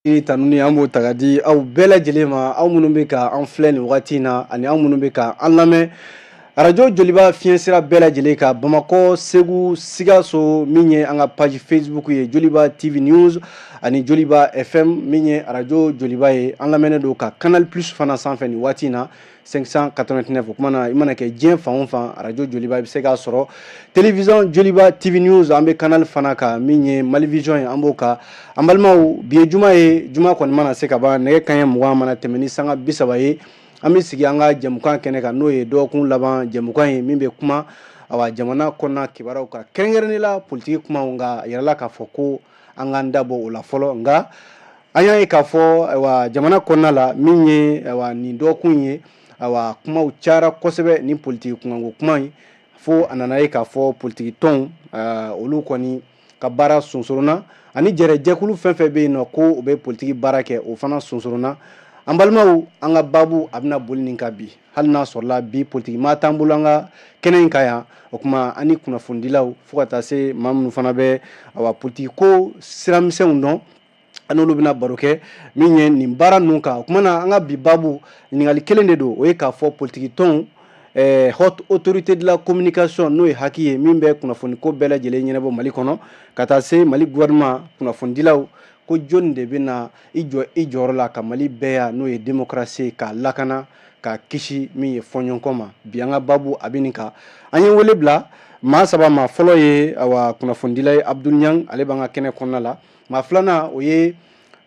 Tanuni an b'o ta ka di aw bɛɛ lajɛlen ma, aw minnu bɛ ka an filɛ nin wagati in na ani aw minnu bɛ ka an lamɛn arajo Joliba fiɲɛ sira bɛɛ lajɛlen kan, Bamakɔ, Segu, Sikaso, min ye an ka page Facebook ye Joliba TV News ani Joliba FM, min ye arajo Joliba ye. An lamɛnnen don ka Canal Plus fana sanfɛ nin waati in na, 589. O kuma na, i mana kɛ diɲɛ fan o fan, arajo Joliba i bɛ se k'a sɔrɔ. Télévision Joliba TV News, an bɛ canal fana kan min ye Mali Vision ye, an b'o kan. An balimaw, bi ye juma ye. Juma kɔni mana se ka ban, nɛgɛ kanɲɛ 20 mana tɛmɛ ni sanga 30 ye, an bɛ sigi an ka jɛmukan kɛnɛ kan, n'o ye dɔgɔkun laban jɛmukan ye, min bɛ kuma awa jamana kɔnɔna kibaruyaw kan, kɛrɛnkɛrɛnnen la politiki kumaw. Nka a yirala k'a fɔ ko an k'an da bɔ o la fɔlɔ. Nka an y'a ye k'a fɔ ayiwa jamana kɔnɔna la, min ye ayiwa nin dɔgɔkun ye, ayiwa kumaw cayara kosɛbɛ ni politiki kunkanko kuma in, fo a nana ye k'a fɔ politiki tɔnw olu kɔni ka baara sonsoronna, ani jɛrɛjɛkulu fɛn fɛn bɛ yen nɔ ko u bɛ politiki baara kɛ, o fana sonsoronna. An balimaw, an ka baabu a bɛna boli nin kan bi. Hali n'a sɔrɔla bi politiki maa t'an bolo an ka kɛnɛ in kan yan, o tuma an ni kunnafonidilaw, fo ka taa se maa minnu fana bɛ awa politiki ko siramisɛnw dɔn, an n'olu bɛna baro kɛ min ye nin baara ninnu kan. O tuma na, an ka bi baabu ɲininkali kelen de don, o ye k'a fɔ politiki tɔnw, Haute Autorité de la Communication, n'o ye HAC ye, min bɛ kunnafoni ko bɛɛ lajɛlen ɲɛnabɔ Mali kɔnɔ, ka taa se Mali gouvernement, kunnafonidilaw, ko jɔnni de bɛna i jɔ i jɔyɔrɔ la ka Mali bɛɛ ya, n'o ye démocratie, k'a lakana, k'a kisi min ye fɔɲɔgɔnkɔ ma? Bi an ka baabu a bɛ nin kan. An ye wele bila maa saba ma. Fɔlɔ ye awa kunnafonidila ye, Abdul Niang, ale b'an ka kɛnɛ kɔnɔna la. Maa filanan, o ye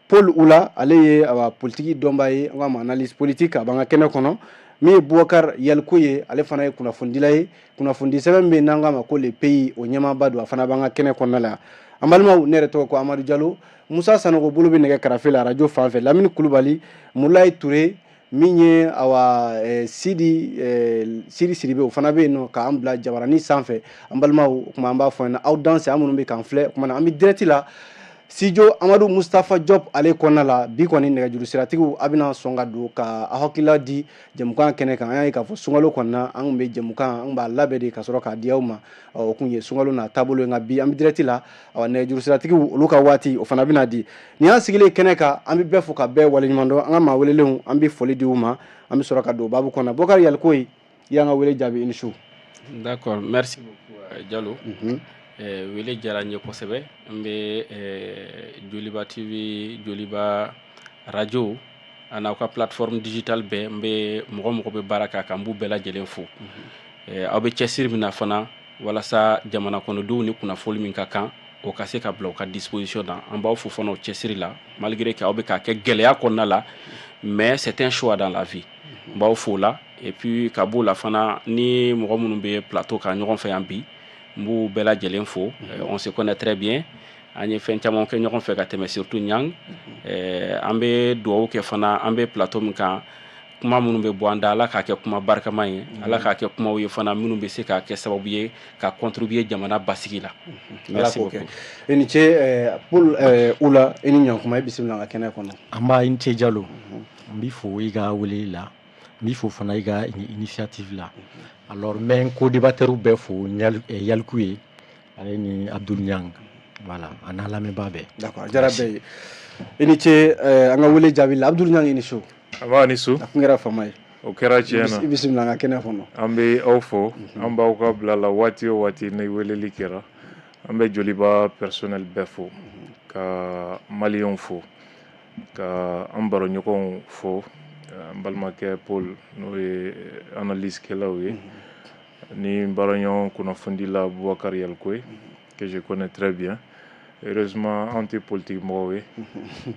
Paul Oula, ale ye awa politiki dɔnbaa ye, an k'a ma analyse politique, a b'an ka kɛnɛ kɔnɔ. Min ye Boubacar Yaliko ye, ale fana ye kunnafonidila ye, kunnafonidi sɛbɛn bɛ yen n'an k'a ma ko Le Pays, o ɲɛmaaba don, a fana b'an ka kɛnɛ kɔnɔna la. An balimaw, ne yɛrɛ tɔgɔ ko Amadu Jalo. Musa Sanogo bolo bɛ nɛgɛ karafe la arajo fan fɛ, Lamini Kulubali, Mulayi Ture, min ye awa Sidi Sidi Sidibe, o fana bɛ yen nɔ k'an bila jabaranin sanfɛ. An balimaw, o tuma an b'a fɔ ɲɛna aw danse, an minnu bɛ k'an filɛ. O tuma na an bɛ direct la studio Amadu Mustafa Diop ale kɔnɔna la. Bi kɔni nɛgɛjuru siratigiw, a bɛna sɔn ka don ka aw hakilila di jɛmukan kɛnɛ kan. An y'a ye k'a fɔ sunkalo kɔnɔna, an kun bɛ jɛmukan, an b'a labɛn de ka sɔrɔ k'a di aw ma. O kun ye sunkalo n'a taabolo ye. Nka bi an bɛ direct la, awa nɛgɛjuru siratigiw, olu ka waati o fana bɛna di. Nin y'an sigilen kɛnɛ kan, an bɛ bɛɛ fo ka bɛɛ waleɲuman dɔn. An ka maa welelenw, an bɛ foli di u ma, an bɛ sɔrɔ ka don baabu kɔnɔ. Bokari Yaliko, i y'an ka wele jaabi, i ni su. D'accord, merci beaucoup Jalo. Wele diyara n ye kosɛbɛ. N bɛ Joliba TV, Joliba radio a n'aw ka plateforme digitale bɛɛ, n bɛ mɔgɔ mɔgɔ bɛ baara k'a kan, n b'u bɛɛ lajɛlen fo. Aw bɛ cɛsiri min na fana walasa jamana kɔnɔdenw ni kunnafoni min ka kan, o ka se ka bila u ka disposition na, an b'aw fo fana o cɛsiri la, malgré que aw bɛ k'a kɛ gɛlɛya kɔnɔna la, mais c'est un choix dans la vie. N b'aw fo o la. Et puis ka b'o la fana, ni mɔgɔ minnu bɛ plateau kan ɲɔgɔn fɛ yan bi, n b'u bɛɛ lajɛlen fo. On se connaît très bien, an ye fɛn caman kɛ ɲɔgɔn fɛ ka tɛmɛ, surtout Ɲang. An bɛ dugawu kɛ fana, an bɛ plateau min kan, kuma minnu bɛ bɔ an da, Ala k'a kɛ kuma barikama ye, Ala k'a kɛ kumaw ye fana minnu bɛ se k'a kɛ sababu ye ka contribuer jamana basigi la. Merci beaucoup, i ni ce. Paul Oula, i ni ɲankuma, i bisimila an ka kɛnɛ kɔnɔ. An b'a, i ni ce Jalo. N b'i fo i ka weleli la, n b'i fo fana i ka initiative la. Alors n bɛ n co-débatteur bɛɛ fo, Yaliku ye ale ni Abdul Niang, voilà, a n'a lamɛnbaa bɛɛ. D'accord, a diyara bɛɛ ye. I ni ce an ka wele jaabi la. Abdul Niang, i ni su. An b'a ni su. A kun kɛra fama ye. O kɛra tiɲɛ na. I bisimila an ka kɛnɛ kɔnɔ. An bɛ aw fo, an b'aw ka bila la waati o waati ni weleli kɛra. An bɛ Joliba personnel bɛɛ fo, ka maliyɛnw fo, ka an baroɲɔgɔnw fo, an balimakɛ Paul, n'o ye analyse kɛlaw ye, ni n baaraɲɔgɔn kunnafonidila Boubacar Yalikoye, que je connais très bien. Heureusement, anw tɛ politique mɔgɔw ye,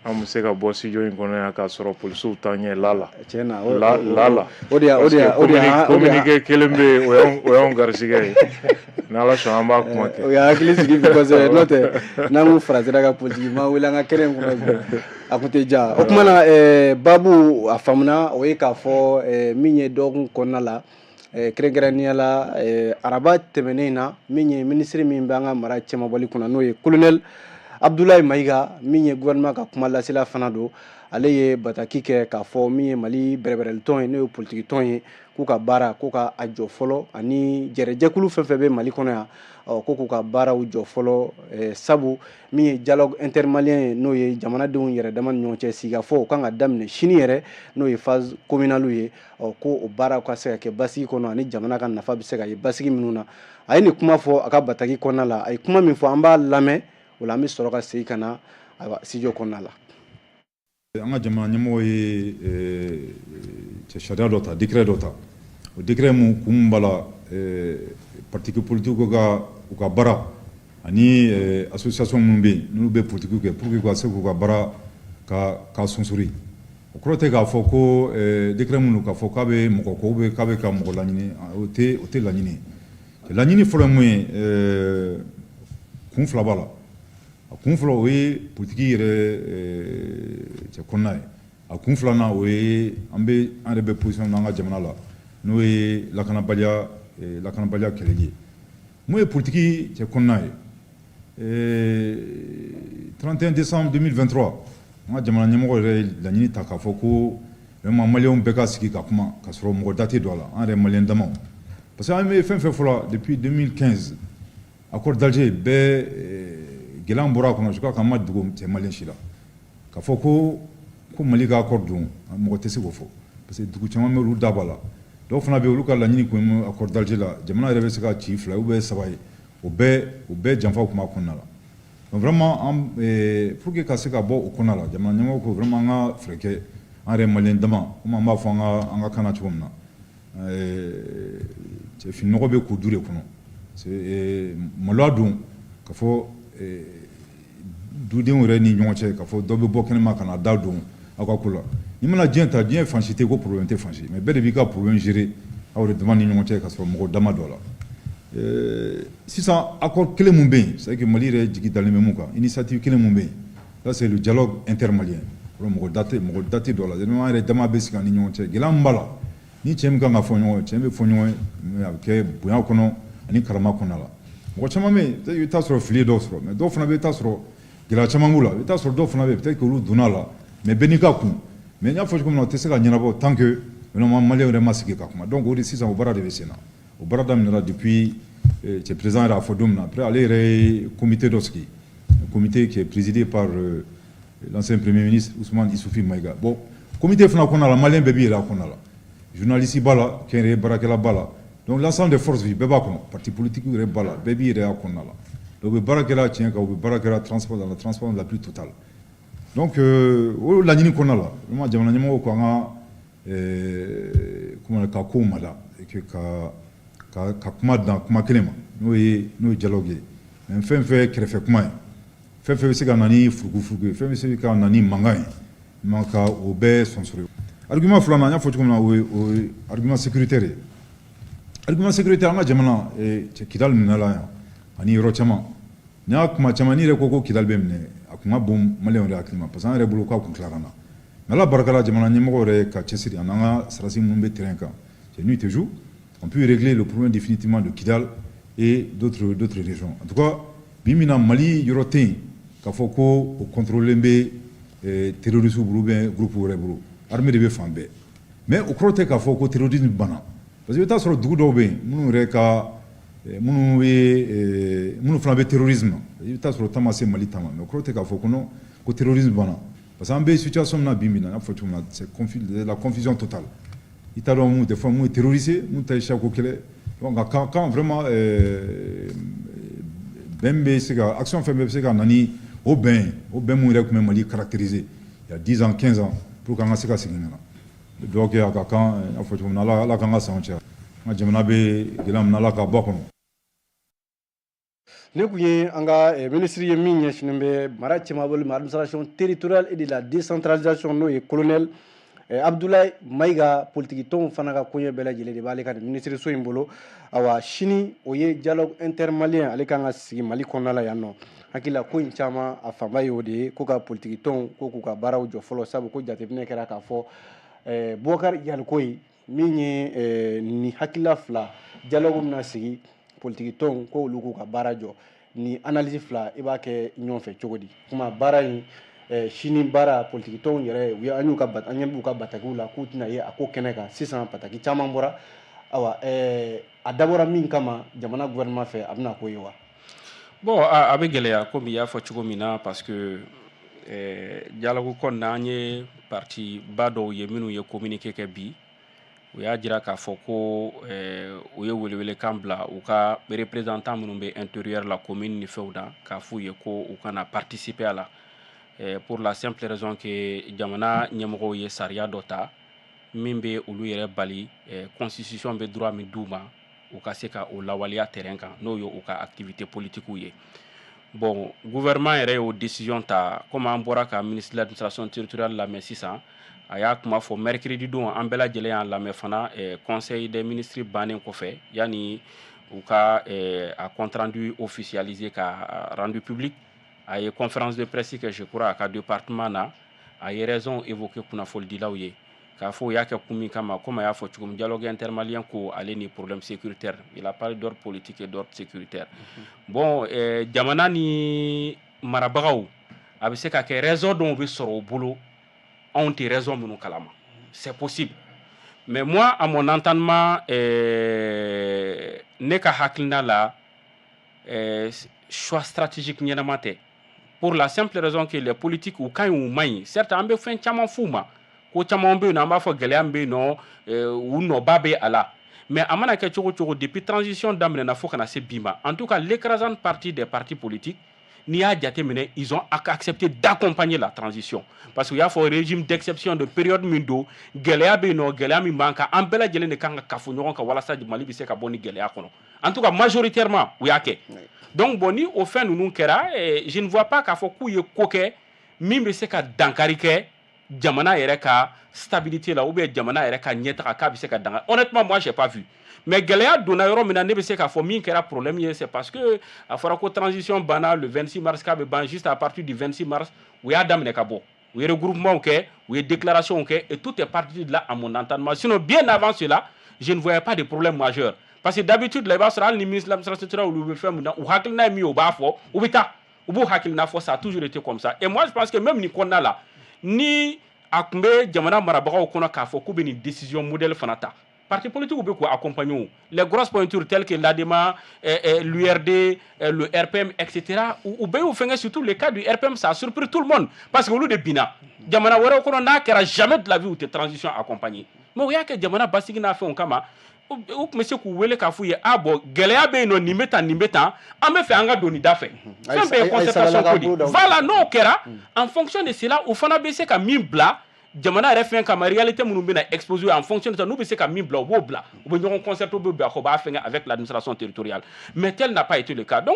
an bɛ se ka bɔ studio in kɔnɔ yan k'a sɔrɔ polisiw t'an ɲɛ la la. Tiɲɛ na. La la la. O de o de o de Communiqué kelen bɛ yen, o y'anw garisɛgɛ ye. N'Ala sɔnna, an b'a kuma kɛ. O y'a hakili sigi bi kosɛbɛ, n'o tɛ n'an ko farasira ka politique maa wele an ka kɛnɛ in kɔnɔ bi, a kun tɛ diya. O tuma na, baabu a faamuna, o ye k'a fɔ min ye dɔgɔkun kɔnɔna la, kɛrɛnkɛrɛnnenya la araba tɛmɛnen in na, min ye minisiri min bɛ an ka mara cɛmabɔli kunna, n'o ye colonel Abdoulaye Maïga, min ye gouvernement ka kuma lasela fana don, ale ye bataki kɛ k'a fɔ min ye Mali bɛrɛbɛrɛlitɔn ye, n'o ye politiki tɔn ye, k'u ka baara ko ka a jɔ fɔlɔ, ani jɛrɛjɛkulu fɛn fɛn bɛ Mali kɔnɔ yan, ɔ ko k'u ka baaraw jɔ fɔlɔ, sabu min ye dialogue intermalien ye, n'o ye jamanadenw yɛrɛ dama ni ɲɔgɔn cɛ sigikafɔ, o kan ka daminɛ sini yɛrɛ, n'o ye phase communale ye. Ɔ ko o baaraw ka se ka kɛ basigi kɔnɔ, ani jamana ka nafa bɛ se ka ye basigi minnu na. A ye nin kuma fɔ a ka bataki kɔnɔna la. A ye kuma min fɔ, an b'a lamɛn, o la an bɛ sɔrɔ ka segin ka na, ayiwa, studio kɔnɔna la. An ka jamana ɲɛmɔgɔ ye sariya dɔ ta, décret dɔ ta. O décret mun kun b'a la, parti politique ka u ka baara ani association minnu bɛ yen, n'olu bɛ politique kɛ, pour que ka se k'u ka baara ka sonsori. O kɔrɔ tɛ k'a fɔ ko décret mun don k'a fɔ k'a bɛ mɔgɔ ko ou k'a bɛ ka mɔgɔ laɲini. O tɛ laɲini ye. Laɲini fɔlɔ ye mun ye? Kun fila b'a la. A kun fɔlɔ, o ye politiki yɛrɛ cɛ kɔnɔna ye. A kun filanan, o ye an bɛ an yɛrɛ bɛ position min na an ka jamana la, n'o ye lakanabaliya kɛlɛli ye. Mun ye politiki cɛ kɔnɔna ye? 31 décembre 2023, an ka jamana ɲɛmɔgɔ yɛrɛ ye laɲini ta k'a fɔ ko vraiment maliyɛnw bɛɛ ka sigi ka kuma, ka sɔrɔ mɔgɔ da tɛ don a la, an yɛrɛ maliyɛn damaw, parce que an bɛ fɛn fɛn fɔ la depuis 2015, accord d'Alger bɛɛ, gɛlɛya bɔra a kɔnɔ. Je crois qu'an ma dogo cɛ maliyɛn si la k'a fɔ ko Mali ka accord don, mɔgɔ tɛ se k'o fɔ, parce que dugu caman bɛ, olu da b'a la. Dɔw fana bɛ yen, olu ka laɲini kun ye accord d'Alger la, jamana yɛrɛ bɛ se ka ci fila ou bien saba ye, o bɛɛ janfaw tun b'a kɔnɔna la. Donc vraiment, an pour que ka se ka bɔ o kɔnɔna la, jamana ɲɛmɔgɔw ko vraiment an ka fɛɛrɛ kɛ, an yɛrɛ maliyɛn dama, komi an b'a fɔ an ka kan na cogo min na, cɛ fininɔgɔ bɛ ko du de kɔnɔ. Maloya don ka fɔ dudenw yɛrɛ ni ɲɔgɔn cɛ, ka fɔ dɔ bɛ bɔ kɛnɛma ka na da don aw ka ko la. N'i mana diɲɛ ta, diɲɛ fan si tɛ ko problème tɛ fan si, mais bɛɛ de b'i ka problème gérer aw yɛrɛ dama ni ɲɔgɔn cɛ, ka sɔrɔ mɔgɔ dama dɔ la. Sisan, accord kelen mun bɛ yen, c'est que Mali yɛrɛ jigi dalen bɛ mun kan, initiative kelen mun bɛ yen, ça c'est le dialogue intermalien. Mɔgɔ da tɛ dɔ la, an yɛrɛ dama bɛ sigi an ni ɲɔgɔn cɛ. Gɛlɛya min b'a la, ni cɛ min kan ka fɔ ɲɔgɔn ye, cɛ bɛ fɔ ɲɔgɔn ye, a bɛ kɛ bonya kɔnɔ ani karama kɔnɔna la. Mɔgɔ caman bɛ yen, i bɛ taa sɔrɔ fili dɔw sɔrɔ, mais dɔw fana bɛ taa sɔrɔ gɛlɛya caman b'u la. I bɛ taa sɔrɔ dɔw fana bɛ yen, peut-être que olu donna la, mais bɛɛ n'i ka kun. Mais n y'a fɔ cogo min na, o tɛ se ka ɲɛnabɔ tant que vraiment maliyɛnw yɛrɛ ma sigi ka kuma. Donc o de sisan, o baara de bɛ sen na. O baara daminɛra depuis cɛ président yɛrɛ y'a fɔ don min na. Après, ale yɛrɛ ye comité dɔ sigi, un comité qui est présidé par l'ancien premier ministre Ousmane Issoufi Maïga. Bon, comité fana kɔnɔna la, maliyɛn bɛɛ b'i yɛrɛ a kɔnɔna la, journaliste b'a la, kɛnyɛrɛye baarakɛla b'a la, donc l'ensemble des forces vives bɛɛ b'a kɔnɔ, parti politique yɛrɛ b'a la, bɛɛ b'i yɛrɛ a kɔnɔna la. Donc u bɛ baara kɛra tiɲɛ kan, u bɛ baara kɛra transport dans la transparence la plus totale. Donc o laɲini kɔnɔna la, vraiment jamana ɲɛmɔgɔw ko an ka comment, ka kow mada et que ka kuma dan kuma kelen ma, n'o ye dialogue ye. Mais fɛn fɛn kɛrɛfɛ kuma ye, fɛn fɛn bɛ se ka na ni furugufurugu ye, fɛn bɛ se ka na ni mankan ye, man ka o bɛɛ sɔnsɔrɔ. Argument filanan, n y'a fɔ cogo min na, o ye argument sécuritaire ye. Argument sécuritaire, an ka jamana cɛ Kidali minɛla yan ani yɔrɔ caman. N'i y'a kuma caman, n'i yɛrɛ ko Kidali bɛ minɛ, a kun ka bon maliyɛnw yɛrɛ hakili ma, parce que an yɛrɛ bolo k'a kun tilara na. Mais Ala barika la, jamana ɲɛmɔgɔ yɛrɛ ka cɛsiri ani an ka sɔrɔdasi minnu bɛ terrain kan, c'est nuit et jour, on peut régler le problème définitivement de Kidal et d'autres régions. En tout cas, bi min na, Mali yɔrɔ tɛ yen k'a fɔ ko o contrôler bɛ terroristes bolo ou bien groupe wɛrɛ bolo. Armée de bɛ fan bɛɛ, mais o kɔrɔ tɛ k'a fɔ ko terrorisme banna, parce que i bɛ taa sɔrɔ dugu dɔw bɛ yen minnu yɛrɛ ka minnu bɛ minnu fana bɛ terrorisme na, i bɛ taa sɔrɔ ta ma se Mali ta ma, mais o kɔrɔ tɛ k'a fɔ ko non, ko terrorisme banna, parce que an bɛ situation min na bi bi in na, n y'a fɔ cogo min na, c'est la confusion totale. I t'a dɔn mun tɛ fɔ mun ye terroriste, mun ta ye siyako kɛlɛ. Donc ka kan vraiment bɛn bɛ se ka action fɛn bɛɛ bɛ se ka na ni o bɛn, o bɛn mun yɛrɛ tun bɛ Mali caractériser il y a 10 ans, 15 ans, pour que an ka se ka segin ka na. Dugawu kɛ a ka kan, n y'a fɔ cogo min na, Ala k'an ka sanw caya. An ka jamana bɛ gɛlɛya min na, Ala k'a bɔ a kɔnɔ. Ne tun ye an ka minisiri ye min ɲɛsinnen bɛ mara cɛmabɔli ma, administration territoriale et de la décentralisation, n'o ye colonel Abdoulaye Maïga. Politiki tɔnw fana ka koɲɛ bɛɛ lajɛlen de b'ale ka nin minisiriso in bolo. Awa, sini o ye dialogue intermalien, ale kan ka sigi Mali kɔnɔna la yan nɔ. Hakili la ko in caman, a fanba ye o de ye, ko ka politiki tɔnw ko k'u ka baaraw jɔ fɔlɔ, sabu ko jateminɛ kɛra k'a fɔ Boubacar Yalcouyé min ye nin hakilila fila, dialogue bɛna sigi, politiki tɔnw ko olu k'u ka baara jɔ. Ni analyse fila, i b'a kɛ ɲɔgɔn fɛ cogo di? Kuma baara in, sini baara, politiki tɔnw yɛrɛ, u ye an y'u ka, an ɲɛ b'u ka batakiw la k'u tɛna ye a ko kɛnɛ kan sisan. Bataki caman bɔra. Ayiwa, a dabɔra min kama jamana gouvernement fɛ, a bɛna k'o ye wa? Bon, a bɛ gɛlɛya, komi i y'a fɔ cogo min na, parce que dialogue kɔnɔna, an ye parti ba dɔw ye minnu ye communiqué kɛ bi. U y'a jira k'a fɔ ko u ye welewelekan bila u ka représentant minnu bɛ intérieur la, commune ni fɛnw na, k'a f'u ye ko u kana participer a la, pour la simple raison que jamana ɲɛmɔgɔw ye sariya dɔ ta min bɛ olu yɛrɛ bali, constitution bɛ droit min d'u ma, u ka se ka o lawaleya terrain kan, n'o ye u ka activité politique ye. Bon, gouvernement yɛrɛ y'o décision ta. Comme an bɔra ka ministre de l'Administration territoriale lamɛn sisan, a y'a kuma fɔ mercredi don, an bɛɛ lajɛlen y'a lamɛn fana. Conseil des ministres bannen kɔfɛ, yanni u ka a compte rendu officialisé ka rendu public, a ye conférence de presse kɛ, je crois, a ka département na. A ye raison évoqué kunnafonidilaw ye k'a fɔ u y'a kɛ kun min kama. Comme a y'a fɔ cogo min, dialogue intermalien ko ale ni problème sécuritaire, il a parlé d'ordre politique et d'ordre sécuritaire. Bon, jamana ni marabagaw, a bɛ se ka kɛ raison dɔw bɛ sɔrɔ u bolo, anw tɛ raison minnu kalama, c'est possible. Mais moi, à mon entendement, ne ka hakilina la, choix stratégique ɲɛnama tɛ, pour la simple raison que les politiques, u ka ɲi, u man ɲi, certes, an bɛ fɛn caman f'u ma, ko caman bɛ yen nɔ, an b'a fɔ gɛlɛya min bɛ yen nɔ, u nɔba bɛ a la. Mais a mana kɛ cogo o cogo, depuis transition daminɛna fo ka na se bi ma, en tout cas l'écrasante partie des partis politiques, n'i y'a jateminɛ, ils ont accepté d'accompagner la transition, parce que u y'a fɔ régime d'exception de période min don, gɛlɛya bɛ yen nɔ, gɛlɛya min b'an kan, an bɛɛ lajɛlen de kan ka kafo ɲɔgɔn kan walasa Mali bɛ se ka bɔ ni gɛlɛya kɔnɔ. En tout cas, majoritairement, u y'a kɛ. Donc bon, ni o fɛn ninnu kɛra, je ne vois pas k'a fɔ k'u ye ko kɛ min bɛ se ka dankari kɛ jamana yɛrɛ ka stabilité la ou bien jamana yɛrɛ ka ɲɛtaga, k'a bɛ se ka dankari. Honnêtement, moi, j'ai pas vu. Mais gɛlɛya donna yɔrɔ min na, ne bɛ se k'a fɔ min kɛra problème ye, c'est parce que a fɔra ko transition banna le 26 mars, k'a bɛ ban. Juste à partir du 26 mars, u y'a daminɛ ka bɔ, u ye regroupement kɛ, u ye déclaration kɛ, et tout est parti de là, à mon entendement. Sinon, bien avant cela, je ne voyais pas de problème majeur, parce que d'habitude la, i b'a sɔrɔ hali ni ministre de l'Administration territoriale, olu bɛ fɛn min na, u hakilina ye min ye, u b'a fɔ, u bɛ taa, u b'u hakilina fɔ. Ça a toujours été comme ça. Et moi, je pense que même nin kɔnɔna la, ni a tun bɛ jamana marabagaw kɔnɔ k'a fɔ k'u bɛ nin décision modèle fana ta, partis politiques bɛ k'u accompagner o. Les grosses pointures telles que l'ADEMA, l'URD, le RPM, etc., u bɛɛ y'u fɛngɛ. Surtout le cas du RPM, ça a surpris tout le monde, parce que olu de binna. Jamana wɛrɛw kɔnɔ, n'a kɛra, jamais de la vie u tɛ transition accompagner. Mais u y'a kɛ jamana basigi n'a fɛnw kama. U tun bɛ se k'u wele k'a f'u ye: a bɔn, gɛlɛya bɛ yen nɔ, nin bɛ tan, nin bɛ tan, an bɛ fɛ an ka don nin da fɛ. Fɛn bɛɛ ye concertation ko de. Voilà, n'o kɛra, en fonction de cela, u fana bɛ se ka min bila jamana yɛrɛ fɛn kama, réalité minnu bɛna exposer, en fonction de ça, n'u bɛ se ka min bila, u b'o bila, u bɛ ɲɔgɔn concerté, u bɛ bɛn a kɔ, u b'a fɛngɛ avec l'administration territoriale. Mais tel n'a pas été le cas. Donc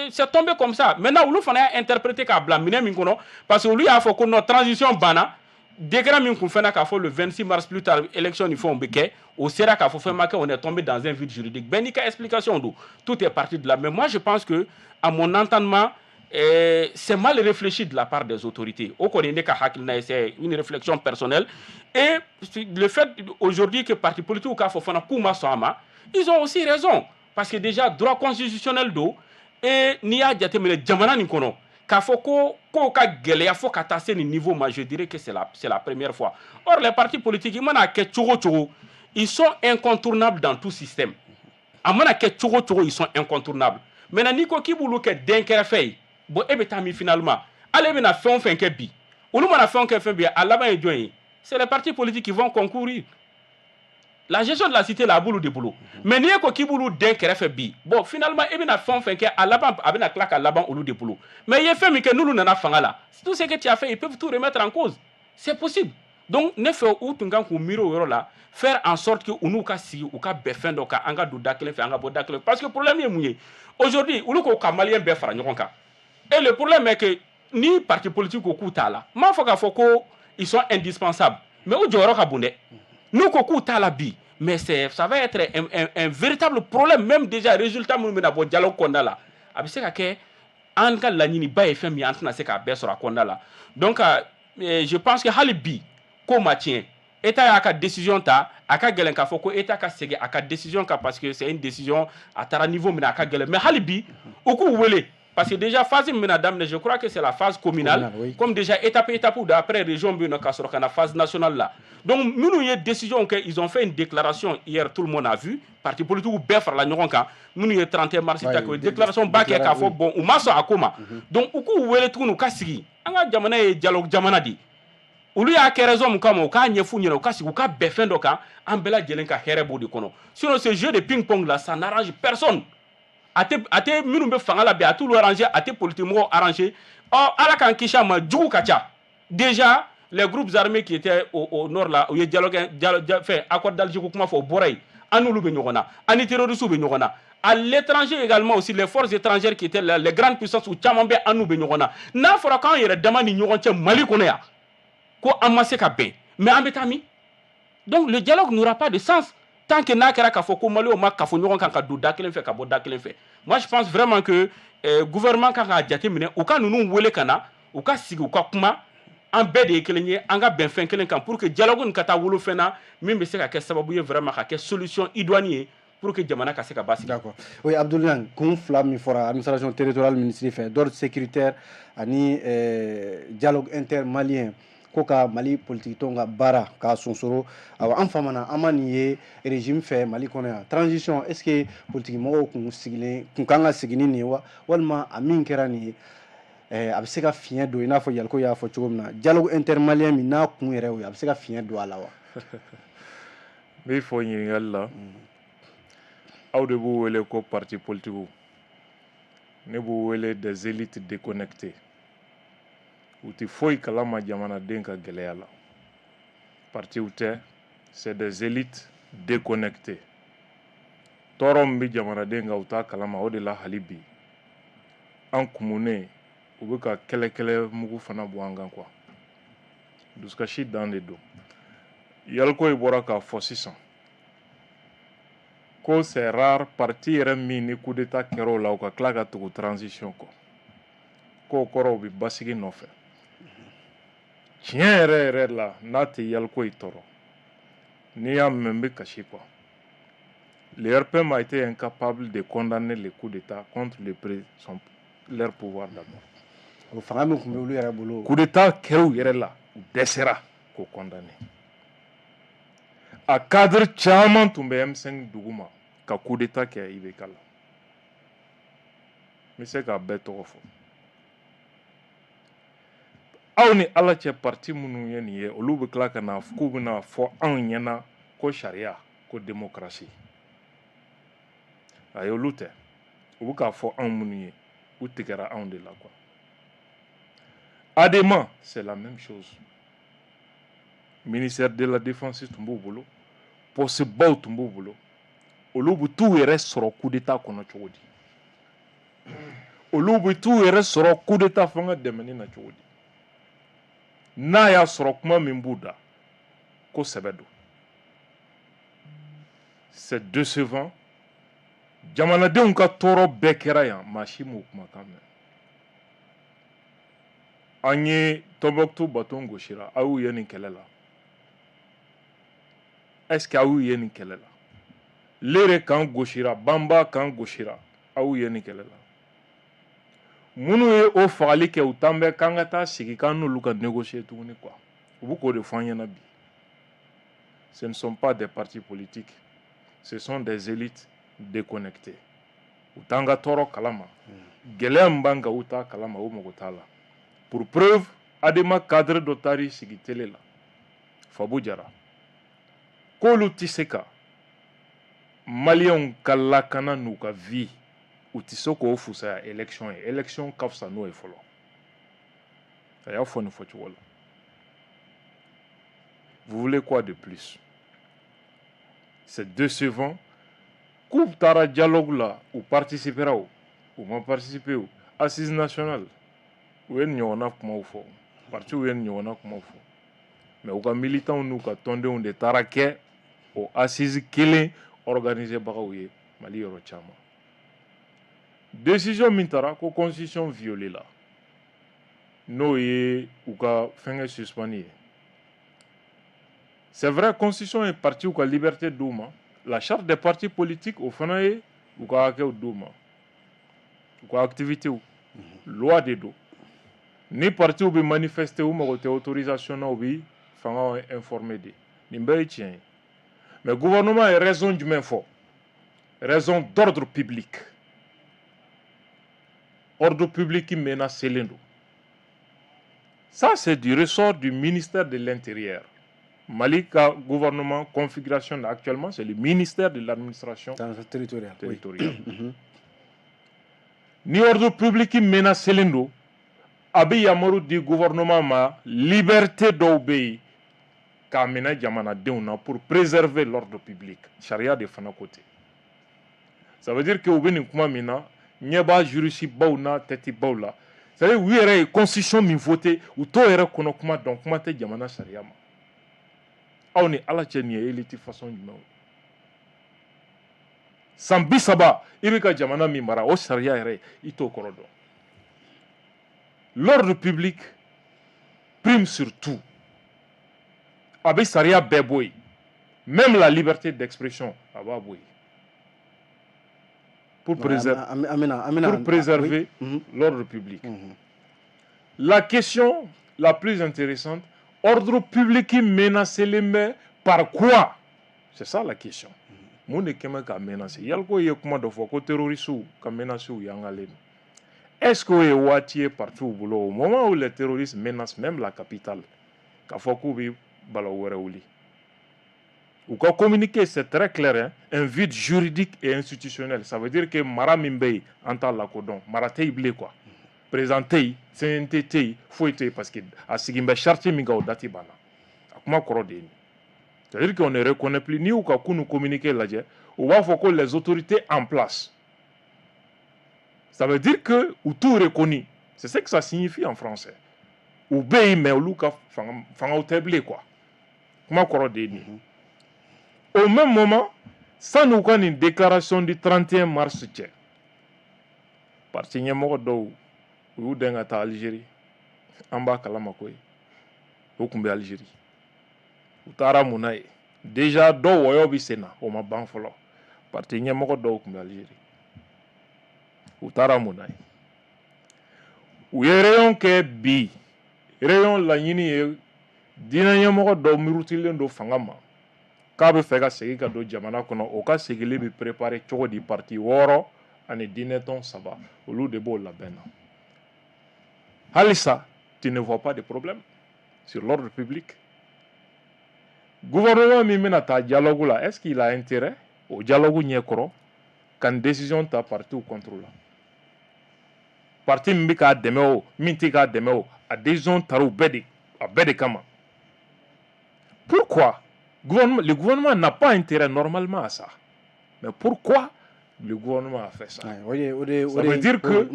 c'est tombé comme ça. Maintenant, olu fana y'a interprété k'a bila minɛn min kɔnɔ, parce que olu y'a fɔ ko non, transition banna, décret min kun fɛnna k'a fɔ le 26 mars plus tard élection ni fɛnw bɛ kɛ, o sera k'a fɔ fɛn ma kɛ, on est tombé dans un vide juridique. Bɛɛ n'i ka explication don, tout est parti de là. Mais moi, je pense que, à mon entendement, c'est mal réfléchi de la part des autorités. O kɔni, ne ka hakilina ye, c'est une réflexion personnelle. Et le fait aujourd'hui que parti politique k'a fɔ fana k'u ma sɔn a ma, ils ont aussi raison, parce que déjà droit constitutionnel don. Et n'i y'a jateminɛ jamana nin kɔnɔ, k'a fɔ ko kow ka gɛlɛya fo ka taa se nin niveau ma, je dirais que c'est la première fois. Or les partis politiques, i mana kɛ cogo o cogo, ils sont incontournables dans tout système. A mana kɛ cogo o cogo, ils sont incontournables. Maintenant, n'i ko k'i b'olu kɛ den kɛrɛfɛ ye, bon, e bɛ taa min finalement? Hali e bɛna fɛn o fɛn kɛ bi, olu mana fɛn o kɛ fɛn bi, a laban ye jɔn ye? C'est les partis politiques qui vont concourir. La gestion de la cité la, a b'olu de bolo. Mais n'i e ko k'i b'olu den kɛrɛfɛ bi, bon, finalement, e bɛna fɛn o fɛn kɛ, a laban a bɛna tila ka laban olu de bolo. Mais i ye fɛn min kɛ, n'olu nana fanga la, tout ce que tu as fait, ils peuvent tout remettre en cause, c'est possible. Donc ne fɛ, u tun kan k'u miiri o yɔrɔ la, faire en sorte que u n'u ka sigi, u ka bɛn fɛn dɔ kan, an ka don da kelen fɛ, an ka bɔ da kelen fɛ. Parce que problème ye mun ye aujourd'hui? Olu ko ka malien bɛɛ fara ɲɔgɔn kan. Et le problème est que ni parti politique ko k'u t'a la, n m'a fɔ k'a fɔ ko ils sont indispensables, mais u jɔyɔrɔ ka bon dɛ. N'u ko k'u t'a la bi, mais c'est ça va être un véritable problème. Même déjà, résultat minnu bɛna bɔ dialogue kɔnɔna la, a bɛ se ka kɛ an ka laɲiniba ye fɛn min ye, an tɛna se k'a bɛɛ sɔrɔ a kɔnɔna la. Donc je pense que hali bi ko ma tiɲɛ. État y'a ka décision ta, a ka gɛlɛn k'a fɔ ko État ka segin a ka décision kan, parce que c'est une décision, a taara niveau min na, a ka gɛlɛn. Mais hali bi, u k'u wele. Parce que déjà phase min bɛna daminɛ, je crois que c'est la phase communale, Communale, oui. Comme déjà étape étape d'après région bɛ yen nɔ, ka sɔrɔ ka na phase nationale la. Donc minnu ye décision kɛ, ils ont fait une déclaration hier, tout le monde a vu, parti politique bɛɛ farala ɲɔgɔn kan, minnu ye 31 mars ta kɛ, o ye déclaration ba kɛ k'a fɔ bon, u ma sɔn a ko ma. Donc u k'u wele tuguni, u ka sigi. An ka jamana ye dialogue jamana de ye. Olu y'a kɛ raison mun kama, u k'a ɲɛf'u ɲɛna, u ka sigi, u ka bɛn fɛn dɔ kan, an bɛɛ lajɛlen ka hɛrɛ b'o de kɔnɔ. Sinon, ce jeu de ping-pong là, ça n'arrange personne. A tɛ minnu bɛ fanga la bi, a t'olu arranger, a tɛ politique mɔgɔw arranger. Ɔ, Ala k'an kisi a ma, jugu ka ca. Déjà les groupes armés qui étaient au nord là, u ye dialogue, fɛn, accord d'Alger ko kuma fɔ, o bɔra yen, an n'olu bɛ ɲɔgɔn na, an ni terroristes bɛ ɲɔgɔn na. À l'étranger également aussi, les forces étrangères qui étaient là, les grandes puissances, u caman bɛ, an n'u bɛ ɲɔgɔn na. N'a fɔra k'an yɛrɛ dama ni ɲɔgɔn cɛ Mali kɔnɔ yan ko an ma se ka bɛn, mais an bɛ taa min? Donc le dialogue n'aura pas de sens tant que n'a kɛra k'a fɔ ko Maliyɛnw ma kafo ɲɔgɔn kan ka don da kelen fɛ, ka bɔ da kelen fɛ. Moi, je pense vraiment que gouvernement kan k'a jateminɛ, u ka ninnu wele ka na, u ka sigi, u ka kuma. An bɛɛ de ye kelen ye, an ka bɛn fɛn kelen kan pour que dialogue nin ka taa wolo fɛn na min bɛ se ka kɛ sababu ye vraiment ka kɛ solution idoine ye pour que jamana ka se ka basigi. D'accord. Oui, Abdoulaye, kun fila min fɔra administration territoriale ministre fɛ, d'ordre sécuritaire ani dialogue intermalien, ko ka Mali politique tɔn ka baara k'a sonsoro. Awa, an famana, an ma nin ye régime fɛ Mali kɔnɔ yan. Transition, est ce que politique mɔgɔw kun sigilen kun kan ka sigi ni nin ye wa, walima a min kɛra nin ye, a bɛ se ka fiɲɛ don, i n'a fɔ Yaliko y'a fɔ cogo min na, dialogue intermalien min n'a kun yɛrɛ y'o ye, a bɛ se ka fiɲɛ don a la wa? N b'i fɔ ɲininkali la. Aw de b'u wele ko parti politique, ne b'u wele des élites déconnectées. U tɛ foyi kalama jamanaden ka gɛlɛya la. Partiw tɛ, c'est des élites déconnectées. Tɔɔrɔ min bɛ jamanaden kan, u t'a kalama. O de la, hali bi an kumunen, u bɛ ka kɛlɛ mugu fana bɔ an kan quoi. Dusukasi dan de don. Yaliko bɔra k'a fɔ sisan ko c'est rare, parti yɛrɛ min ni coup d'état kɛra o la, u ka tila ka tugu transition kɔ, k'o kɔrɔ u bɛ basigi nɔfɛ. Tiɲɛ yɛrɛ yɛrɛ la, n'a tɛ Yaliko yi tɔɔrɔ, n'i y'a mɛn n bɛ kasi quoi. Le RPM a été incapable de condamner le coup d'état contre le son, leur pouvoir d'abord. O fanga min tun bɛ olu yɛrɛ bolo. Coup d'état kɛra u yɛrɛ la, u dɛsɛra k'o condamner. A cadre caman tun bɛ M5 duguma ka coup d'état kɛ IBK la. N bɛ se k'a bɛɛ tɔgɔ fɔ. Aw ni Ala cɛ, parti minnu ye nin ye, olu bɛ tila ka na k'u bɛna fɔ anw ɲɛna ko sariya, ko démocratie. Ayi, olu tɛ. U bɛ k'a fɔ anw minnu ye, u tigɛra anw de la quoi. ADEMA, c'est la même chose. Ministère de la Défense tun b'u bolo, poste baw tun b'u bolo. Olu bɛ t'u yɛrɛ sɔrɔ coup d'état kɔnɔ cogo di? Olu bɛ t'u yɛrɛ sɔrɔ coup d'état fanga dɛmɛni na cogo di, n'a y'a sɔrɔ kuma min b'u da ko sɛbɛ don? C'est décevant. Jamanadenw ka tɔɔrɔ bɛɛ kɛra yan, maa si m'o kumakan mɛn. An ye Tɔnbɔkutu baton gosira, aw y'u ye nin kɛlɛ la? Est ce que aw y'u ye nin kɛlɛ la? Lere kan gosira, Banba kan gosira, aw y'u ye nin kɛlɛ la? Minnu ye o fagali kɛ, u t'an bɛ k'an ka taa sigi k'an n'olu ka négocier tuguni quoi. U bɛ k'o de fɔ an ɲɛna bi. Ce ne sont pas des partis politiques, ce sont des élites déconnectées. U t'an ka tɔɔrɔ kalama, gɛlɛya min b'an kan, u t'a kalama, u mago t'a la. Pour preuve, ADEMA cadre dɔ taar'i sigi télé la, Fabu Jara, k'olu tɛ se ka Maliyɛnw ka lakana n'u ka vie, u tɛ se k'o fusaya élection ye, élection ka fisa n'o ye fɔlɔ. A y'a fɔ nin fɔcogo la. Vous voulez quoi de plus? C'est décevant. K'u taara dialogue la, u participera, o u ma participer, o assise nationale, u ye nin ɲɔgɔnna kumaw fɔ, partiw ye nin ɲɔgɔnna kumaw fɔ, mais u ka militants n'u ka tɔndenw de taara kɛ o assise kelen organiser bagaw ye Mali yɔrɔ caman. Décision min taara ko constitution violée la, n'o ye u ka fɛnkɛ suspendu ye, c'est vrai, constitution ye partiw ka liberté d'u ma, la charte des partis politiques, o fana ye u ka hakɛw d'u ma, u ka activités. Loi de don. Ni partiw bɛ manifester, u mago tɛ autorisation na, u bɛ fangaw informer de. Nin bɛɛ ye tiɲɛ ye. Mais gouvernement ye raison jumɛn fɔ? Raison d'ordre public. Ordre public menacelen don. Ça, c'est du ressort du ministère de l'Intérieur. Mali ka gouvernement configuration actuellement, c'est le ministère de l'Administration territoriale. Territoriale. Ni ordre public menacelen don, a bɛ yamaru di gouvernement ma, liberté dɔw bɛ yen k'a minɛ jamanadenw na pour préserver l'ordre public. Sariya de fana ko ten. Ça veut dire que u bɛ nin kuma min na, ɲɛ b'a juriste baw n'a tête baw la. C'est à dire, u yɛrɛ ye constitution min voté, u t'o yɛrɛ kɔnɔ kuma dɔn, kuma tɛ jamana sariya ma. Aw ni Ala cɛ, nin ye élite façon jumɛn ye? San 30 i bɛ ka jamana min mara, o sariya yɛrɛ, i t'o kɔrɔ dɔn. L'ordre public prime sur tout. A bɛ sariya bɛɛ bɔ yen, même la liberté d'expression, a b'a bɔ yen pour préserver l'ordre public. La question la plus intéressante, ordre public menacelen bɛ par quoi? C'est ça la question. Mun de kɛn bɛ k'a menacer? Yaliko ye kuma dɔ fɔ ko terroristes ka menaces yangalen don. Est-ce que o ye waati ye parti bolo, au moment où les terroristes menacent même la capitale, k'a fɔ k'u bɛ balawu wɛrɛ wuli? U ka communiqué, c'est très clair, hein? Un vide juridique et institutionnel. Ça veut dire que mara min bɛ yen, an t'a lakodɔn, mara tɛ yen bilen quoi. Président tɛ yen, CNT tɛ yen, foyi tɛ yen, parce que a sigin bɛ charte min kan, o date banna. A kuma kɔrɔ de ye nin. C'est-à-dire qu'on ne reconnaît plus. N'i y'u ka kunu communiqué lajɛ, u b'a fɔ ko les autorités en place. Ça veut dire que u t'u reconnu. C'est ce que ça signifie en français. U bɛ yen, mais olu ka fangaw tɛ bilen quoi. Kuma kɔrɔ de ye nin ye. Au même moment, sanni u ka nin déclaration du 31 mars cɛ, parti ɲɛmɔgɔ dɔw, u y'u dɛn ka taa Algérie. An b'a kalama koyi, u tun bɛ Algérie. U taara mun na ye? Déjà dɔw wɔyɔ bɛ sen na, o ma ban fɔlɔ. Parti ɲɛmɔgɔ dɔw tun bɛ Algérie. U taara mun na ye? U ye réunion kɛ bi. Réunion laɲini ye, diinɛ ɲɛmɔgɔ dɔw murutilen don fanga ma k'a bɛ fɛ ka segin ka don jamana kɔnɔ. O ka seginli bɛ préparer cogo di? Parti 6 ani diinɛtɔn 3, olu de b'o labɛn na. Halisa, tu ne vois pas de problème sur l'ordre public? Gouvernement min bɛna taa dialogue la, est-ce qu'il a intérêt o dialogue ɲɛkɔrɔ ka nin décision ta parti contre la? Parti min bɛ k'a dɛmɛ, o min tɛ k'a dɛmɛ, o a décision taara u bɛɛ de, a bɛɛ de kama. Pourquoi le gouvernement n'a pas intérêt normalement à ça? Mais pourquoi le gouvernement a fait ça? Ça veut dire que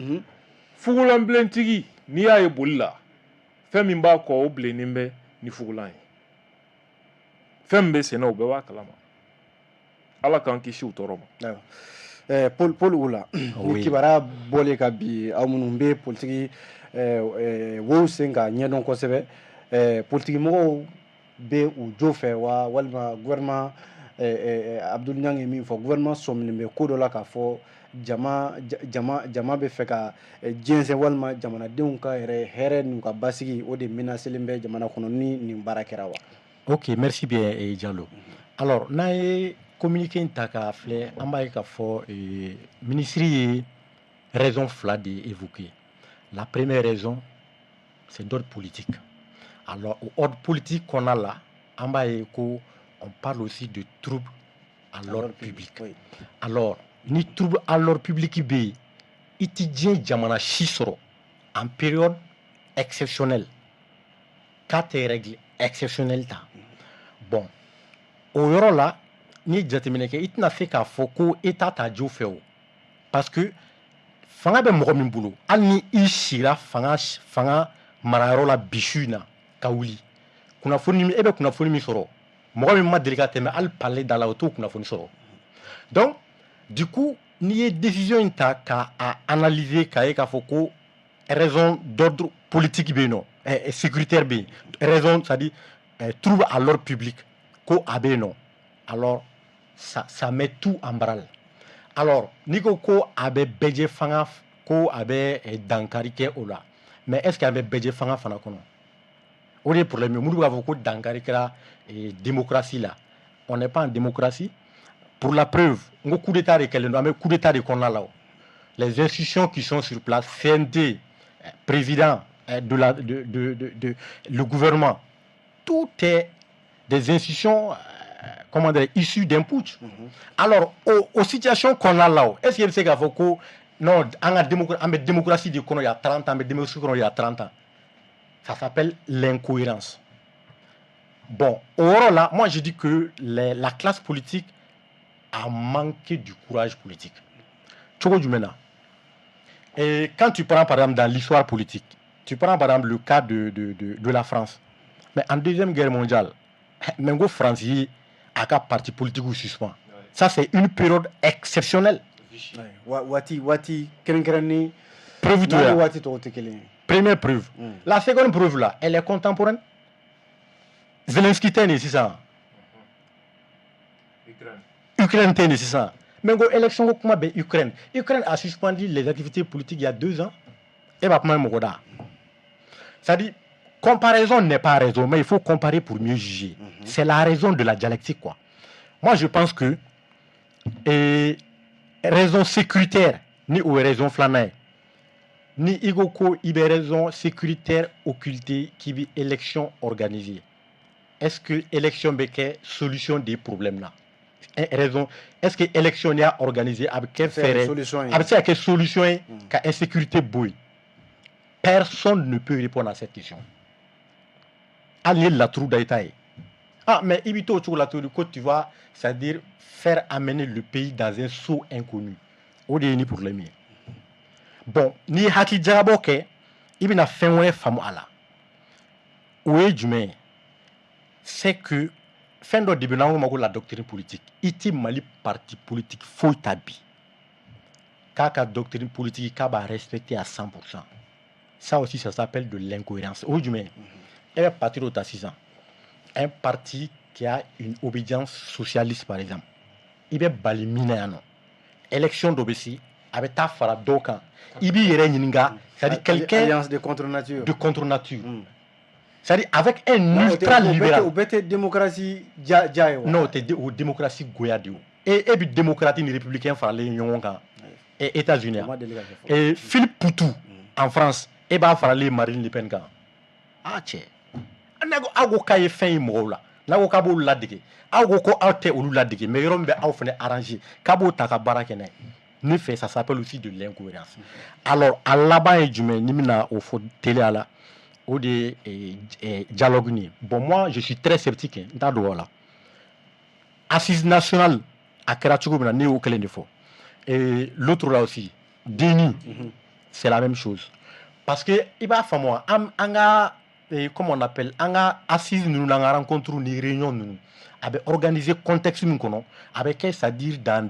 fugulanbilentigi, n'i y'a ye boli la, fɛn min b'a kɔ, o bilennen bɛ ni fugulan ye. Fɛn min bɛ sen na, o bɛɛ b'a kalama. Ala k'an kisi u tɔɔrɔ ma. Paul, Paul Oula, ni kibaruya bɔlen ka bi, aw minnu bɛ politiki wo sen ka ɲɛdɔn kosɛbɛ, politiki mɔgɔw bɛ u jo fɛ wa, walima gouvernement, Abdul Niang ye min fɔ, gouvernement sɔminen bɛ ko dɔ la k'a fɔ jama bɛ fɛ ka jɛnsɛn, walima jamanadenw ka yɛrɛ hɛrɛ n'u ka basigi, o de menacelen bɛ jamana kɔnɔ ni nin baara kɛra wa? Ok, merci bien, Diallo. Alors, n'an ye communiqué in ta k'a filɛ, an b'a ye k'a fɔ ministre ye raison fila de évoqué. La première raison, c'est d'ordre politique. Alors, o ordre politique kɔnɔna la, an b'a ye ko on parle aussi de trouble à l'ordre public. Alors, ni trouble à l'ordre public bɛ yen, i ti diɲɛ jamana si sɔrɔ en période exceptionnelle k'a tɛ règle exceptionnelle ta. Bon, o yɔrɔ la, n'i ye jateminɛ kɛ, i tɛna se k'a fɔ ko État t'a jo fɛ o, parce que fanga bɛ mɔgɔ min bolo, hali ni i sira fanga marayɔrɔ la bi su in na ka wuli, kunnafoni, e bɛ kunnafoni min sɔrɔ, mɔgɔ min ma deli ka tɛmɛ hali palais da la, o t'o kunnafoni sɔrɔ. Donc du coup, n'i ye décision in ta k'a analyser, k'a ye k'a fɔ ko raison d'ordre politique bɛ yen nɔ, sécuritaire bɛ yen, raison, c'est à dire trouble à l'ordre public, ko a bɛ yen nɔ, alors ça met tout en branle. Alors n'i ko ko a bɛ bɛɛjɛ fanga Ko a bɛ dankari kɛ o la, mais est ce que an bɛ bɛɛjɛ fanga fana kɔnɔ? O de ye problème ye. Minnu b'a fɔ ko dankari kɛra démocratie la, on n'est pas en démocratie. Pour la preuve, n ko coup d'état de kɛlen don, an bɛ coup d'état de kɔnɔna la. O les institutions qui sont sur place, CNT, président de la de, de, de, de le gouvernement, tout est des institutions, comment dire, issues d'un putsch. Alors aux situations qu'on a là, est-ce que bɛ se k'a fɔ ko non, an ka démocratie, an bɛ démocratie de kɔnɔ il y a 30 ans, an bɛ démocratie kɔnɔ il y a 30 ans? Ça s'appelle l'incohérence. Bon, o yɔrɔ la, moi je dis que la classe politique a manqué du courage politique. Cogo jumɛn na? Et quand tu prends par exemple dans l'histoire politique, tu prends par exemple le cas de la France. Mais en Deuxième Guerre mondiale, mais ko France ye a ka parti politique suspend. Ça, c'est une période exceptionnelle. Waati kɛrɛnkɛrɛnnen. Preuve. N'a ni waati tɔw tɛ kelen ye. Première preuve. La seconde preuve là, elle est contemporaine. Zelensky tɛ nin sisan. Ukraine tɛ nin sisan. Mais ko élection ko kuma bɛ Ukraine. Ukraine a suspendu les activités politiques il y a 2 ans. E b'a kuma mɔgɔ da. C'est-à-dire, comparaison n'est pas raison, mais il faut comparer pour mieux juger. C'est la raison de la dialectique, quoi. Moi, je pense que et raison sécuritaire ni o raison filanan ye, ni i ko ko i bɛ raison sécuritaire occulter k'i bɛ élection organiser, est-ce que élection bɛ kɛ solution des problèmes na? Raison, est-ce que élection n'i y'a organiser, a bɛ kɛ fɛɛrɛ, a bɛ se ka kɛ solution ye ka insécurité bɔ yen? Personne ne peut répondre à cette question, hali ni ye laturu da i ta ye. Ah, mais i bɛ t'o cogo la cogo di ko tu vas, c'est-à-dire, faire amener le pays dans un saut inconnu? O de ye ni problème ye. Bon, n'i ye hakili jagabɔ kɛ, i bɛna fɛn wɛrɛ faamu a la. O ye jumɛn ye? C'est que fɛn dɔ de bɛ n'an ko ma ko la doctrine politique. I ti Mali parti politique foyi ta bi k'a ka doctrine politique k'a b'a respecter à 100%. Ça aussi, ça s'appelle de l'incohérence. O ye jumɛn ye? E bɛ parti dɔ ta sisan, un parti qui a une obédience socialiste par exemple, i bɛ bali min na yan nɔ, élection dɔ bɛ se, a bɛ taa fara dɔw kan, i b'i yɛrɛ ɲininka, c'est-à-dire quelqu'un Alliance de contre nature. De contre nature, c'est-à-dire avec un ultra libéral. O bɛɛ tɛ démocratie ja ja ye wa? Non, o tɛ o démocratie goya de. O e bɛ démocrate ni républicain faralen ɲɔgɔn kan et États-Unis, et Philippe Poutou en France, e b'a faralen Marine Le Pen kan. Ah cɛ, n'a ko aw ko k'a ye fɛn ye mɔgɔw la, n'a ko k'a b'olu ladege, aw ko ko aw tɛ olu ladege, mais yɔrɔ min bɛ aw fana arranger k'a b'o ta ka baara kɛ n'a ye, ne fɛ, ça s'appelle aussi de l'incohérence. Alors a laban ye jumɛn ni bɛna o fɔ teliya la? O de ye dialogue nin ye. Bon, moi je suis très sceptique, n t'a dogo o la. Assise nationale a kɛra cogo min na, ne y'o kelen de fɔ. Et l'autre là aussi, DNI, c'est la même chose, parce que i b'a faamu, an ka, comment on appelle, an ka assise ninnu n'an ka rencontre ni réunion ninnu, a bɛ organiser contexte min kɔnɔ, a bɛ kɛ, c'est-à-dire dans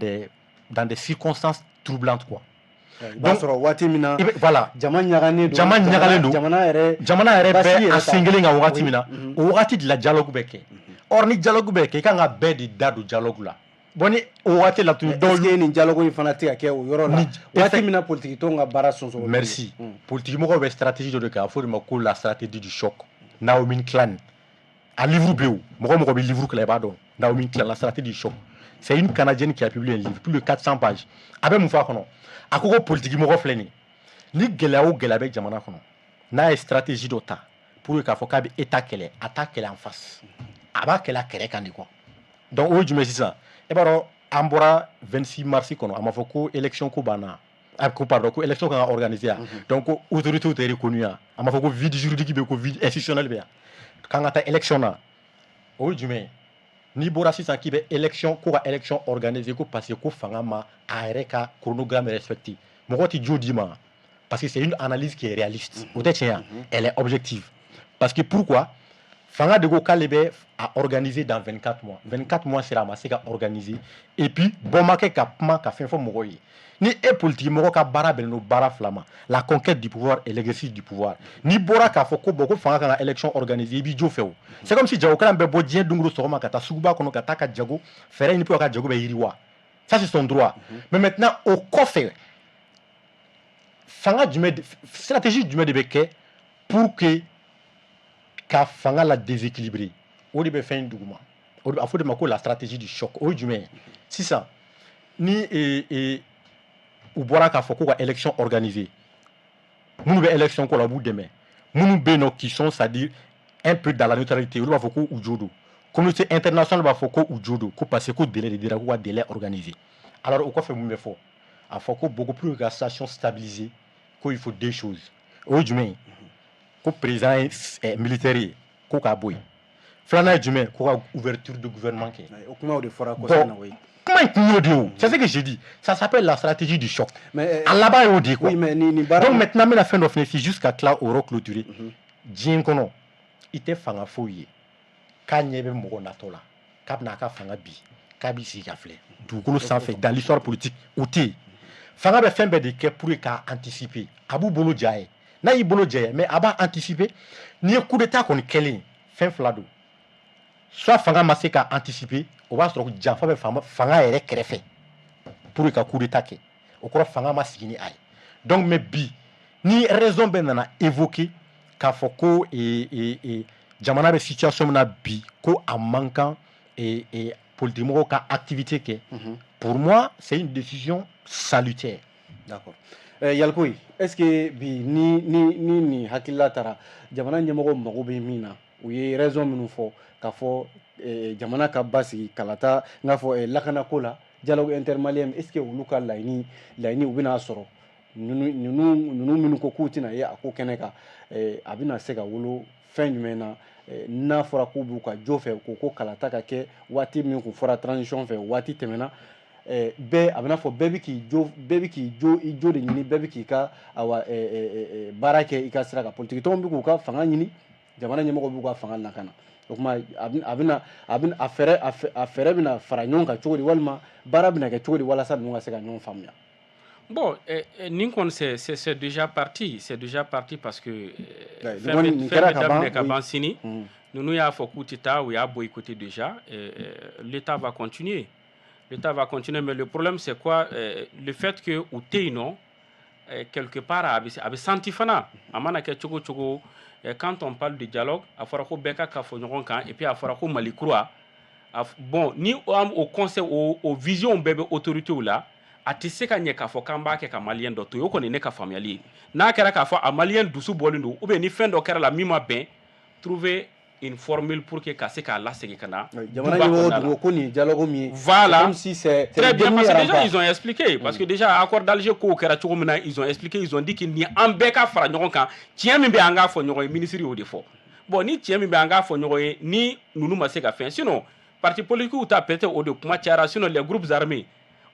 des circonstances troublantes, quoi. I b'a sɔrɔ waati min na voilà, jama ɲagalen don. Jama ɲagalen don. Jamana yɛrɛ jamana yɛrɛ bɛ a sen kelen kan wagati min na, o wagati de la dialogue bɛ kɛ. Or ni dialogue bɛ kɛ, i kan ka bɛɛ de da don dialogue la. Bon, ni o waati la tun dɔw, est-ce que nin dialogue in fana tɛ ka kɛ o yɔrɔ la waati min na politique tɔnw ka baara sonsoro? Merci. Politique mɔgɔw bɛ stratégie dɔ de kɛ, a fɔ o de ma ko la stratégie du choc. Naomi Klein a livre bɛ yen, mɔgɔ mɔgɔ bɛ livre kalan, i b'a dɔn. Naomi Klein, la stratégie du choc, c'est une Canadienne qui a publié un livre, plus de 400 pages. A bɛ mun fɔ a kɔnɔ? A ko ko politique mɔgɔ filɛ nin ye, ni gɛlɛya o gɛlɛya bɛ jamana kɔnɔ, n'a ye stratégie dɔ ta pour que k'a fɔ k'a bɛ état kɛlɛ, a t'a kɛlɛ en face, a b'a kɛlɛ a kɛrɛ kan de, quoi. Donc o ye jumɛn sisan? E b'a dɔn, an bɔra 26 mars kɔnɔ, a ma fɔ ko élection ko banna, a ko pardon, ko élection kan ka organiser yan, donc ko autorité tɛ reconnu yan, a ma fɔ ko vide juridique bɛ, ko vide institutionnel bɛ yan, k'an ka taa élection na. O ye jumɛn ye? N'i bɔra sisan k'i bɛ élection ko ka élection organiser, ko parce que ko fanga ma a yɛrɛ ka chronogramme respecté, mɔgɔ tɛ jo d'i ma, parce que c'est une analyse qui est réaliste. O tɛ tiɲɛ ye? Elle est objective. Parce que pourquoi? Fanga de ko k'ale bɛ a organiser dans 24 mois. 24 mois sera, a ma se ka organiser, et puis bɔ ma kɛ ka kuma ka fɛn fɔ mɔgɔw ye. Ni e politique mɔgɔ ka baara bɛnnen don baara fila ma, la conquête du pouvoir et l'exercice du pouvoir, n'i bɔra k'a fɔ ko bon, ko fanga kan ka élection organiser, i b'i jo fɛ. O c'est comme si jagokɛla bɛ bɔ diɲɛ don o don sɔgɔma ka taa suguba kɔnɔ ka taa ka jago fɛɛrɛ ɲini pour ka jago bɛ yiriwa. Ça, c'est son droit. Mais maintenant, o kɔfɛ, Fanga jumɛn, stratégie jumɛn de bɛ kɛ pour que ka fanga la déséquilibrer? O de bɛ fɛn in duguma. O de a fɔ de ma ko la stratégie du choc. O ye jumɛn ye? Sisan ni u bɔra k'a fɔ ko ka élection organiser, minnu bɛ élection ko la, u b'u dɛmɛ. Minnu bɛ yen nɔ qui sont, c'est-à-dire, un peu dans la neutralité, olu b'a fɔ ko u jo don. Communauté internationale b'a fɔ ko u jo don, ko parce que ko délai de dira, k'u ka délai organiser. Alors o kɔfɛ, mun bɛ fɔ? A fɔ ko beaucoup plus ka situation stabiliser, ko il faut deux choses. O ye jumɛn ye? Ko président ye militaire ye, ko k'a bɔ yen. Filanan ye jumɛn? Ko ka ouverture de gouvernement kɛ. O kumaw de fɔra kɔsɛbɛ na. Oui. Kuma in kun y'o de ye o. C'est ce que j'ai dit, ça s'appelle la stratégie du choc. Mais a laban y'o de ye quoi. Oui, mais ni baara. Donc maintenant, n bɛna fɛn dɔ fana f'i jusqu'à tila o yɔrɔ clôturer. Diɲɛ kɔnɔ, i tɛ fanga foyi ye k'a ɲɛ bɛ mɔgɔ natɔ la k'a bɛna a ka fanga bi k'a b'i sigi ka filɛ dugukolo sanfɛ. Dans l'histoire politique, o tɛ yen. Fanga bɛ fɛn bɛɛ de kɛ pour k'a anticiper. A b'u bolo ja ye, n'a y'i bolo jɛ, mais a b'a anticiper. N'i ye coup d'état kɔni kɛlen, fɛn fila don: soit fanga ma se k'a anticiper, o b'a sɔrɔ janfa bɛ fanga yɛrɛ kɛrɛfɛ pour ka coup d'état kɛ, o kɔrɔ fanga ma sigi ni a ye. Donc mais bi, ni raison bɛɛ nana évoquer k'a fɔ ko jamana bɛ situation min na bi, ko a man kan politique mɔgɔw ka activité kɛ, pour moi c'est une décision salutaire. D'accord. Yalcouyé, est-ce que bi ni hakilila taara, jamana ɲɛmɔgɔw mago bɛ min na, u ye raison minnu fɔ k'a fɔ jamana ka basigi, kalata, n k'a fɔ lakanako la, dialogue intermalien, est ce que olu ka laɲini u bɛna sɔrɔ? Ninnu minnu ko k'u tɛna ye a ko kɛnɛ kan, a bɛna se ka wolo fɛn jumɛn na? N'a fɔra k'u b'u ka jo fɛ, ko kalata ka kɛ waati min kun fɔra transition fɛ, waati tɛmɛna bɛɛ, a bɛna fɔ bɛɛ bɛ k'i jo, bɛɛ bɛ k'i jo, i jo de ɲini, bɛɛ bɛ k'i ka awa baara kɛ i ka sira kan. Politique tɔnw bɛ k'u ka fanga ɲini, jamana ɲɛmɔgɔw b'u ka fanga lakana. O tuma a bɛna a fɛɛrɛ bɛna fara ɲɔgɔn kan cogo di, walima baara bɛna kɛ cogo di walasa ninnu ka se ka ɲɔgɔn faamuya? Bon, nin kɔni, c'est déjà parti, c'est déjà parti parce que fɛn bɛ daminɛ ka ban sini. Ninnu y'a fɔ k'u tɛ taa, u y'a boycotté déjà. L'État va continuer. L'État va continuer, mais le problème, c'est quoi? Le fait que u tɛ yen nɔ, quelque part a bɛ senti fana. A mana kɛ cogo o cogo, quand on parle de dialogue, a fɔra ko bɛɛ ka kafo ɲɔgɔn kan, et puis a fɔra ko Mali kura. Bon, ni o conseil, o vision bɛɛ bɛ autorités la, a tɛ se ka ɲɛ k'a fɔ k'an b'a kɛ ka malien dɔ to yen. O kɔni ye ne ka faamuyali ye. N'a kɛra k'a fɔ a malien dusu bɔlen don, ou bien ni fɛn dɔ kɛra la min ma bɛn, trouver une formule pour que ka se k'a lasegin ka na. Jamana ɲɛmɔgɔw dun ko ko nin dialogue min ye. Voilà. Comme si c'est très bien, parce que déjà ils ont expliqué, parce que déjà accord d'Alger kow kɛra cogo min na, ils ont expliqué, ils ont dit que nin an bɛɛ ka fara ɲɔgɔn kan, tiɲɛ min bɛ, an k'a fɔ ɲɔgɔn ye. Ministre y'o de fɔ. Bon, ni tiɲɛ min bɛ, an k'a fɔ ɲɔgɔn ye, ni ninnu ma se ka fɛn, sinon parti politique ta, peut-être o de kuma cayara. Sinon les groupes armés,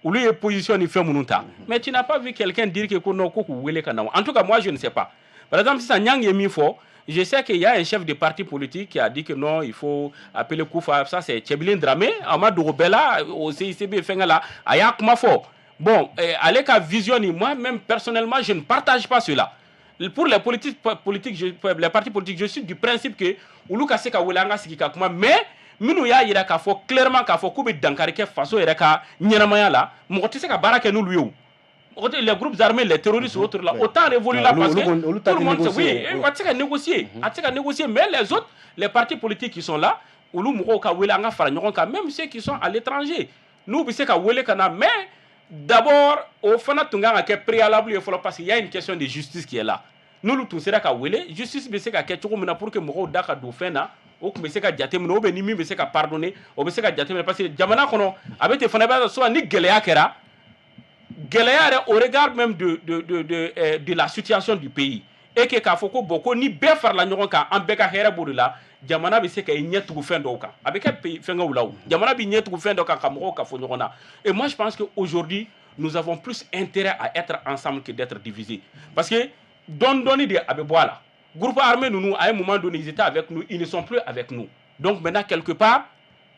olu ye position ni fɛn minnu ta, mais tu n'as pas vu quelqu'un dire que ko non, ko k'u wele ka na. En tout cas, moi je ne sais pas. Par exemple, sisan Niang ye min fɔ, je sais qu'il y a un chef de parti politique qui a dit que non, il faut appeler Koufa. Ça, c'est Tiébilé Dramé. A ma dogo bɛɛ la, au CICB fɛngɛ la, a y'a kuma fɔ. Bon, ale ka vision ni moi-même personnellement, je ne partage pas cela. Pour les politiques, les partis politiques, je suis du principe que olu ka se ka wele, an ka sigi ka kuma, mais minnu y'a yira k'a fɔ clairement k'a fɔ k'u bɛ dankari kɛ faso yɛrɛ ka ɲɛnamaya la, mɔgɔ tɛ se ka baara kɛ n'olu ye o. Les groupes armés, les terroristes, autres là, autant évoluer là parce que tout le monde sait, oui, a tɛ se ka négocier, a tɛ se ka négocier, mais les autres, les partis politiques qui sont là, olu mɔgɔw ka wele, an ka fara ɲɔgɔn kan, même ceux qui sont à l'étranger, n'u bɛ se ka wele ka na, mais d'abord, o fana tun kan ka kɛ préalable ye fɔlɔ, parce qu'il y a une question de justice qui est là. N'olu tun sera ka wele, justice bɛ se ka kɛ cogo min na pour que mɔgɔw da ka don fɛn na, o tun bɛ se ka jateminɛ, ou bien ni min bɛ se ka pardonner, o bɛ se ka jateminɛ, parce que jamana kɔnɔ a bɛ ten fana. I b'a sɔrɔ souvent ni gɛlɛya kɛra, gɛlɛya yɛrɛ, au regard même de la situation du pays, et que k'a fɔ ko bon, ko ni bɛɛ farala ɲɔgɔn kan, an bɛɛ ka hɛrɛ b'o de la, jamana bɛ se ka i ɲɛ tugu fɛn dɔw kan. A bɛ kɛ pays fɛnkɛw la, o jamana b'i ɲɛ tugu fɛn dɔ kan ka mɔgɔw ka fɔ ɲɔgɔn na. Et moi je pense que aujourd'hui nous avons plus intérêt à être ensemble que d'être divisés, parce que dɔɔni dɔɔni de a bɛ bɔ a la. Groupe armé ninnu, à un moment donné ils étaient avec nous, ils ne sont plus avec nous. Donc maintenant, quelque part,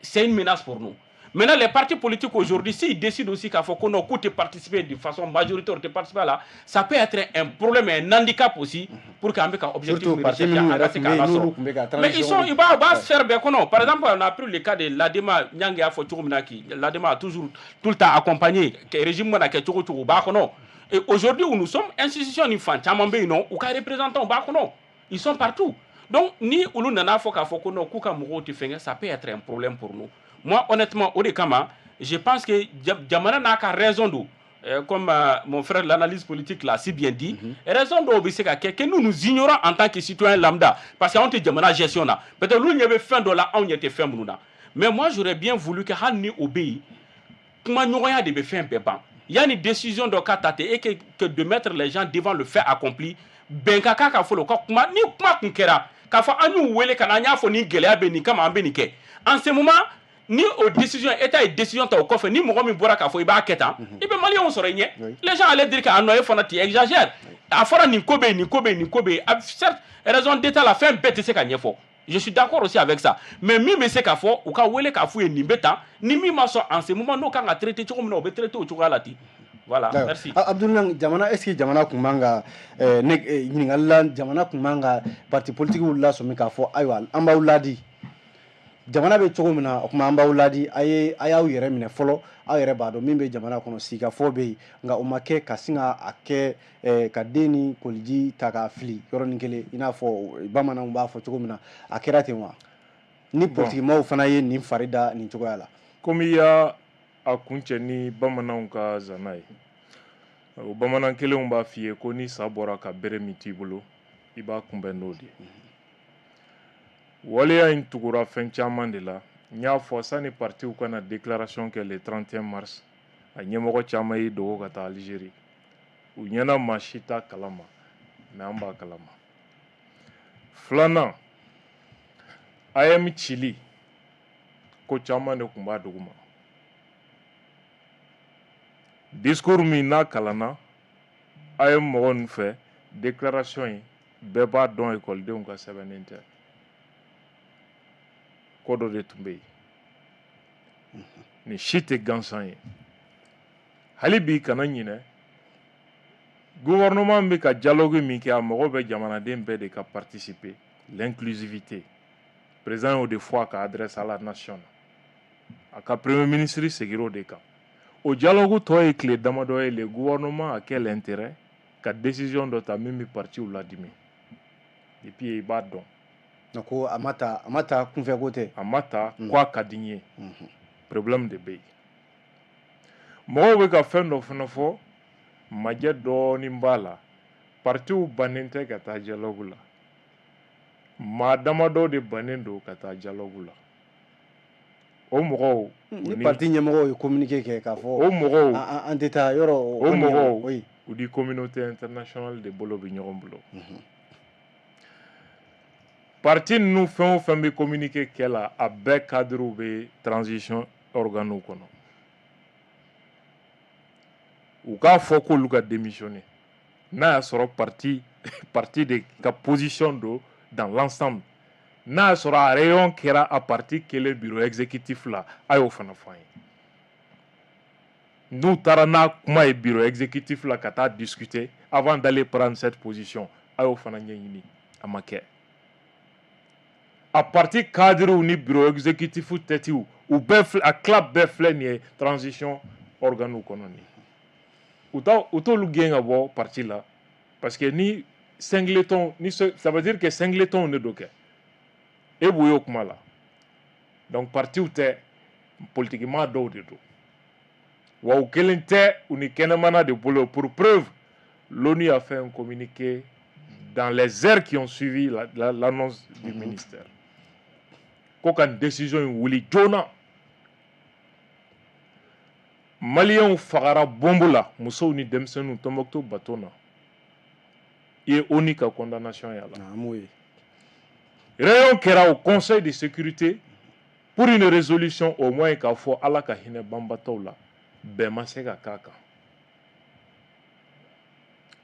c'est une menace pour nous. Maintenant, les partis politiques aujourd'hui, s'ils décident aussi k'a fɔ ko non, k'u tɛ participer de façon majoritaire, tɛ participer là, ça peut être un problème, un handicap aussi, pour qu'an bɛ ka objectif Surtout parti minnu yɛrɛ tun bɛ yen, n'olu tun bɛ ka Mais ils sont, i b'a sphère bɛɛ kɔnɔ. Par exemple, on a pris le cas de l'ADEMA, Niang y'a fɔ cogo min na, l'ADEMA a toujours tout le temps accompagné, régime mana kɛ cogo o cogo, u b'a kɔnɔ. Et aujourd'hui où nous sommes, institution ni fan caman bɛ yen nɔ, u ka représentants b'a kɔnɔ, ils sont partout. Donc ni olu nana fɔ k'a fɔ ko non, k'u ka mɔgɔw tɛ fɛn kɛ, ça peut être un problème pour nous. Moi, honnêtement, o de kama, je pense que jamana n'a ka raison don. Comme mon frère l'analyse politique l'a si bien dit, raison dɔw bɛ se ka kɛ que nous nous ignorons en tant que citoyen lambda, parce que anw tɛ jamana gestion na, peut-être olu ɲɛ bɛ fɛn dɔ la, anw ɲɛ tɛ fɛn minnu na. Mais moi, j'aurais bien voulu que hali ni o bɛ yen, kuma ɲɔgɔnya de bɛ fɛn bɛɛ ban yanni décision dɔ ka ta ten et que de mettre les gens devant le fait accompli. Bɛn ka k'a kan fɔlɔ, ka kuma. Ni kuma kun kɛra k'a fɔ an y'u wele ka na, an y'a fɔ nin gɛlɛya bɛ nin kama, an bɛ nin kɛ, en ce moment ni o décision, état ye décision ta, o kɔfɛ ni mɔgɔ min bɔra k'a fɔ i b'a kɛ tan, i bɛ maliyɛnw sɔrɔ i ɲɛ. Les gens allaient dire que ah non, e fana, tu exagères, a fɔra nin ko bɛ yen, nin ko bɛ yen, nin ko bɛ yen. Certes, raison d'état la, fɛn bɛɛ tɛ se ka ɲɛfɔ, je suis d'accord aussi avec ça, mais min bɛ se ka fɔ, u ka wele k'a f'u ye nin bɛ tan, ni min ma sɔn en ce moment, n'o kan ka traiter cogo min na, o bɛ traiter o cogoya la ten. Voilà, merci. Abdoulaye, jamana, est ce que jamana kun man ka ne ɲininkali la, jamana kun man ka parti politique lasɔmi k'a fɔ ayiwa, an b'aw ladi, jamana bɛ cogo min na, o tuma an b'aw ladi, a ye a y'aw yɛrɛ minɛ fɔlɔ, aw yɛrɛ b'a dɔn min bɛ jamana kɔnɔ, sigikafɔ bɛ yen. Nka o ma kɛ ka sin ka a kɛ ka den ni koliji ta k'a fili yɔrɔnin kelen, i n'a fɔ bamananw b'a fɔ cogo min na. A kɛra ten wa? Ni politikimaaw fana ye nin fari da nin cogoya la. Komi i y'a a kuncɛ ni bamananw ka zana ye, o bamanan kelenw b'a f'i ye ko ni sa bɔra ka bere min t'i bolo, i b'a kunbɛn n'o de ye. Waleya in tugura fɛn caman de la. N y'a fɔ, sani partiw ka na déclaration kɛ le 31 mars, a ɲɛmɔgɔ caman y'i dogo ka taa Algérie. U ɲɛna, maa si t'a kalama, mais an b'a kalama. Filanan, AEEM cili ko caman de tun b'a duguma. Discours min n'a kalanna AEEM mɔgɔ ninnu fɛ, déclaration in, bɛɛ b'a dɔn ekɔlidenw ka sɛbɛnnen tɛ. Ko dɔ de tun bɛ yen, nin si tɛ gansan ye. Hali bi, kana ɲinɛ, gouvernement bɛ ka dialogue min kɛ, a mago bɛ jamanaden bɛɛ de ka participer, l'inclusivité. Président y'o de fɔ a ka adresse à la nation na, a ka premier ministre seginna o de kan. O dialogue tɔ ye tile damadɔ ye, le gouvernement a quel intérêt ka décision dɔ ta min bɛ partiw ladimi? Et puis i b'a dɔn. Ko a ma ta, a ma ta kunfɛ ko tɛ. A ma ta ko a ka di n ye, problème de bɛ yen. Mɔgɔw bɛ ka fɛn dɔ fana fɔ, majɛ dɔɔnin b'a la. Partiw bannen tɛ ka taa dialogue la, maa damadɔ de bannen don ka taa dialogue la. O mɔgɔw Ni parti ɲɛmɔgɔw ye communiqué kɛ k'a fɔ o mɔgɔw an tɛ taa yɔrɔ. O mɔgɔw, u ni communauté internationale de bolo bɛ ɲɔgɔn bolo. Parti ninnu fɛn o fɛn bɛ communiqué kɛ la, a bɛɛ cadre bɛ transition organes kɔnɔ. U k'a fɔ k'olu ka démissionner n'a y'a sɔrɔ parti de ka position don dans l'ensemble. N'a y'a sɔrɔ a réunion kɛra a parti kelen bureau exécutif la, a y'o fana fɔ an ye. N'u taara n'a kuma ye bureau exécutif la ka taa discuter avant d'aller prendre cette position, a y'o fana ɲɛɲini. A ma kɛ. A parti cadre ni bureau exécutif tête, u bɛɛ, a tila bɛɛ filɛ nin ye transition organes kɔnɔ nin. U t'olu gɛn ka bɔ parti la, parce que ni singleton ni, ça veut dire que singleton de do kɛ e b'o ye o kuma la. Donc partiw tɛ, politiquement dɔw de don wa, u kelen tɛ, u ni kɛnɛmana de bolo. Pour preuve, l'ONU a fait un communiqué dans les heures qui ont suivi l'annonce du ministère ko ka décision in wuli joona. Maliyɛnw fagara bombe la, musow ni denmisɛnninw, Tombouctou bateau na. I ye ONU ka condamnation y'a la. Réunion kɛra au Conseil de sécurité pour une résolution, au moins k'a fɔ Ala ka hinɛ banbatɔw la, bɛn ma se ka k'a kan.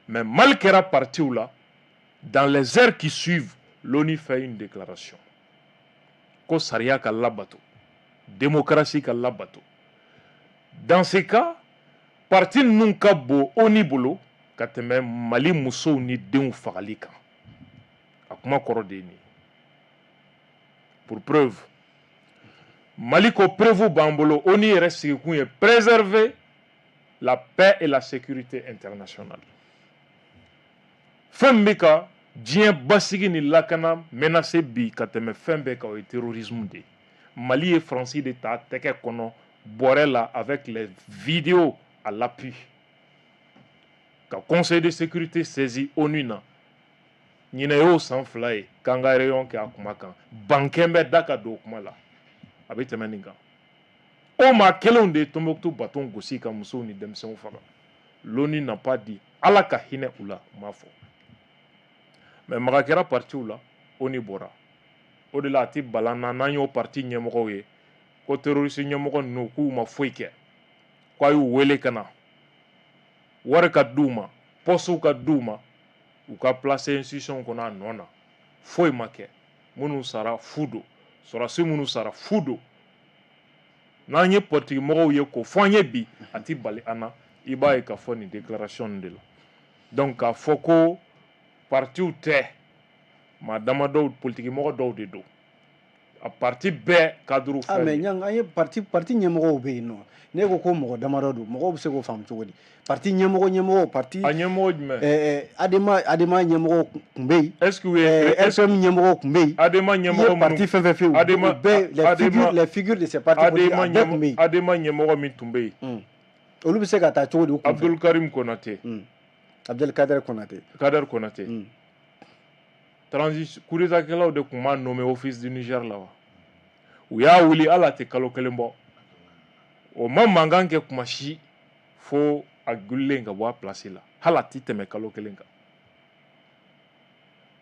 Mais mal kɛra partiw la, dans les heures qui suivent, l'ONU fait une déclaration ko sariya ka labato, démocratie ka labato. Dans ce cas, parti ninnu ka bon ONU bolo ka tɛmɛ Mali musow ni denw fagali kan. A kuma kɔrɔ de ye nin ye. Pour preuve, Mali ko preuve b'an bolo. ONU yɛrɛ sigikun ye préserver la paix et la sécurité internationale. Fɛn min bɛ ka diɲɛ basigi ni lakana menacer bi ka tɛmɛ fɛn bɛɛ kan, o ye terrorisme de ye. Mali ye Faransi de ta tɛgɛ kɔnɔ bɔrɛ la avec les vidéos à l'appui, ka Conseil de sécurité saisi ONU na. Ɲinɛ y'o san 2 ye k'an ka réunion kɛ a kuma kan, bankɛn bɛ da ka don o kuma la, a bɛ tɛmɛ nin kan. O maa kelenw de ye Tombouctou bateau gosi ka musow ni denmisɛnw faga. L'ONU n'a pas dit Ala ka hinɛ u la, u m'a fɔ. Mais maga kɛra partiw la, ONU bɔra. O de la a tɛ bala na n'an y'o parti ɲɛmɔgɔw ye ko terroriste ɲɛmɔgɔ ninnu k'u ma foyi kɛ, k'a y'u wele ka na, wari ka d'u ma, postew ka d'u ma, u ka placer institution kɔnɔ a nɔ na. Foyi ma kɛ. Minnu sara, fu don. Sɔrɔdasi minnu sara, fu don. N'an ye politique mɔgɔw ye k'o fɔ an ye bi, a ti bali an na. I b'a ye k'a fɔ nin déclaration de la. Donc k'a fɔ ko partiw tɛ, maa damadɔw, politique mɔgɔ dɔw de don, a parti bɛɛ cadre. Ah, mais Ɲang, an ye parti ɲɛmɔgɔw bɛ yen nɔ. Ne ko ko mɔgɔ damadɔ don, mɔgɔw bɛ se k'o faamu cogo di? Parti ɲɛmɔgɔ parti. A ɲɛmɔgɔ jumɛn? ADEMA ɲɛmɔgɔ tun bɛ yen. Est ce que u ye RPM ɲɛmɔgɔ tun bɛ yen. ADEMA ɲɛmɔgɔ minnu, parti fɛn fɛn fɛ yen, ADEMA bɛɛ, les figures de ces partis politiques, a bɛɛ tun bɛ yen. ADEMA ɲɛmɔgɔ min tun bɛ yen. Olu bɛ se ka taa cogo di u kunfɛ? Abdul Karim Konate. Abdul Kader Konate. Kader Konate. Transition coup d'état kɛlaw de tun b'a nommé Office du Niger la wa. U y'a wuli, hali a tɛ kalo 1 bɔ, o ma mankan kɛ kuma si fo a wulilen ka bɔ a place la, hali a ti tɛmɛ kalo 1 kan.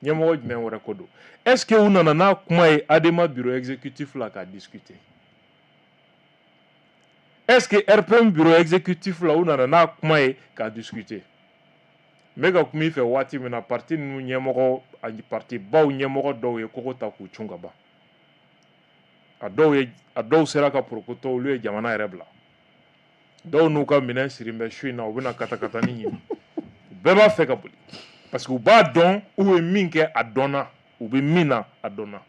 Ɲɛmɔgɔ jumɛn wɛrɛ ko don? Est ce que u nana n'a kuma ye ADEMA bureau exécutif la k'a discuter? Est ce que RPM bureau exécutif la, u nana n'a kuma ye k'a discuter? N bɛ ka kuma i fɛ waati min na, parti ninnu ɲɛmɔgɔ, parti baw ɲɛmɔgɔ dɔw ye kogo ta k'u cun ka ban. A dɔw ye, a dɔw sera ka porokoto, olu ye jamana yɛrɛ bila. Dɔw n'u ka minɛn siri bɛ su in na, u bɛna katakatani ɲini. U bɛɛ b'a fɛ ka boli parce que u b'a dɔn u ye min kɛ, a dɔnna, u bɛ min na, a dɔnna.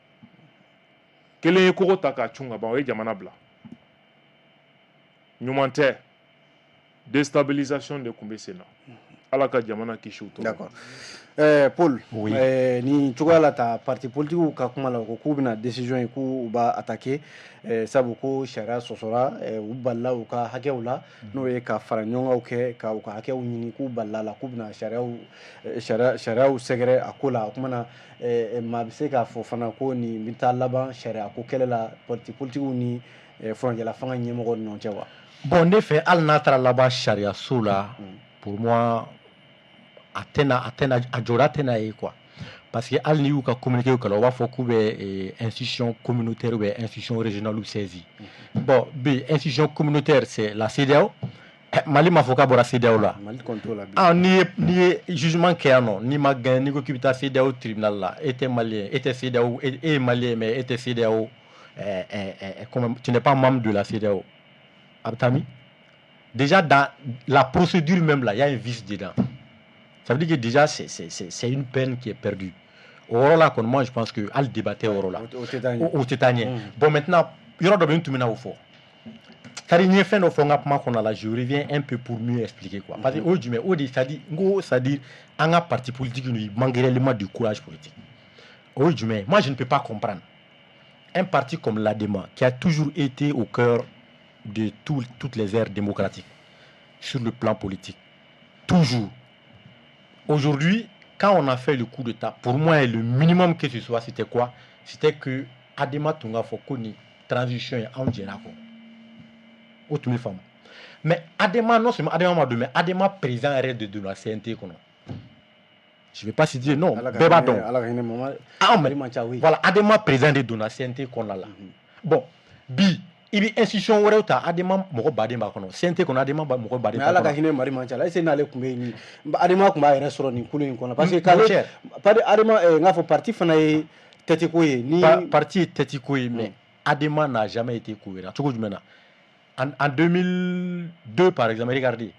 Kelen ye kogo ta k'a cun ka ban, o ye jamana bila. Ɲuman tɛ, déstabilisation de tun bɛ sen na. Ala ka jamana kisi u tɔɔrɔ. D'accord. Paul, Oui. Nin cogoya la ta, parti politique ka kuma la, u ko k'u bɛna décision ye k'u b'a attaquer, sabu ko sariya sɔsɔra, u balila u ka hakɛw la, n'o ye ka fara ɲɔgɔn kɛ ka u ka hakɛw ɲini, k'u balila la, k'u bɛna sariyaw sɛgɛrɛ a ko la. O kuma na, maa bɛ se k'a fɔ fana ko nin bɛ taa laban sariya ko kɛlɛ la parti politique ni furancɛla fanga ɲɛmɔgɔw ni ɲɔgɔn cɛ wa? Bon, ne fɛ, hali n'a taara laban sariya so la, pour moi, a tɛna a jɔda tɛna ye quoi, parce que hali n'i y'u ka communiqué kalan, u b'a fɔ k'u bɛ institution communautaire ou bien institution régionale saisi. Bon, bi institution communautaire, c'est la CEDEAO. Mali m'a fɔ k'a bɔra CEDEAO la. Mali kɔni t'o la bi. Ah, n'i ye jugement kɛ yan nɔ, n'i ma gagné, n'i ko k'i bɛ taa CEDEAO tribunal la, e tɛ malien, e tɛ CEDEAO, e ye malien mais e tɛ CEDEAO, comment, tu n'es pas membre de la CEDEAO, a bɛ taa min? Déjà, dans la procédure même là, il y a un vice dedans. Ça veut dire que déjà c'est une peine qui est perdue. O yɔrɔ la kɔni, moi je pense que hali débat tɛ o yɔrɔ la. O tɛ taa ɲɛ. O tɛ taa ɲɛ. Bon, maintenant, yɔrɔ dɔ bɛ yen, n tun bɛna o fɔ, c'est-à-dire n ye fɛn dɔ fɔ n ka kuma kɔnɔna la, je reviens un peu pour mieux expliquer quoi, parce que o ye jumɛn o de, c'est-à-dire n ko, c'est-à-dire an ka parti politique ninnu, il manque réellement du courage politique. O ye jumɛn ye? Moi, je ne peux pas comprendre un parti comme l'ADEMA, qui a toujours été au cœur de toutes les ères démocratiques sur le plan politique, toujours. Aujourd'hui, quand on a fait le coup d'État, pour moi, le minimum que ce soit, c'était quoi? C'était que ADEMA tun k'a fɔ ko nin transition ye, anw jɛra kɔ. O tun bɛ faamu. Mais ADEMA, non seulement ADEMA ma don, mais ADEMA président yɛrɛ de donna CNT kɔnɔ. Je vais pas citer non, bɛɛ b'a dɔn. Ala ka hinɛ mama. Ah, mais Mali man ca, oui. Voilà, ADEMA président de donna CNT kɔnɔna la. Bon, bi i bɛ institution wɛrɛw ta, ADEMA mɔgɔ baden b'a kɔnɔ. CNT kɔnɔ, ADEMA mɔgɔ baden Mais b'a Ala ka kɔnɔ. hinɛ Mali man ca la. Est ce que n'ale tun bɛ yen, ADEMA tun b'a yɛrɛ sɔrɔ nin kulu in kɔnɔ? Parce que Mon k'ale cher. Parce que ADEMA, n k'a fɔ parti fana ye tête ko ye ni Parti ye tête ko ye, mais ADEMA n'a jamais été cohérent. Cogo jumɛn na? En 2002 par exemple, regardez,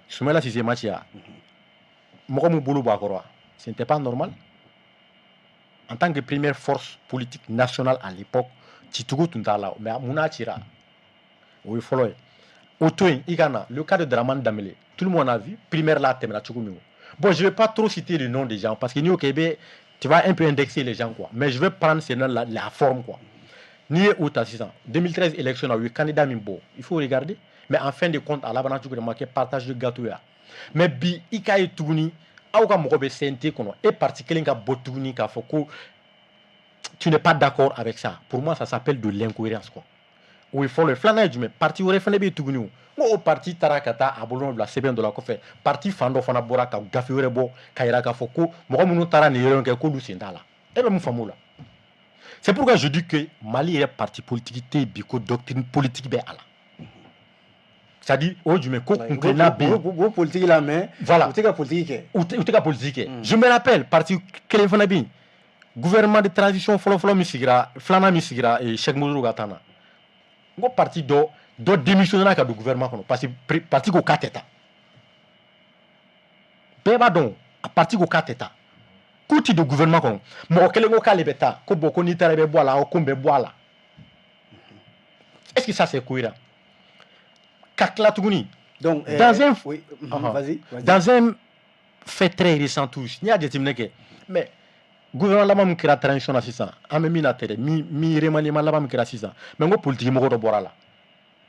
Soumaïla Cissé ma ci wa? Mɔgɔ mun bolo bɔ a kɔrɔ wa? Ce n'était pas normal. En tant que première force politique nationale à l'époque, cicogo tun t'a la, mais mun n'a cira? O ye fɔlɔ ye. O to yen, i ka na le cas de Dramane Dembélé, tout le monde a vu primaire la, a tɛmɛna cogo min. Bon, je vais pas trop citer le nom des gens parce que n'i y'o kɛ, i bɛ, tu vas un peu indexer les gens quoi, mais je vais prendre seulement la forme quoi. N'i ye o ta sisan, 2013 élection na, u ye candidat min bɔ, il faut regarder, mais en fin de compte, a labanna cogo di? Ma kɛ partage de gâteau ya. Mais bi, i k'a ye tuguni, aw ka mɔgɔ bɛ CNT kɔnɔ, e parti kelen ka bɔ tuguni k'a fɔ ko tu n'es pas d'accord avec ça. Pour moi, ça s'appelle de l'incohérence quoi. O ye fɔlɔ ye. Filanan ye jumɛn? Parti wɛrɛ fana bɛ yen tuguni. O n ko o parti taara ka taa a bolonɔ bila sɛbɛn dɔ la. Kɔfɛ, parti fan dɔ fana bɔra ka gafe wɛrɛ bɔ ka yira k'a fɔ ko mɔgɔ minnu taara nin yɔrɔ in kɛ, k'olu sen t'a la. E bɛ mun faamu o la? C'est pourquoi je dis que Mali yɛrɛ, parti politique tɛ yen bi ko doctrine politique bɛ a la. C'est à dire, o ye jumɛn ko kunkilenna bɛ yen? U b'o politique la, mais voilà, u tɛ ka politique kɛ. U tɛ ka politique kɛ. Je me rappelle, parti kelen fana bɛ yen, gouvernement de transition fɔlɔ-fɔlɔ min sigira, filanan min sigira, Cheikh Modibo ka temps na, n ko parti dɔ démissionnera ka don gouvernement kɔnɔ parce que parti ko k'a tɛ taa. Bɛɛ b'a dɔn, a parti ko k'a tɛ taa, k'u ti don gouvernement kɔnɔ. Mɔgɔ kelen ko k'ale bɛ taa, ko bon, ko n'i taara i bɛ bɔ a la, ko n bɛ bɔ a la. Est-ce que ça, c'est cohérent? Ka tila tuguni, donc dans un oui, vas-y, vas-y. Dans un fait très récent tous, n'i y'a jateminɛ kɛ, mais gouvernement laban min kɛra transition na sisan, an bɛ min na tɛ dɛ, min remaniement laban min kɛra sisan, mais n ko politique mɔgɔ dɔ bɔra la.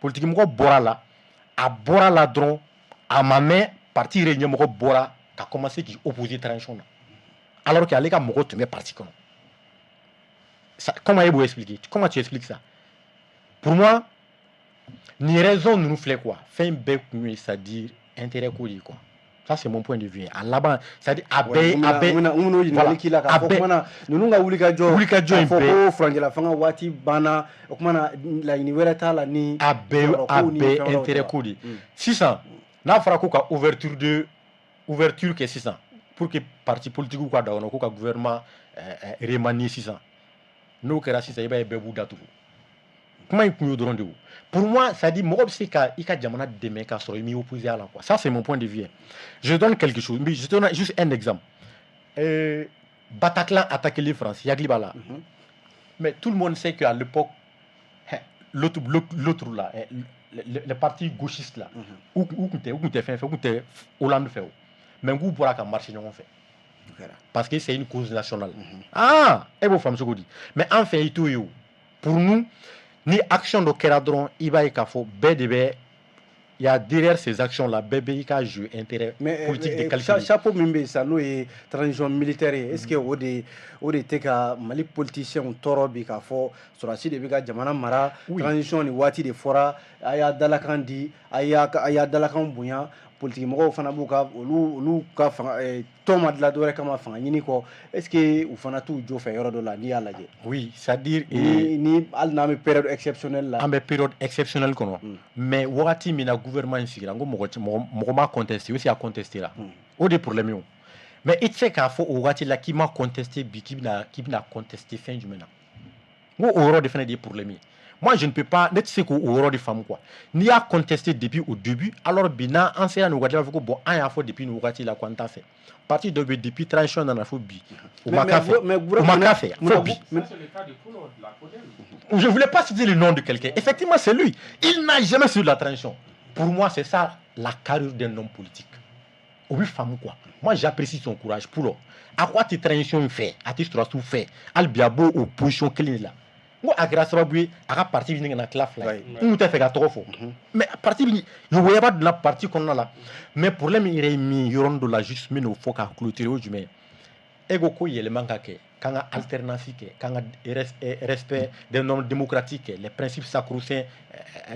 Politique mɔgɔ bɔra la, a bɔra la dɔrɔn, a ma mɛn, parti yɛrɛ ɲɛmɔgɔ bɔra ka commencer k'i opposer transition na, alors que ale ka mɔgɔ tun bɛ parti kɔnɔ. Ça, comment e b'o expliquer? Comment tu expliques ça? Pour moi, nin raison ninnu filɛ quoi, fɛn bɛɛ kun ye, c'est à dire intérêt ko de ye quoi. Ça, c'est mon point de vue. A laban, c'est à dire a bɛɛ, a bɛɛ. N bɛn'o ɲininkali k'i la k'a fɔ kumana ninnu ka wulikajɔ, wulikajɔ in k'a fɔ bɛɛ ko furancɛla fanga waati banna, o kumana laɲini wɛrɛ t'a la ni a bɛɛ, a bɛɛ intérêt ko de ye. Sisan, n'a fɔra ko ka ouverture kɛ sisan pour que parti politique ka don a kɔnɔ, ko ka gouvernement remanier sisan, n'o kɛra sisan, i b'a ye bɛɛ b'u datugu. Kuma in kun y'o dɔrɔn de ye. Pour moi, c'est à dire, mɔgɔ bɛ se ka i ka jamana dɛmɛ k'a sɔrɔ i m'i opposé a la quoi. Ça, c'est mon point de vue. Je donne quelque chose, mais je donne juste un exemple. Bataclan attaqué les France, hakili b'a la. Mais tout le monde sait qu'à l'époque, l'autre là, le parti gauchiste là, u tun tɛ fɛn fɛ, u tun tɛ Hollande fɛ o, mais k'u bɔra ka marcher ɲɔgɔn fɛ parce que c'est une cause nationale. Ah, e b'o faamu cogo di? Mais an fɛ, i t'o ye o. Pour nous, ni action dɔ kɛra dɔrɔn, i b'a ye k'a fɔ bɛɛ de bɛ, il y a derrière ces actions là, bɛɛ bɛ i ka jeu intérêt mais politique de calculer. Chapeau min bɛ yen sisan, n'o ye transition militaire ye, est ce que o de tɛ ka Mali politiciens tɔɔrɔ bi, k'a fɔ sɔrɔdasi de bɛ ka jamana mara? Transition ni waati de fɔra, a y'a dalakan di, a y'a dalakan bonya. Politique mɔgɔw fana b'u ka olu ka fanga tɔn ma dilan dɔwɛrɛ kama fanga ɲini kɔ. Est ce que u fana t'u jo fɛ yɔrɔ dɔ la, n'i y'a lajɛ? Oui, c'est à dire ni hali n'an bɛ période exceptionnelle la. An bɛ période exceptionnelle kɔnɔ, mais wagati min na gouvernement in sigira, n ko mɔgɔ ma contesté aussi, a contesté la, o de ye problème ye o. Mais i tɛ se k'a fɔ o waati la k'i ma contesté bi, k'i bɛna contesté fɛn jumɛn na? N ko o yɔrɔ de fana de ye problème ye. Moi, je ne peux pas, ne tɛ se k'o yɔrɔ de faamu quoi. N'i y'a contesté depuis au début, alors bi n'an sera nin wagati la, b'a fɔ ko bon, an y'a fɔ depuis nin wagati la ko an t'a fɛ. Parti dɔ bɛ, depuis transition nana fo bi, u ma k'a fɛ, u ma k'a fɛ fo bi. Je voulais pas citer le nom de quelqu'un. Effectivement, c'est lui. Il n'a jamais su la transition. Pour moi, c'est ça la carrure d'un homme politique. O bɛ faamu quoi. Moi, j'apprécie son courage. Pour a ko a tɛ transition in fɛ, a tɛ sɔrɔdasiw fɛ, hali bi a b'o o position kelen de la. N ko a kɛra sababu ye a ka parti bɛ ɲini ka na tila fila ye. N kun tɛ fɛ ka tɔgɔ fɔ, mais parti bɛ yoboyaba donna parti kɔnɔna la. Mais problème yɛrɛ ye min ye yɔrɔnin dɔ la, juste n bɛ n'o fɔ k'a clôturer, o jumɛn ye? E ko ko yɛlɛma ka kɛ, k'an ka alternance kɛ, k'an ka respect des normes démocratiques kɛ, les principes sacro-saints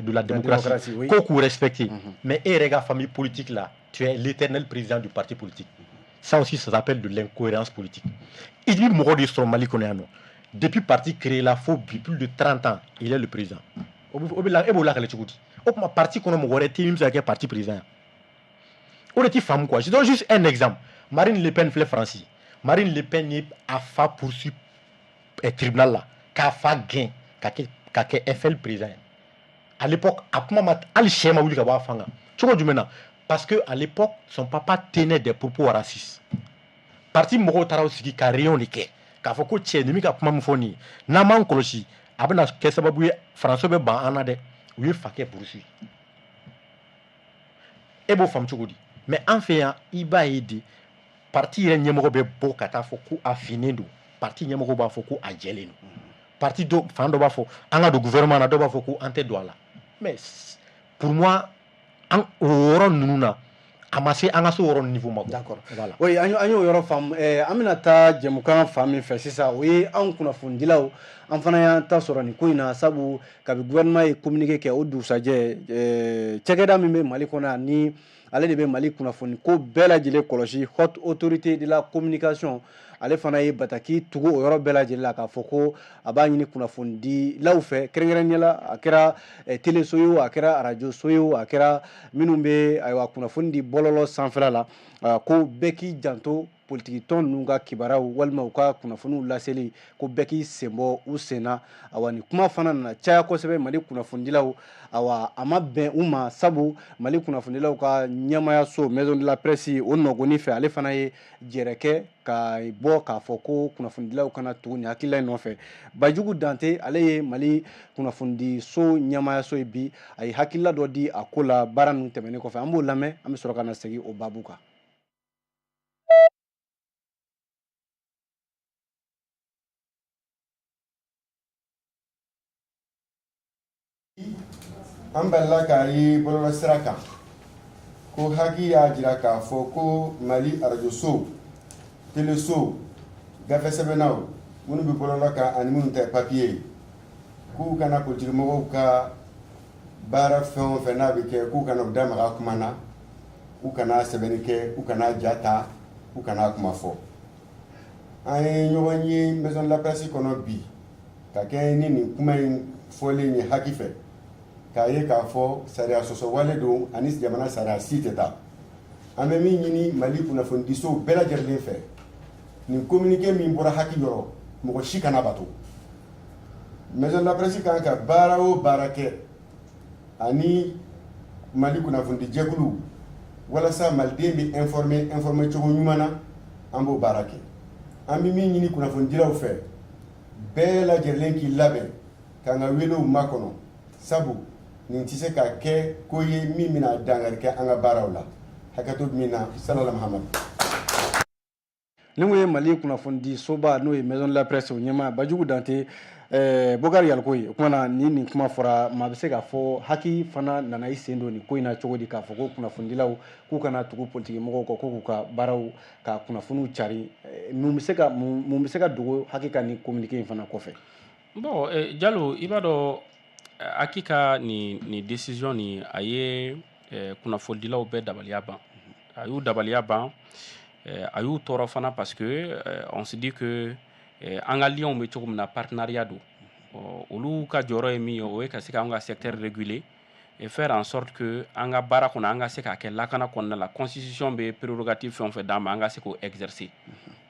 de la démocratie, ko k'u respecter. Mais e yɛrɛ ka famille politique la, tu es l'éternel président du parti politique. Ça aussi, ça s'appelle de l'incohérence politique. I bɛ mɔgɔ de sɔrɔ Mali kɔnɔ yan nɔ, depuis parti créé la fo bi, plus de 30 ans, il est le président. O bɛ la, e b'o lakale cogo di? O tuma parti kɔnɔ, mɔgɔ wɛrɛ tɛ min bɛ se ka kɛ parti président ye? O de ti faamu quoi. Je donne juste un exemple. Marine Le Pen filɛ Faransi. Marine Le Pen ye a fa poursuit tribunal la k'a fa gɛn ka kɛ FL président ye. À l'époque, a kuma ma, hali sɛ ma wuli ka bɔ a fan kan. Cogo jumɛn na? Parce que à l'époque, son papa tenait des propos racistes. Parti mɔgɔw taara u sigi ka réunion de kɛ k'a fɔ ko cɛ nin bɛ ka kuma min fɔ nin ye, n'an m'an kɔlɔsi, a bɛna kɛ sababu ye Faransi bɛ ban an na dɛ. U ye fakɛ poursuit. E b'o faamu cogo di? Mais an fɛ yan, i b'a ye de, parti yɛrɛ ɲɛmɔgɔ bɛ bɔ ka taa fɔ ko a finnen don, parti ɲɛmɔgɔ b'a fɔ ko a jɛlen don, parti dɔ fan dɔ b'a fɔ an ka don gouvernement na, dɔw b'a fɔ ko an tɛ don a la. Mais pour moi, an o yɔrɔ ninnu na, a ma se an ka se o yɔrɔ niveau ma. D'accord. Voilà. Oui, an y'o yɔrɔ faamu. An bɛna taa jɛmukan fan min fɛ sisan, o ye anw kunnafonidilaw, an fana y'an ta sɔrɔ nin ko in na, sabu kabi gouvernement ye communiqué kɛ, o dugusajɛ, cakɛda min bɛ Mali kɔnɔ yan, ni ale de bɛ Mali kunnafoni ko bɛɛ lajɛlen kɔlɔsi, Haute Autorité de la Communication, ale fana ye bataki tugu o yɔrɔ bɛɛ lajɛlen la k'a fɔ ko a b'a ɲini kunnafonidilaw fɛ, kɛrɛnkɛrɛnnenya la, a kɛra teleso ye o, a kɛra arajoso ye o, a kɛra minnu bɛ ayiwa kunnafoni di bɔlɔlɔ sanfɛla la, ko bɛɛ k'i janto politiki tɔn ninnu ka kibaruyaw walima u ka kunnafoniw laseli, ko bɛɛ k'i sen bɔ u sen na. Awa, nin kuma fana nana caya kosɛbɛ. Mali kunnafonidilaw, awa, a ma bɛn u ma, sabu Mali kunnafonidilaw ka ɲɛmayaso, Maison de la Presse, o nɔgɔni fɛ, ale fana ye jɛrɛ kɛ ka bɔ k'a fɔ ko kunnafonidilaw kana tugu nin hakilila in nɔfɛ. Bajugu Dante, ale ye Mali kunnafonidiso ɲɛmayaso ye bi, a ye hakilila dɔ di a ko la baara ninnu tɛmɛnen kɔfɛ. An b'o lamɛn, an bɛ sɔrɔ ka na segin o baabu kan. An balila k'a ye bɔlɔlɔsira kan ko HAC y'a jira k'a fɔ ko Mali arajosow, telesow, gafe sɛbɛnnaw minnu bɛ bɔlɔlɔ kan ani minnu ta ye papiye ye, k'u kana politikimɔgɔw ka baara fɛn o fɛn n'a bɛ kɛ, k'u kana u da maga kuma na, u kana sɛbɛnni kɛ, u kana ja ta, u kana kuma fɔ. An ye ɲɔgɔn ye Maison de la Presse kɔnɔ bi ka kɛ ni nin kuma in fɔlen ye HAC fɛ, k'a ye k'a fɔ sariya sɔsɔ wale don ani jamana sariya si tɛ taa. An bɛ min ɲini Mali kunnafonidisow bɛɛ lajɛlen fɛ, nin communiqué min bɔra HAC yɔrɔ, mɔgɔ si kana bato. Maison de la Presse kan ka baara o baara kɛ ani Mali kunnafonidijɛkulu walasa maliden bɛ informer cogo ɲuman na, an b'o baara kɛ. An bɛ min ɲini kunnafonidilaw fɛ, bɛɛ lajɛlen k'i labɛn k'an ka welew makɔnɔ, sabu nin tɛ se ka kɛ ko ye min bɛna dankari kɛ an ka baaraw la. Hakɛto min na, salala Mahamadu. Ni kun ye Mali kunnafonidi soba, n'o ye Maison de la Presse, o ɲɛmaa Bajugu Dante. Bokari Yaliko ye, o kuma na, ni nin kuma fɔra, maa bɛ se k'a fɔ HAC fana nana i sen don nin ko in na cogo di, k'a fɔ ko kunnafonidilaw k'u kana tugu politiki mɔgɔw kɔ, ko k'u ka baaraw ka kunnafoniw cari? Mun bɛ se ka dogo HAC ka nin communiqué in fana kɔfɛ? Bon, Jalo, i b'a dɔn, HAC ka nin décision nin, a ye kunnafonidilaw bɛɛ dabaliya ban. A y'u dabaliya ban, a y'u tɔɔrɔ fana, parce que on se dit que an ka liens bɛ cogo min na, partenariat don. Olu ka jɔyɔrɔ ye min ye, o ye ka se k'an ka secteur réguler et faire en sorte que an ka baara kɔnɔ, an ka se k'a kɛ lakana kɔnɔna la. Constitution bɛ prérogative fɛn o fɛn d'an ma, an ka se k'o exercer,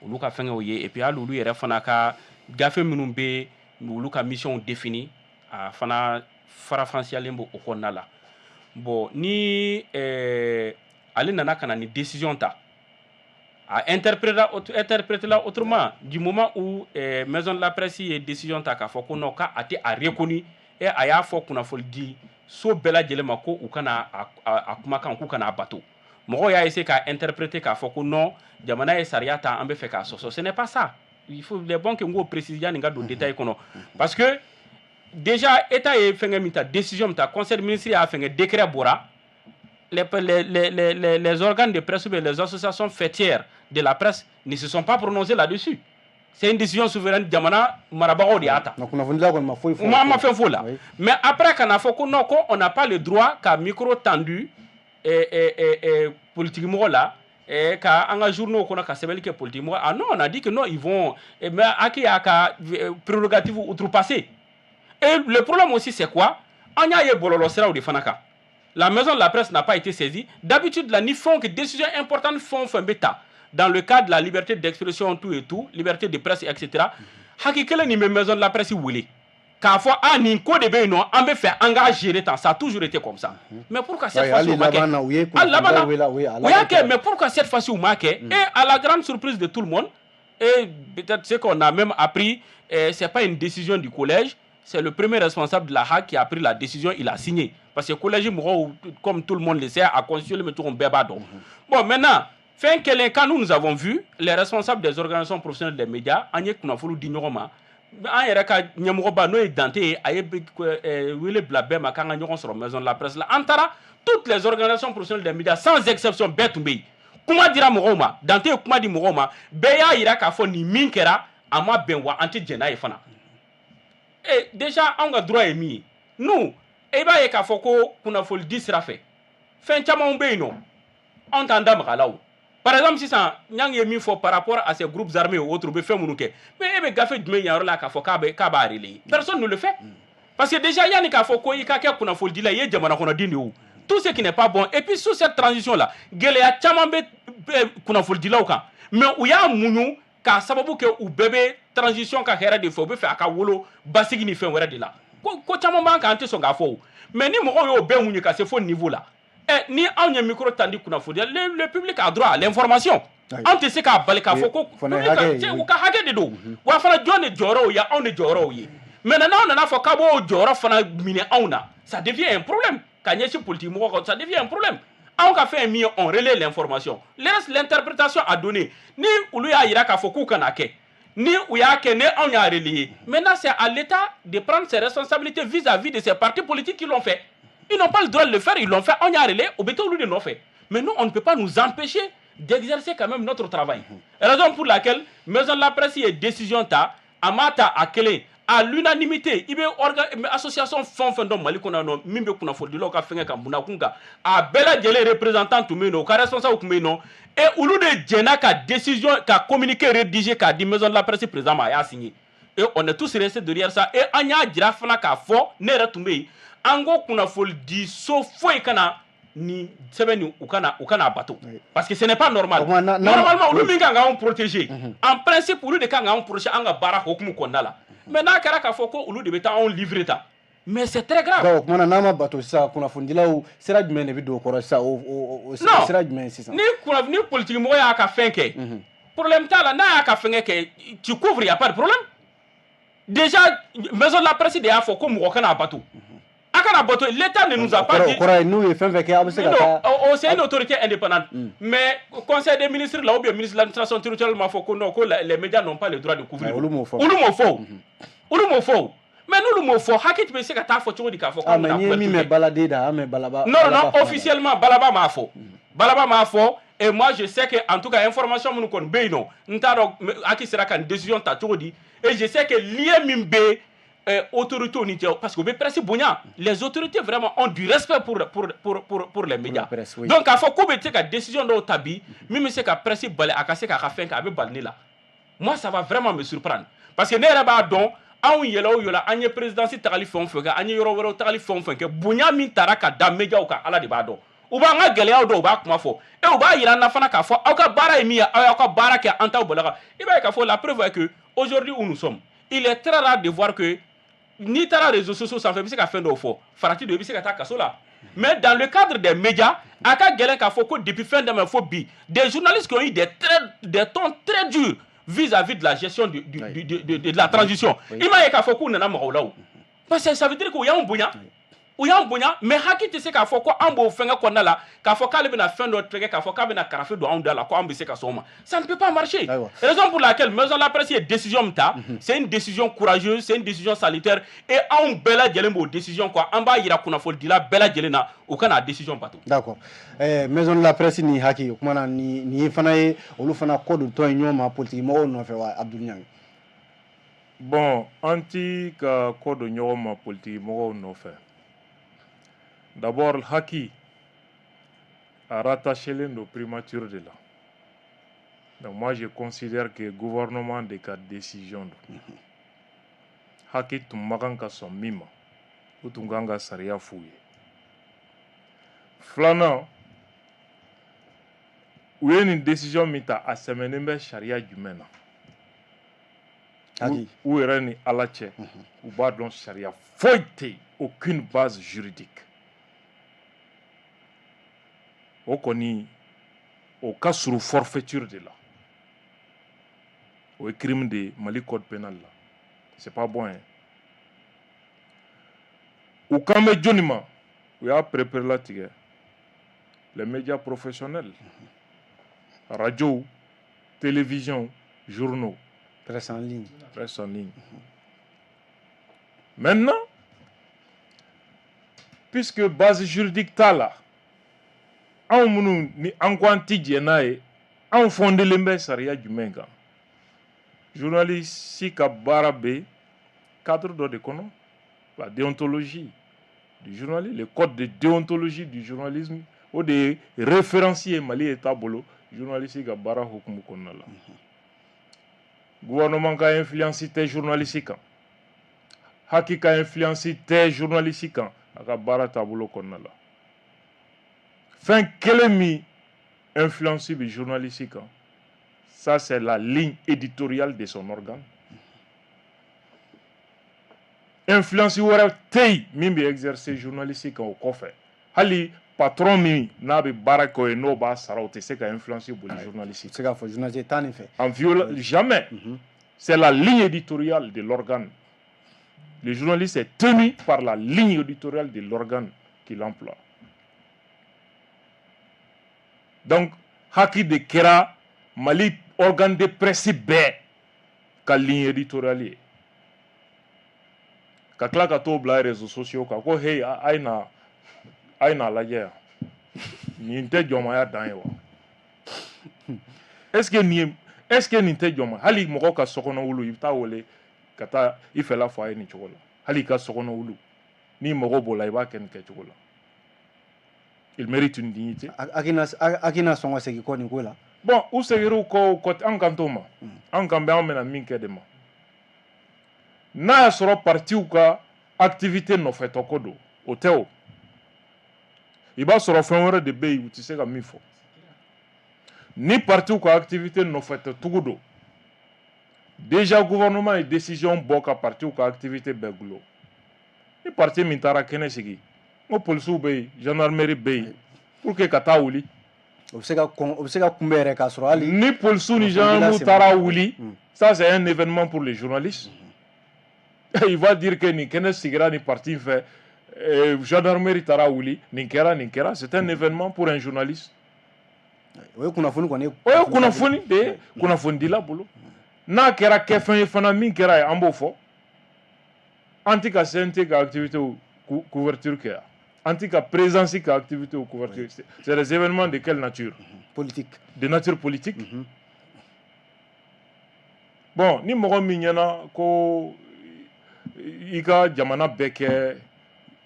olu ka fɛngɛw ye. Et puis hali olu yɛrɛ fana ka gafe minnu bɛ olu ka mission défini, a fana farafansiyalen b'o o kɔnɔna la. Bon, ni ale nana ka na ni décision ta, a interprété la autrement. Du moment où Maison de la Presse ye décision ta k'a fɔ ko non, k'a tɛ a reconnu, et a y'a fɔ kunnafoni di so bɛɛ lajɛlen ma ko u kana a kumakan, k'u kana a bato, mɔgɔw y'a essayer k'a interpréter k'a fɔ ko non, jamana ye sariya ta, an bɛ fɛ k'a sɔsɔ. Ce n'est pas ça. Il est bon que n k'o préciser yanni n ka don détail kɔnɔ, parce que déjà état ye fɛnkɛ min ta, décision min ta, conseil de ministre y'a fɛnkɛ, décret bɔra, les organes de presse ou bien les associations faîtières de la presse ne se sont pas prononcés là-dessus. C'est une décision souveraine, jamana marabagaw de y'a ta. Kunnafonidila kɔni ma foyi fɔ. Ma fɛn f'o la. Mais après, ka na fɔ ko non, ko on n'a pas le droit ka micro tendu politique mɔgɔ la, ka an ka journaux kɔnɔ ka sɛbɛnni kɛ politique mɔgɔ. Ah non, on a dit que non, ils vont, mais HAC y'a ka prérogative outrepassé. Et le problème aussi, c'est quoi? An y'a ye bɔlɔlɔsiraw de fana kan. La Maison de la Presse n'a pas été saisie. D'habitude, là, ni fɛn que décision importante fɛn o fɛn bɛ ta dans le cadre de la liberté d'expression, tout et tout, liberté de presse, etc., HAC kelen nin bɛ Maison de la Presse wele k'a fɔ a nin ko de bɛ yen nɔ, an bɛ fɛ an k'a gérer tan. Ça a toujours été comme ça. Mais pourquoi cette fois-ci u ma kɛ? Hali laban na u y'a kɛ, mais pourquoi cette fois-ci u m'a kɛ? Et à la grande surprise de tout le monde, et peut-être ce qu'on a même appris, c'est pas une décision du collège, c'est le premier responsable de la HAC qui a pris la décision, il a signé. Parce que collège mɔgɔw, comme tout le monde le sait, a constitué bɛ cogo min, bɛɛ b'a dɔn. Bon, maintenant, fɛn kɛlen, quand nous, nous avons vu les responsables des organisations professionnelles des médias, an ye kunnafoni di ɲɔgɔn ma. An yɛrɛ ka ɲɛmɔgɔba, n'o ye Dante ye, a ye wele bila bɛɛ ma k'an ka ɲɔgɔn sɔrɔ maison de la presse la. An taara, toutes les organisations professionnelles des médias sans exception, bɛɛ tun bɛ yen. Kuma dira mɔgɔw ma, Dante ye kuma di mɔgɔw ma, bɛɛ y'a yira k'a fɔ nin min kɛra, a ma bɛn wa an tɛ jɛn n'a ye fana. Et déjà, anw ka droit ye min ye, nous, i b'a ye k'a fɔ ko kunnafoni di sira fɛ, fɛn camanw bɛ yen nɔ, anw t'an da maga a la. O par exemple, sisan, Ɲangi ye min fɔ par rapport à ces groupes armés ou autres, u bɛ fɛn minnu kɛ, mais e bɛ gafe jumɛn yira yɔrɔ la k'a fɔ k'a b'a relayer? Personne ne le fait, parce que déjà, yanni k'a fɔ ko i ka kɛ kunnafonidila, i ye jamana kɔnɔden de ye. O tout ce qui n'est pas bon, et puis sous cette transition là, gɛlɛya caman bɛ kunnafonidilaw kan, mais u y'a muɲu k'a sababu kɛ u bɛɛ bɛ transition ka hɛrɛ de fɛ, u bɛ fɛ a ka wolo basigi ni fɛn wɛrɛ de la. Ko caman b'an kan, an tɛ sɔn k'a fɔ o, mais ni mɔgɔw y'o bɛɛ muɲu ka se fo niveau la, ɛ, ni anw ye micro tan di kunnafoni, le public a droit à l'information. Anw tɛ se k'a bali k'a fɔ ko u ka hakɛ de don. Wa fana, jɔn de jɔyɔrɔ ye? Anw de jɔyɔrɔw ye. Maintenant, n'aw nana fɔ k'a b'o jɔyɔrɔ fana minɛ anw na, ça devient un problème. Ka ɲɛsin politique mɔgɔw kan, ça devient un problème. Anw ka fɛn ye min ye, on relaie l'information, laisse l'interprétation à donner. Ni olu y'a yira k'a fɔ k'u kana kɛ, ni u y'a kɛ, ni anw y'a relayer, maintenant c'est à l'État de prendre ses responsabilités vis-à-vis de ces partis politiques qui l'ont fait. Ils n'ont pas le droit de le faire, ils l'ont fait, anw y'a relayer, o bɛ taa olu de nɔfɛ. Mais nous, on ne peut pas nous empêcher d'exercer quand même notre travail. Raison pour laquelle maison de la presse ye décision ta, a m'a ta a kelen, à l'unanimité. I bɛ association fɛn o fɛn dɔn Mali kɔnɔ yan nɔ, min bɛ kunnafonidilaw ka fɛngɛ kan, bunakun kan, a bɛɛ lajɛlen représentant tun bɛ yen nɔ, u ka responsable tun bɛ yen nɔ, et olu de jɛnna ka décision, ka communiqué rédigé k'a di maison de la presse président ma, a y'a signé, et on est tous restés derrière ça. Et an y'a jira fana k'a fɔ, ne yɛrɛ tun bɛ yen, an ko kunnafonidi foyi kana ni sɛbɛn nin, u kana bato, parce que ce n'est pas normal. Normalement, olu min kan k'anw protéger, en principe, olu de kan k'anw protéger an ka baara hokumu kɔnɔna la, mais n'a kɛra k'a fɔ ko olu de bɛ taa anw livrer ta, mais c'est très grave. Donc o kumana, n'a ma bato sisan, kunnafonidilaw, sira jumɛn de bɛ don o kɔrɔ sisan? O sira jumɛn sisan? Ni politique mɔgɔ y'a ka fɛn kɛ, problème t'a la. N'a y'a ka fɛngɛ kɛ, tu couvres, y a pas de problème. Déjà, maison de la presse de y'a fɔ ko mɔgɔ kana bato, a kana bato. L'État ne nous a pas dit. O kɔrɔ ye n'u ye fɛn fɛn kɛ, aw bɛ se ka taa. Non, c'est une autorité indépendante. Mais conseil des ministres là, ou bien ministre de l'administration territoriale m'a fɔ ko non, ko les médias n'ont pas le droit de couvrir. Olu m'o fɔ. Olu m'o fɔ, olu m'o fɔ. Mais n'olu m'o fɔ, hakɛ bɛ se ka taa fɔ cogo di k'a fɔ? Ah, mais n'i ye min mɛn baladen da, an mɛn Balaba. Non, officiellement, Balaba m'a fɔ, Balaba m'a fɔ. Et moi, je sais que, en tout cas, information minnu kɔni bɛ yen nɔ, n t'a dɔn HAQUI sera ka nin décision ta cogo di. Et je sais que lien min bɛ autorités ni cɛ, parce que u bɛ presse bonya, les autorités vraiment ont du respect pour les médias. Presse, oui. Donc k'a fɔ k'u bɛ se ka décision dɔw ta bi, min bɛ se ka presse bali a ka se k'a ka fɛn kɛ, a bɛ bali ne la, moi, ça va vraiment me surprendre, parce que ne yɛrɛ b'a dɔn, anw yɛlɛ o yɛlɛ, an ye présidence tagali fɛn o fɛn kɛ, an ye yɔrɔ wɛrɛw tagali fɛn o fɛn kɛ, bonya min taara ka da médiaw kan, Ala de b'a dɔn. U b'an ka gɛlɛyaw dɔn, u b'a kuma fɔ, et u b'a yira an na fana k'a fɔ aw ka baara ye min ye, aw y'aw ka baara kɛ, an t'aw bali kan. I b'a ye k'a fɔ, la preuve est que aujourd'hui où nous sommes, il est très rare de voir que n'i taara réseaux sociaux sanfɛ, i bɛ se ka fɛn dɔw fɔ, farati don, i bɛ se ka taa kaso la. Mais dans le cadre des médias, a ka gɛlɛn k'a fɔ ko depuis fɛn daminɛ fo bi, des journalistes qui ont eu des tons très durs vis-à-vis de la gestion de la transition, i m'a ye k'a fɔ k'u nana mɔgɔw la o, parce que ça veut dire k'u y'anw bonya, u y'an bonya. Mais HAQUI tɛ se k'a fɔ ko an b'o fɛngɛ kɔnɔna la, k'a fɔ k'ale bɛna fɛn dɔ tigɛ, k'a fɔ k'a bɛna karafe don anw da la, ko an bɛ se ka sɔn o ma. Ça ne peut pas marcher. Raison pour laquelle maison de la presse ye décision min ta, c'est une décision courageuse, c'est une décision salutaire, et anw bɛɛ lajɛlen b'o décision quoi. An b'a yira kunnafonidila bɛɛ lajɛlen na, u ka n'a décision bato. D'accord. Maison de la presse ni HAQUI, o kumana, ni fana ye olu fana kɔ don tɔn in ɲɔgɔn ma politique mɔgɔw nɔfɛ wa, Abdoul Niang? Bon, an ti ka kɔ don ɲɔgɔn ma politique mɔgɔw nɔfɛ. D'abord, HAQUI a rattaché don primature de la. Donc moi, je considère que gouvernement de ka décision don. HAQUI tun ma kan ka sɔn min ma, u tun kan ka sariya f'u ye. Filanan, u ye nin décision min ta, a sɛmɛnen bɛ sariya jumɛn na? U yɛrɛ ni Ala cɛ, u b'a dɔn sariya foyi tɛ yen, aucune base juridique. O kɔni, o ka surun forfaiture de la. O ye crime de ye Mali code pénal la. C'est pas bon, hein. U kan bɛ jɔnni ma? U y'a pereperelatigɛ, les médias professionnels, radio, télévision, journaux. Presse en ligne. Presse en ligne. Maintenant, puisque base juridique t'a la, anw minnu ni an ko an ti jɛn n'a ye, anw fondelen bɛ sariya jumɛn kan? Journaliste ka baara bɛ cadre dɔ de kɔnɔ, la déontologie du journalisme, le code de déontologie du journalisme. O de ye référence ye Mali État bolo journaliste ka baara hukumu kɔnɔna la. Gouvernement ka influence tɛ journaliste kan, HAC ka influence tɛ journaliste kan a ka baara taabolo kɔnɔna la. Fɛn kelen min influence bɛ journaliste kan, ça, c'est la ligne éditoriale de son organe. Influence wɛrɛ tɛ yen min bɛ exercer journaliste kan o kɔfɛ. Hali patron min n'a bɛ baara kɛ o ye, n'o b'a sara, o tɛ se ka influence boli journaliste. Se k'a fɔ journaliste taa nin fɛ. En viol jamais. C'est la ligne éditoriale de l'organe. Le journaliste est tenu par la ligne éditoriale de l'organe qui l'emploie. Donc HAC de kɛra Mali organe de presse bɛɛ ka ligne éditoriale ye, ka tila ka t'o bila réseaux sociaux kan ko hey, a ye na, a ye n'a lajɛ yan. Nin tɛ jɔnmaya dan ye wa? Est ce que nin ye, est ce que nin tɛ jɔnma? Hali mɔgɔ ka sokɔnɔ wulu, i bɛ taa wele ka taa i fɛla fɔ a ye nin cogo la. Hali i ka sokɔnɔ wulu, n'i mago b'o la, i b'a kɛ nin kɛcogo la. Il mérite une dignité. HAC na sɔn ka segin kɔ nin ko la? Bon, u seginna kɔ kɔ, an kan t'o ma. An kan bɛ an bɛna min kɛ de ma. N'a y'a sɔrɔ partiw ka activité nɔfɛtɔ ko don, o tɛ o. I b'a sɔrɔ fɛn wɛrɛ de bɛ yen u tɛ se ka min fɔ. Ni partiw ka activité nɔfɛtɔ tugu don, déjà gouvernement ye décision bɔ ka partiw ka activité bɛɛ gulon. Ni parti min taara kɛnɛ sigi, n ko polisiw bɛ yen, gendarmerie bɛ yen pour que ka taa wuli. O bɛ se ka kɔn, o bɛ se ka kunbɛn yɛrɛ k'a sɔrɔ hali. Ni polisiw ni gendarmew taara wuli, ça, c'est un événement pour les journalistes. Il va dire que nin kɛnɛ sigira nin parti fɛ, gendarmerie taara wuli, nin kɛra, nin kɛra. C'est un événement pour un journaliste. O ye kunnafoni kɔni. O ye kunnafoni de ye kunnafonidila bolo. N'a kɛra kɛfɛn ye fana, min kɛra ye, an b'o fɔ. An ti ka CNT ka activité couverture kɛ yan, an ti ka présidence ka activité couverture. C'est des événements de quelle nature? Politique. De nature politique. Bon, ni mɔgɔ min ɲɛna ko i ka jamana bɛɛ kɛ,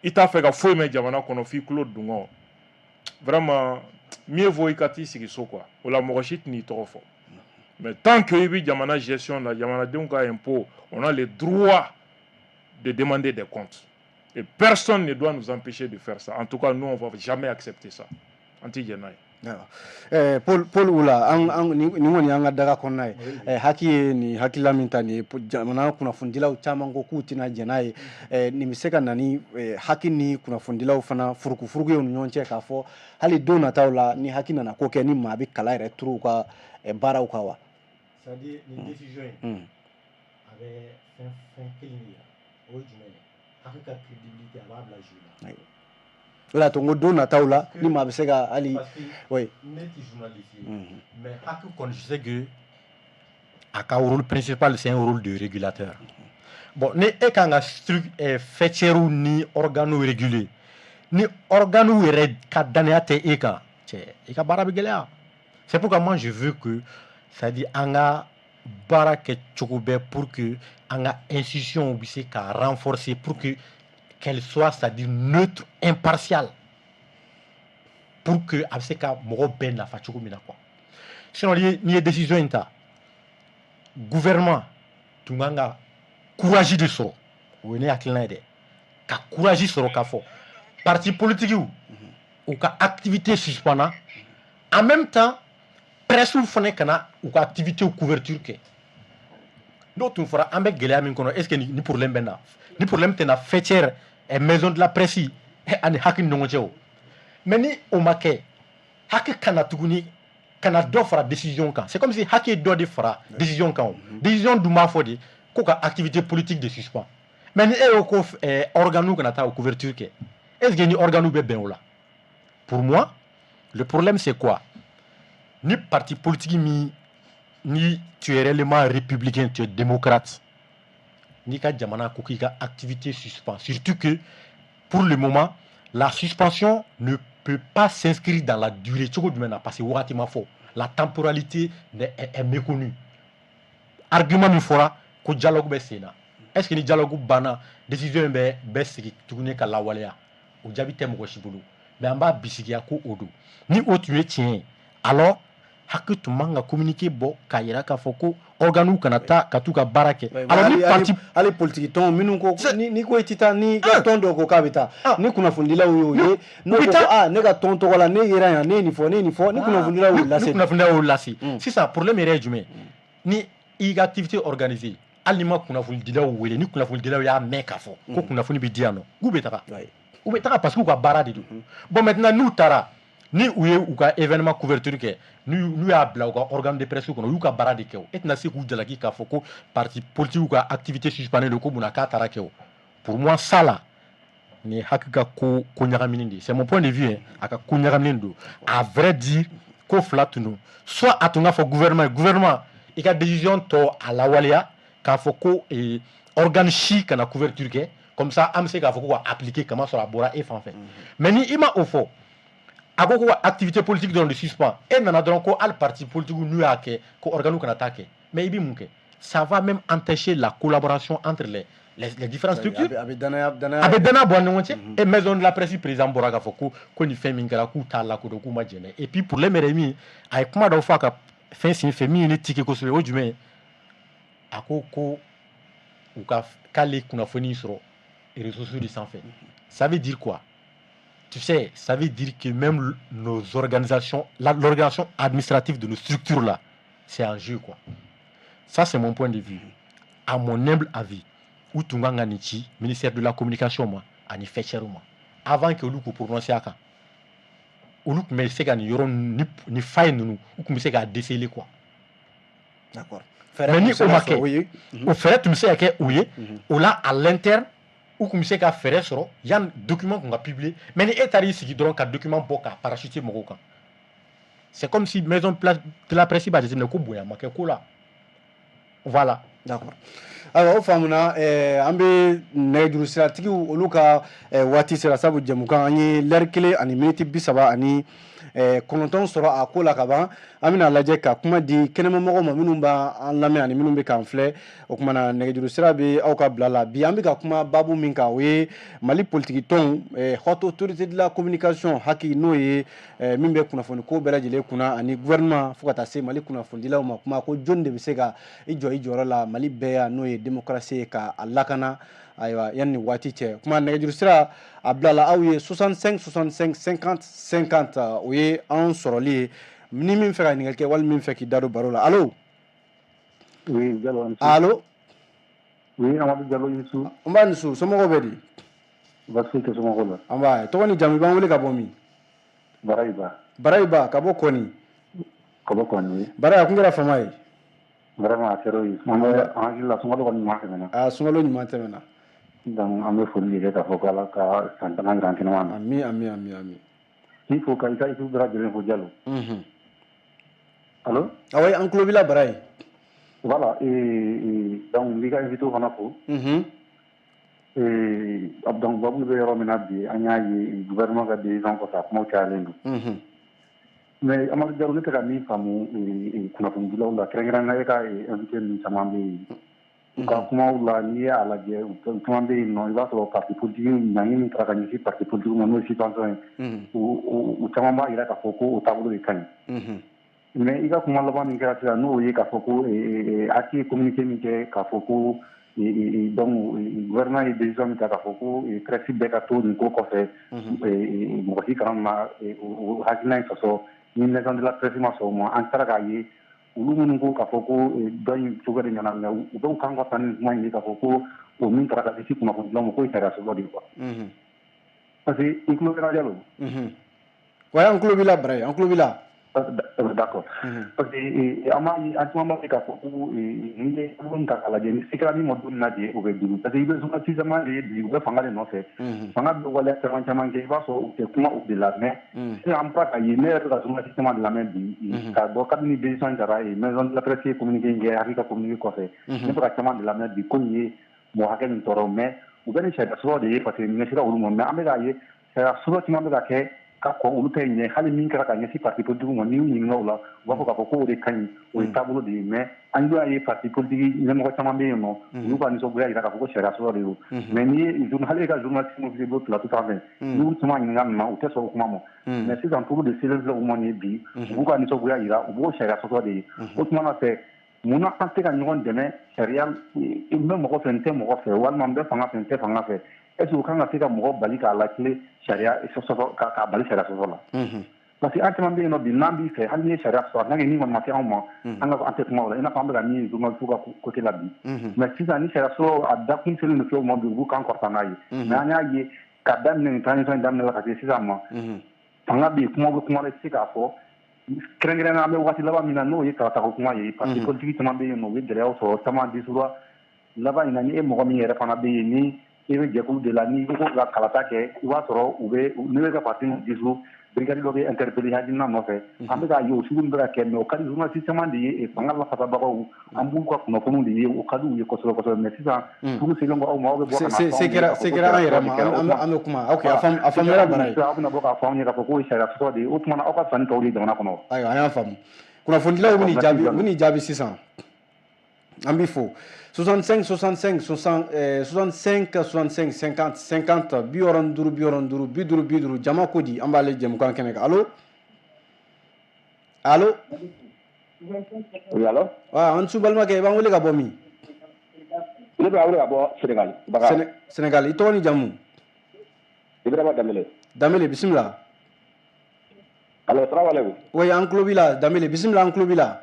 i t'a fɛ ka foyi mɛn jamana kɔnɔ f'i tulo dungɔ, vraiment, mieux vaut i ka t'i sigi so quoi. O la, mɔgɔ si tɛn'i tɔgɔ fɔ. Mais tant que i bɛ jamana gestion la, jamanadenw ka impôt, on a le droit de demander des comptes et personne ne doit nous empêcher de faire ça. En tout cas, nous, on va jamais accepter ça. An tɛ jɛn n'a ye. Paul Oula, an nin kɔni y'an ka daga kɔnɔna ye. HAC ye nin hakilila min ta nin ye, jamana kunnafonidilaw caman ko k'u tɛna jɛn n'a ye. Nin bɛ se ka na ni HAC ni kunnafonidilaw fana furukufuruku ye u ni ɲɔgɔn cɛ, k'a fɔ hali don nataw la, ni HAC nana ko kɛ, ni maa bɛ kala yɛrɛ turu u ka baaraw kan wa? C'est à dire, nin décision in, a bɛ fɛn kelen de yira. O ye jumɛn ye? HAC ka crédibilité, a b'a bila jeu la. O de y'a to n ko don nataw la, ni maa bɛ se ka hali. Parce que ne tɛ journaliste ye, mais HAC kɔni, je sais que a ka rôle principal, c'est un rôle de régulateur. Bon, ni e kan ka faîtières ni organes réguler, ni organes yɛrɛ ka danaya tɛ e kan, cɛ, i ka baara bɛ gɛlɛya. C'est pourquoi moi, je veux que, c'est à dire, an ka baara kɛ cogo bɛɛ pour que an ka institution bɛ se ka renforcer, pour que qu'elle soit, c'est-à-dire, neutre, impartiale, pour que a bɛ se ka mɔgɔ bɛɛ nafa cogo min na quoi. Sinon, n'i ye décision in ta, gouvernement tun kan ka courage de sɔrɔ. O ye ne hakilina ye dɛ, ka courage sɔrɔ k'a fɔ parti politique u ka activité suspendra, en même temps presse fana kana u ka activité couverture kɛ. N'o tun fɔra, an bɛ gɛlɛya min kɔnɔ, est ce que ni problème bɛ na, ni problème tɛ na faîtière, maison de la presse ani HAC ni ɲɔgɔn cɛ o? Mais ni o ma kɛ, HAC kana tuguni kana dɔ fara décision kan. C'est comme si HAC ye dɔ de fara décision kan. O décision dun b'a fɔ de ko ka activité politique de suspend. Mais ni e y'o ko organe kana taa o couverture kɛ, Est ce que ni organe bɛ bɛn o la? Pour moi, le problème, c'est quoi? Ni parti politique min, ni tu es réellement républicain, tu es démocrate, n'i ka jamana ko k'i ka activité suspend, surtout que pour le moment la suspension ne peut pas s'inscrire dans la durée, cogo jumɛn na? Parce que wagati ma fɔ, la temporalité est méconnue. Argument min fɔra ko dialogue bɛ sen na, est ce que ni dialogue banna, décision in bɛ sigi tuguni ka lawaleya? O jaabi tɛ mɔgɔ si bolo, mais an b'a bisigiya ko o don. Ni o tun ye tiɲɛ ye, alors HAC tun man ka communiqué bɔ k'a yira k'a fɔ ko organes kana taa ka t'u ka baara kɛ. Alors ni parti, hali politique tɔn minnu ko ni ko i ti taa, ni ka tɔn dɔ ko k'a bɛ taa, ni kunnafonidilaw y'o ye, n'o ko aa, ne ka tɔn tɔgɔ la, ne yera yan, ne ye nin fɔ, ne ye nin fɔ, ni kunnafonidilaw y'o lase. Ni kunnafonidilaw y'o lase, sisan problème yɛrɛ ye jumɛn? Ni i ka activité organisée, hali ni ma kunnafonidilaw wele, ni kunnafonidilaw y'a mɛn k'a fɔ ko kunnafoni bɛ di yan nɔ, k'u bɛ taga, u bɛ taga, parce que u ka baara de don. Bon, maintenant, n'u taara, ni u ye u ka événement couverture kɛ, n'u y'a bila u ka organe de presse kɔnɔ, u y'u ka baara de kɛ. O e tɛna se k'u jalaki k'a fɔ ko parti politique ka activité suspendue don, ko munna k'a taara kɛ. O pour moi, ça là, nin ye HAC ka ko ɲagaminen de ye. C'est mon point de vue hein. A ka ko ɲagaminen don. À vrai dire, ko fila tun don: soit a tun ka fɔ gouvernement ye, gouvernement i ka décision tɔ a lawaleya, k'a fɔ ko organe si kana couverture kɛ, comme ça an bɛ se k'a fɔ ko ka appliquer, kamasɔrɔ a bɔra e fan fɛ. Mais ni i ma o fɔ, a ko ko activité politique dɔrɔn de suspend, e nana dɔrɔn ko hali parti politique n'u y'a kɛ, ko organe kana taa kɛ, mais i bɛ mun kɛ? Ça va même entacher la collaboration entre les différentes structures. A bɛ danaya danaya, a bɛ danaya bɔ an ni ɲɔgɔn cɛ. Et maison de la presse président bɔra k'a fɔ ko nin fɛn min kɛra, k'u t'a lakodɔn, k'u ma jɛn n'a ye. Et puis problème yɛrɛ ye min ye, a ye kuma dɔ fɔ a ka fɛn sen fɛ min ye ne tiqué kosɛbɛ, o jumɛn ye? A ko ko u ka k'ale kunnafoni sɔrɔ réseaux sociaux de sanfɛ. Ça veut dire quoi? Tu sais, ça veut dire que même nos organisations, l'organisation administrative de nos structures là, c'est en jeu, quoi. Ça, c'est mon point de vue. À mon humble avis, u tun kan ka nin ci ministère de la Communication ma ani faîtière ma avant que olu k'u prononcer a kan. Olu tun bɛ se ka nin yɔrɔ ni faille ninnu, u tun bɛ se k'a déceler, quoi. D'accord. Mais ni o ma kɛ, o fɛɛrɛ tun bɛ se ka kɛ o ye o la à l'interne, u tun bɛ se ka fɛɛrɛ sɔrɔ yanni document kun ka publier. Mais ni e taara i sigi dɔrɔn ka document bɔ k'a parachuter mɔgɔw kan, c'est comme si maison de la presse b'a jateminɛ ko bonya ma kɛ ko la. Voilà. D'accord, ayiwa, o faamuna. An bɛ nɛgɛjuru siratigiw olu ka waati sera, sabu jɛmukan an ye lɛri 1 ani miniti 39 sɔrɔ a ko la ka ban. An bɛna lajɛ ka kuma di kɛnɛmamɔgɔw ma minnu b'an lamɛn ani minnu bɛ k'an filɛ. O kumana na, nɛgɛjuru sira bɛ aw ka bila la. Bi an bɛ ka kuma baabu min kan, o ye Mali politiki tɔnw, Haute Autorité de la Communication, HAC, n'o ye min bɛ kunnafoni ko bɛɛ lajɛlen kunna, ani gouvernement, fo ka taa se Mali kunnafonidilaw ma. Kuma ko jɔnni de bɛ se ka i jɔ i jɔyɔrɔ la Mali bɛɛ yan, n'o ye démocratie ye, ka a lakana? Ayiwa, yanni nin waati cɛ, kuma nɛgɛjuru sira a bilala aw ye: 65 65 50 50. O ye anw sɔrɔli ye ni min fɛ ka ɲininkali kɛ wali min fɛ k'i da don baro la. Allo? Oui, Diallo. Allo? Oui, Amadou Diallo, i su. N b'a ni su, somɔgɔw bɛ di? Baasi foyi tɛ somɔgɔw la. An b'a tɔgɔ ni jamu, i b'an wele ka bɔ min? Barayiba. Barayiba ka bɔ Kɔni. Ka bɔ Kɔni. Barayi, a kun kɛra fama ye. Vraiment, a kɛra o ye. An bɛ an hakili la, sunkalo kɔni ɲuman tɛmɛna. Aa, sunkalo ɲuman tɛmɛna. Donc an bɛ foli de kɛ k'a fɔ ko Ala ka san caman jira an kɛnɛma na. Ami, ami, ami, ami. K'i fo ka i ka équipe bɛɛ lajɛlen fo, Diallo. Allo? Awɔ, an tulo b'i la, Barayi. Voilà, et donc n b'i ka invité fana fo. Et donc babu bɛ yɔrɔ min na bi, an y'a ye gouvernement ka décision kɔfɛ, a kumaw cayalen don. Mais Amadou Diallo, ne tɛ ka min faamu kunnafonidilaw la, kɛrɛnkɛrɛnnenya e ka invité ninnu caman bɛ yen, u ka kumaw la, n'i y'a lajɛ, u caman bɛ yen nɔ, i b'a sɔrɔ parti politique, ɲangi min taara ka ɲɛsin parti politique ma, n'o ye suspension ye, u caman b'a jira k'a fɔ ko o taabolo de ka ɲi. Mais i ka kuma laban min kɛra sisan, n'o ye k'a fɔ ko HAC ye communiqué min kɛ k'a fɔ ko donc gouvernement ye décision min ta k'a fɔ ko presse bɛɛ ka to nin ko kɔfɛ, mɔgɔ si kana na o hakilina in sɔsɔ, ni maison de la presse ma sɔn o ma, an taara k'a ye olu minnu ko k'a fɔ ko dɔ in cogo de ɲɛna, mais u bɛ kan ka taa ni kuma in ye k'a fɔ ko o min taara ka ɲɛsin kunnafonidilaw ma, k'o ye sariya sɔsɔ de ye, quoi. Parce que i tulo bɛ n na, Diallo? Wa, an tulo b'i la, Barayi, an tulo b'i la. D'accord, parce que an b'a ye, an caman b'a ye k'a fɔ ko n'i ye taabolo ta k'a lajɛ, ni se kɛra min ma don min na de, o bɛ dimi, parce que i bɛ journaliste caman de ye bi, u bɛ fanga de nɔfɛ. Fanga bɛ waleya caman caman kɛ, i b'a sɔrɔ u tɛ kuma o de la. Mais sisan an bɔra ka ye, ne yɛrɛ bɛ ka journaliste caman de lamɛn bi, k'a dɔn kabini décision taara maison de la presse ye communiqué in kɛ, HAQUI ka communiqué kɔfɛ, ne bɛ ka caman de lamɛn bi ko nin ye mɔgɔ hakɛ min tɔɔrɔ, mais u bɛ ni sariya sɔsɔ de ye, parce que nin ɲɛsira olu ma. Mais an bɛ k'a ye, sariya sɔsɔ caman bɛ ka kɛ ka kɔn olu ta ɲɛ. Hali min kɛra ka ɲɛsin parti politique ma, n'i y'u ɲininka o la, u b'a fɔ k'a fɔ k'o de ka ɲi, o ye taabolo de ye. Mais an y'a ye, parti politique ɲɛmɔgɔ caman bɛ yen nɔ, olu ka nisɔngoya jira k'a fɔ ko sariya sɔsɔ de don. Mais n'i ye hali e ka journaliste minnu filɛ, i b'o plateau sanfɛ, n'i y'u caman ɲininka nin na, u tɛ sɔn o kuma ma. Mais sisan tour de selen filɛ u ma nin ye bi, u b'u ka nisɔngoya jira, u b'o sariya sɔsɔ de ye. O tuma na fɛ, munna an tɛ ka ɲɔgɔn dɛmɛ sariya? N bɛ mɔgɔ fɛ, n tɛ mɔgɔ fɛ, walima n bɛ fanga fɛ, n tɛ fanga fɛ, est ce que u kan ka se ka mɔgɔ bali k'a lakile sariya sɔsɔ, k'a bali sariya sɔsɔ la? Parce que an caman bɛ yen nɔ bi, n'an b'i fɛ, hali n'i ye sariya sɔsɔ, tant que ni kɔni ma se anw ma, an ka an tɛ kuma o la, i n'a fɔ an bɛ ka min ye journaliste ka côté la bi. Mais sisan ni sariya sɔsɔ a dakun selen don fɛnw ma bi, u b'u kan kɔrɔta n'a ye. Mais an y'a ye, ka daminɛ nin transition in daminɛ la ka se sisan ma, fanga bɛ yen, kuma bɛ kuma la, i tɛ se k'a fɔ. Kɛrɛnkɛrɛnnenya, an bɛ waati laban min na, n'o ye kalatako kuma ye, parti politique caman bɛ yen nɔ, u bɛ gɛlɛyaw sɔrɔ, caman disura laban in na. Ni e mɔgɔ min yɛrɛ fana bɛ yen, ni i bɛ jɛkulu de la, n'i ko ka kalata kɛ, i b'a sɔrɔ u bɛ n'u bɛ ka parti dissous, brigade dɔ bɛ interpeller hakilina nɔfɛ. An bɛ k'a ye o sugu bɛ ka kɛ, mais o ka di journaliste caman de ye, fanga lafasabagaw, an b'u ka kunnafoniw de ye, o ka di u ye kosɛbɛ kosɛbɛ. Mais sisan sugu selen kɔ aw ma, aw bɛ bɔ ka na se kɛra, se kɛra an yɛrɛ ma, an bɛ kuma. Ok, a faamuyara, bara ye. Aw bɛna bɔ k'a fɔ anw ye k'a fɔ k'o ye sariya sɔsɔ de ye. O tuma na, aw ka fisa ni tɔw de ye jamana kɔnɔ. Ayiwa, an y'a faamu. Kunnafonidilaw bɛ n'i jaabi, u bɛ n'i jaabi sisan. An b'i fo. 65 65 60, 65 65 50 50, 65 65 50 50. Jama ko di, an b'ale jɛmukan kɛnɛ kan. Allo, allo. Oui, allo. Wa an su, balimakɛ, i b'an wele ka bɔ min? Ne bɛ wele ka bɔ Sénégal. Baga. Sénégal. I tɔgɔ ni jamu? Ibrahima Dambele. Dambele, bisimila. Allo, salamu aleykum. Oui, an tulo b'i la, Dambele, bisimila, an tulo b'i la.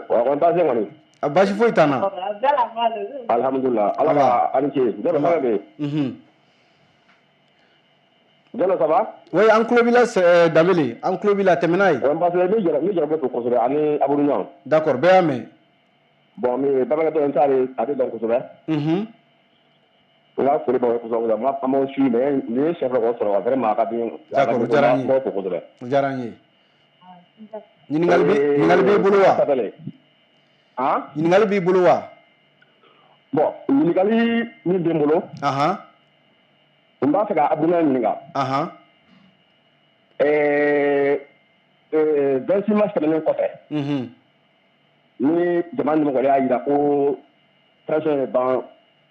Wa kɔni baasi tɛ kɔni? A baasi foyi t'an na. Alhamdulillah, ala ka ani ce. Jalo, ça va bien? Jalo, ça va? Oui, an tulo b'i la, Dambele, an tulo b'i la, tɛmɛ n'a ye. Ouais, parce que ne jara bɛ fo kosɛbɛ ani Abudu Ɲɔn. D'accord, bɛɛ y'a mɛn. Bon, mais bamanankɛ n t'ale a bɛ dɔn kosɛbɛ. N ka foli b'aw ye kosɛbɛ. An b'aw suit, mais nin ye siɲɛ fɔlɔ k'aw sɔrɔ, vraiment a ka di. D'accord, o diyara n ye. N b'aw fo kosɛbɛ. O diyara n ye. Ɲininkali b'i bolo wa? Han? Ɲininkali b'i bolo wa? Bon, ɲininkali min bɛ n bolo, n b'a fɛ ka Abdoulaye ɲininka. 26 mars tɛmɛnen kɔfɛ, ni jamana ɲɛmɔgɔ y'a jira ko transition ye ban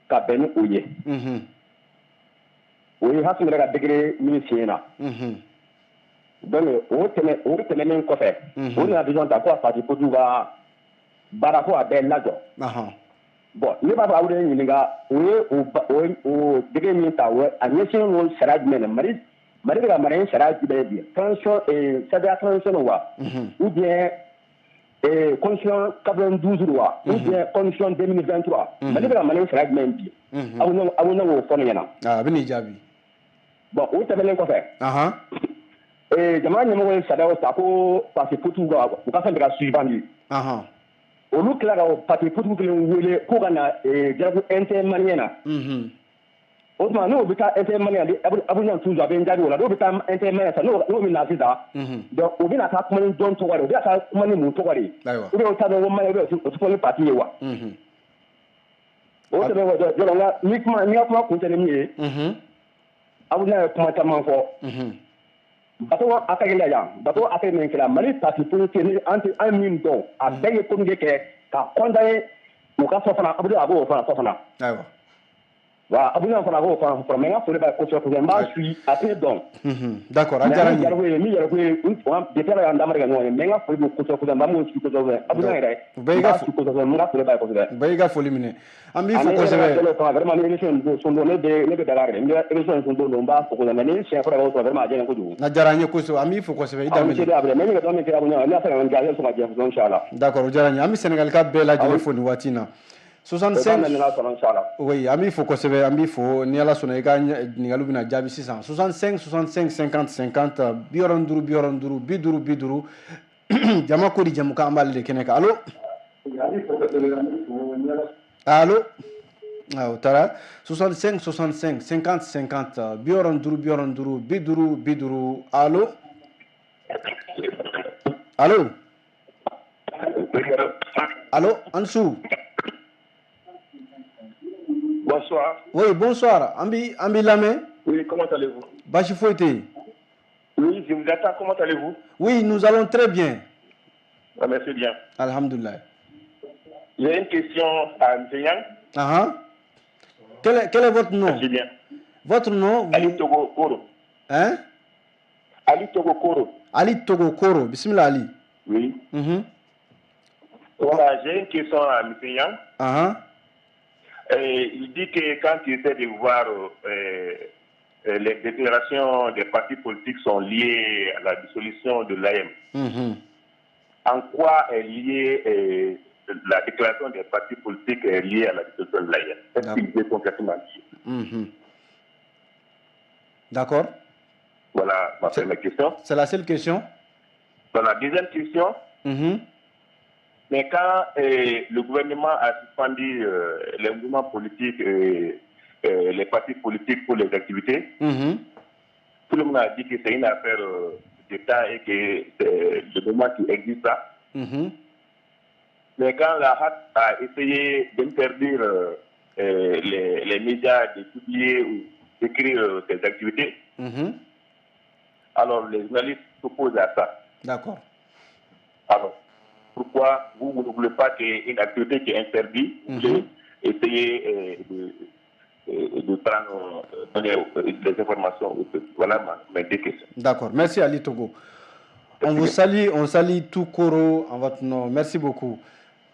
ka bɛn ni o ye, o ye Hasimi yɛrɛ ka décret min signé na. Donc o tɛmɛnen kɔfɛ, o nana décision ta ko a parti politique ka baara ko a bɛɛ lajɔ. Bon, ne b'a fɔ aw de ɲininka, o ye o décret min ta, o a ɲɛsinnen don sariya jumɛn na? Mali bɛ ka mara ni sariya jumɛn ye bi? Transition, sariya transition wa, ou bien constitution 92 wa, ou bien constitution 2023? Mali bɛ ka mara ni sariya jumɛn ye bi? Aw ne k'o fɔ ne ɲɛna. A bɛ n'i jaabi. Bon, o tɛmɛnen kɔfɛ, jamana ɲɛmɔgɔ ye sariyaw ta ko parti politique ka u ka fɛn bɛɛ ka suspendu. Olu tila ka parti politique kelen wele k'u ka na dialogue intermalien na. O tuma n'o bɛ taa intermalien, Abuja toujours a bɛ n jaabi o la, n'o bɛ taa intermalien sisan, n'o bɛ na sisan, donc o bɛna taa kuma ni jɔn tɔgɔ de ye? O bɛna taa kuma ni mun tɔgɔ de ye? Ou bien o t'a dɔn ko malien, ou bien o tɛ kuma ni parti ye wa? O tɛmɛnen kɔ, jɔrɔ n ka ni kuma, ni ka kuma kuncɛ ni min ye, Abuja ye kuma caman fɔ. Bateau attaque la yan, bateau attaque min kɛra, Mali parti politique ni an tɛ an min dɔn, a bɛɛ ye communiqué kɛ ka condamner u ka fɔ fana. Abuja a b'o fana fɔ fana. Wa Abuja fana a b'o fana fɔ. Mais n ka foli b'a ye kosɛbɛ kosɛbɛ, n b'a suit, a tɛ ne dɔn. D'accord, a diyara n ye. Min yɛrɛ ko ye, depuis ala y'an daminɛ ka ɲɔgɔn ye, mais n ka foli b'o kosɛbɛ kosɛbɛ, n b'a suit kosɛbɛ. Abuja yɛrɛ, n b'a suit kosɛbɛ, n ka foli b'a ye kosɛbɛ. Bɛɛ y'i ka foli minɛ, an b'i fo kosɛbɛ. Vraiment, ni émission in sun don, ne bɛ Dakar de, n bɛ émission in sun don, n b'a fo kosɛbɛ. Mais ni siɲɛ fɔlɔ k'o sɔrɔ, vraiment a diyara n ye kojugu. A diyara n ye kosɛbɛ, an b'i fo kosɛbɛ, i Danbele. Aw ni ce, mais n ka dɔn min kɛ Abuja, ne y'a fɛ ka n jaabi sɔn ka jɛ, inchallah. D'accord, o diyara n ye. An bɛ Sénégal ka bɛɛ lajɛlen fo nin waati in na. 65. Oui, an b'i fo kosɛbɛ, an b'i fo. Ni Ala sɔnna, i ka ɲininkaliw bɛna jaabi sisan. 65 65 50 50, 65 65 50 50. Jama ko di jamukan, an b'ale de kɛnɛ kan. Allo, allo. Ah, o taara. 65 65 50 50, 65 65 50 50. Allo, allo, allo, Ansu. Bonsoir. Oui, bonsoir. An b'i lamɛn. Oui, comment allez-vous? Baasi foyi tɛ yen. Oui, je vous attends. Comment allez-vous? Oui, nous allons très bien. Ah, merci bien. Alhamdulillah. J'ai une question à M. Yang. Ah, quel est votre nom? Merci bien. Votre nom? Ali Togo Koro. Hein? Ali Togo Koro. Ali Togo Koro. Bismillah Ali. Oui. Voilà, j'ai une question à M. Yang. Ah. Il dit que quand il essaie de voir les déclarations des partis politiques sont liées à la dissolution de l'AEEM. En quoi est liée la déclaration des partis politiques est liée à la dissolution de l'AEEM? Est-ce qu'il est concrètement lié? D'accord. Voilà ma première question. C'est la seule question? Voilà, deuxième question. Mais quand le gouvernement a suspendu les mouvements politiques, les partis politiques pour les activités, tout le monde a dit que c'est une affaire d'État et que c'est le mouvement qui existe là. Mais quand la HAC a essayé d'interdire les médias de publier ou d'écrire ces activités, alors les journalistes s'opposent à ça. D'accord. Alors, pourquoi vous ne voulez pas qu'une activité qui est interdite, vous voulez essayer de prendre donner des informations au peuple? Voilà ma deux questions. D'accord. Merci Ali Togo. On vous salue, on salue tout Koro en votre nom. Merci beaucoup.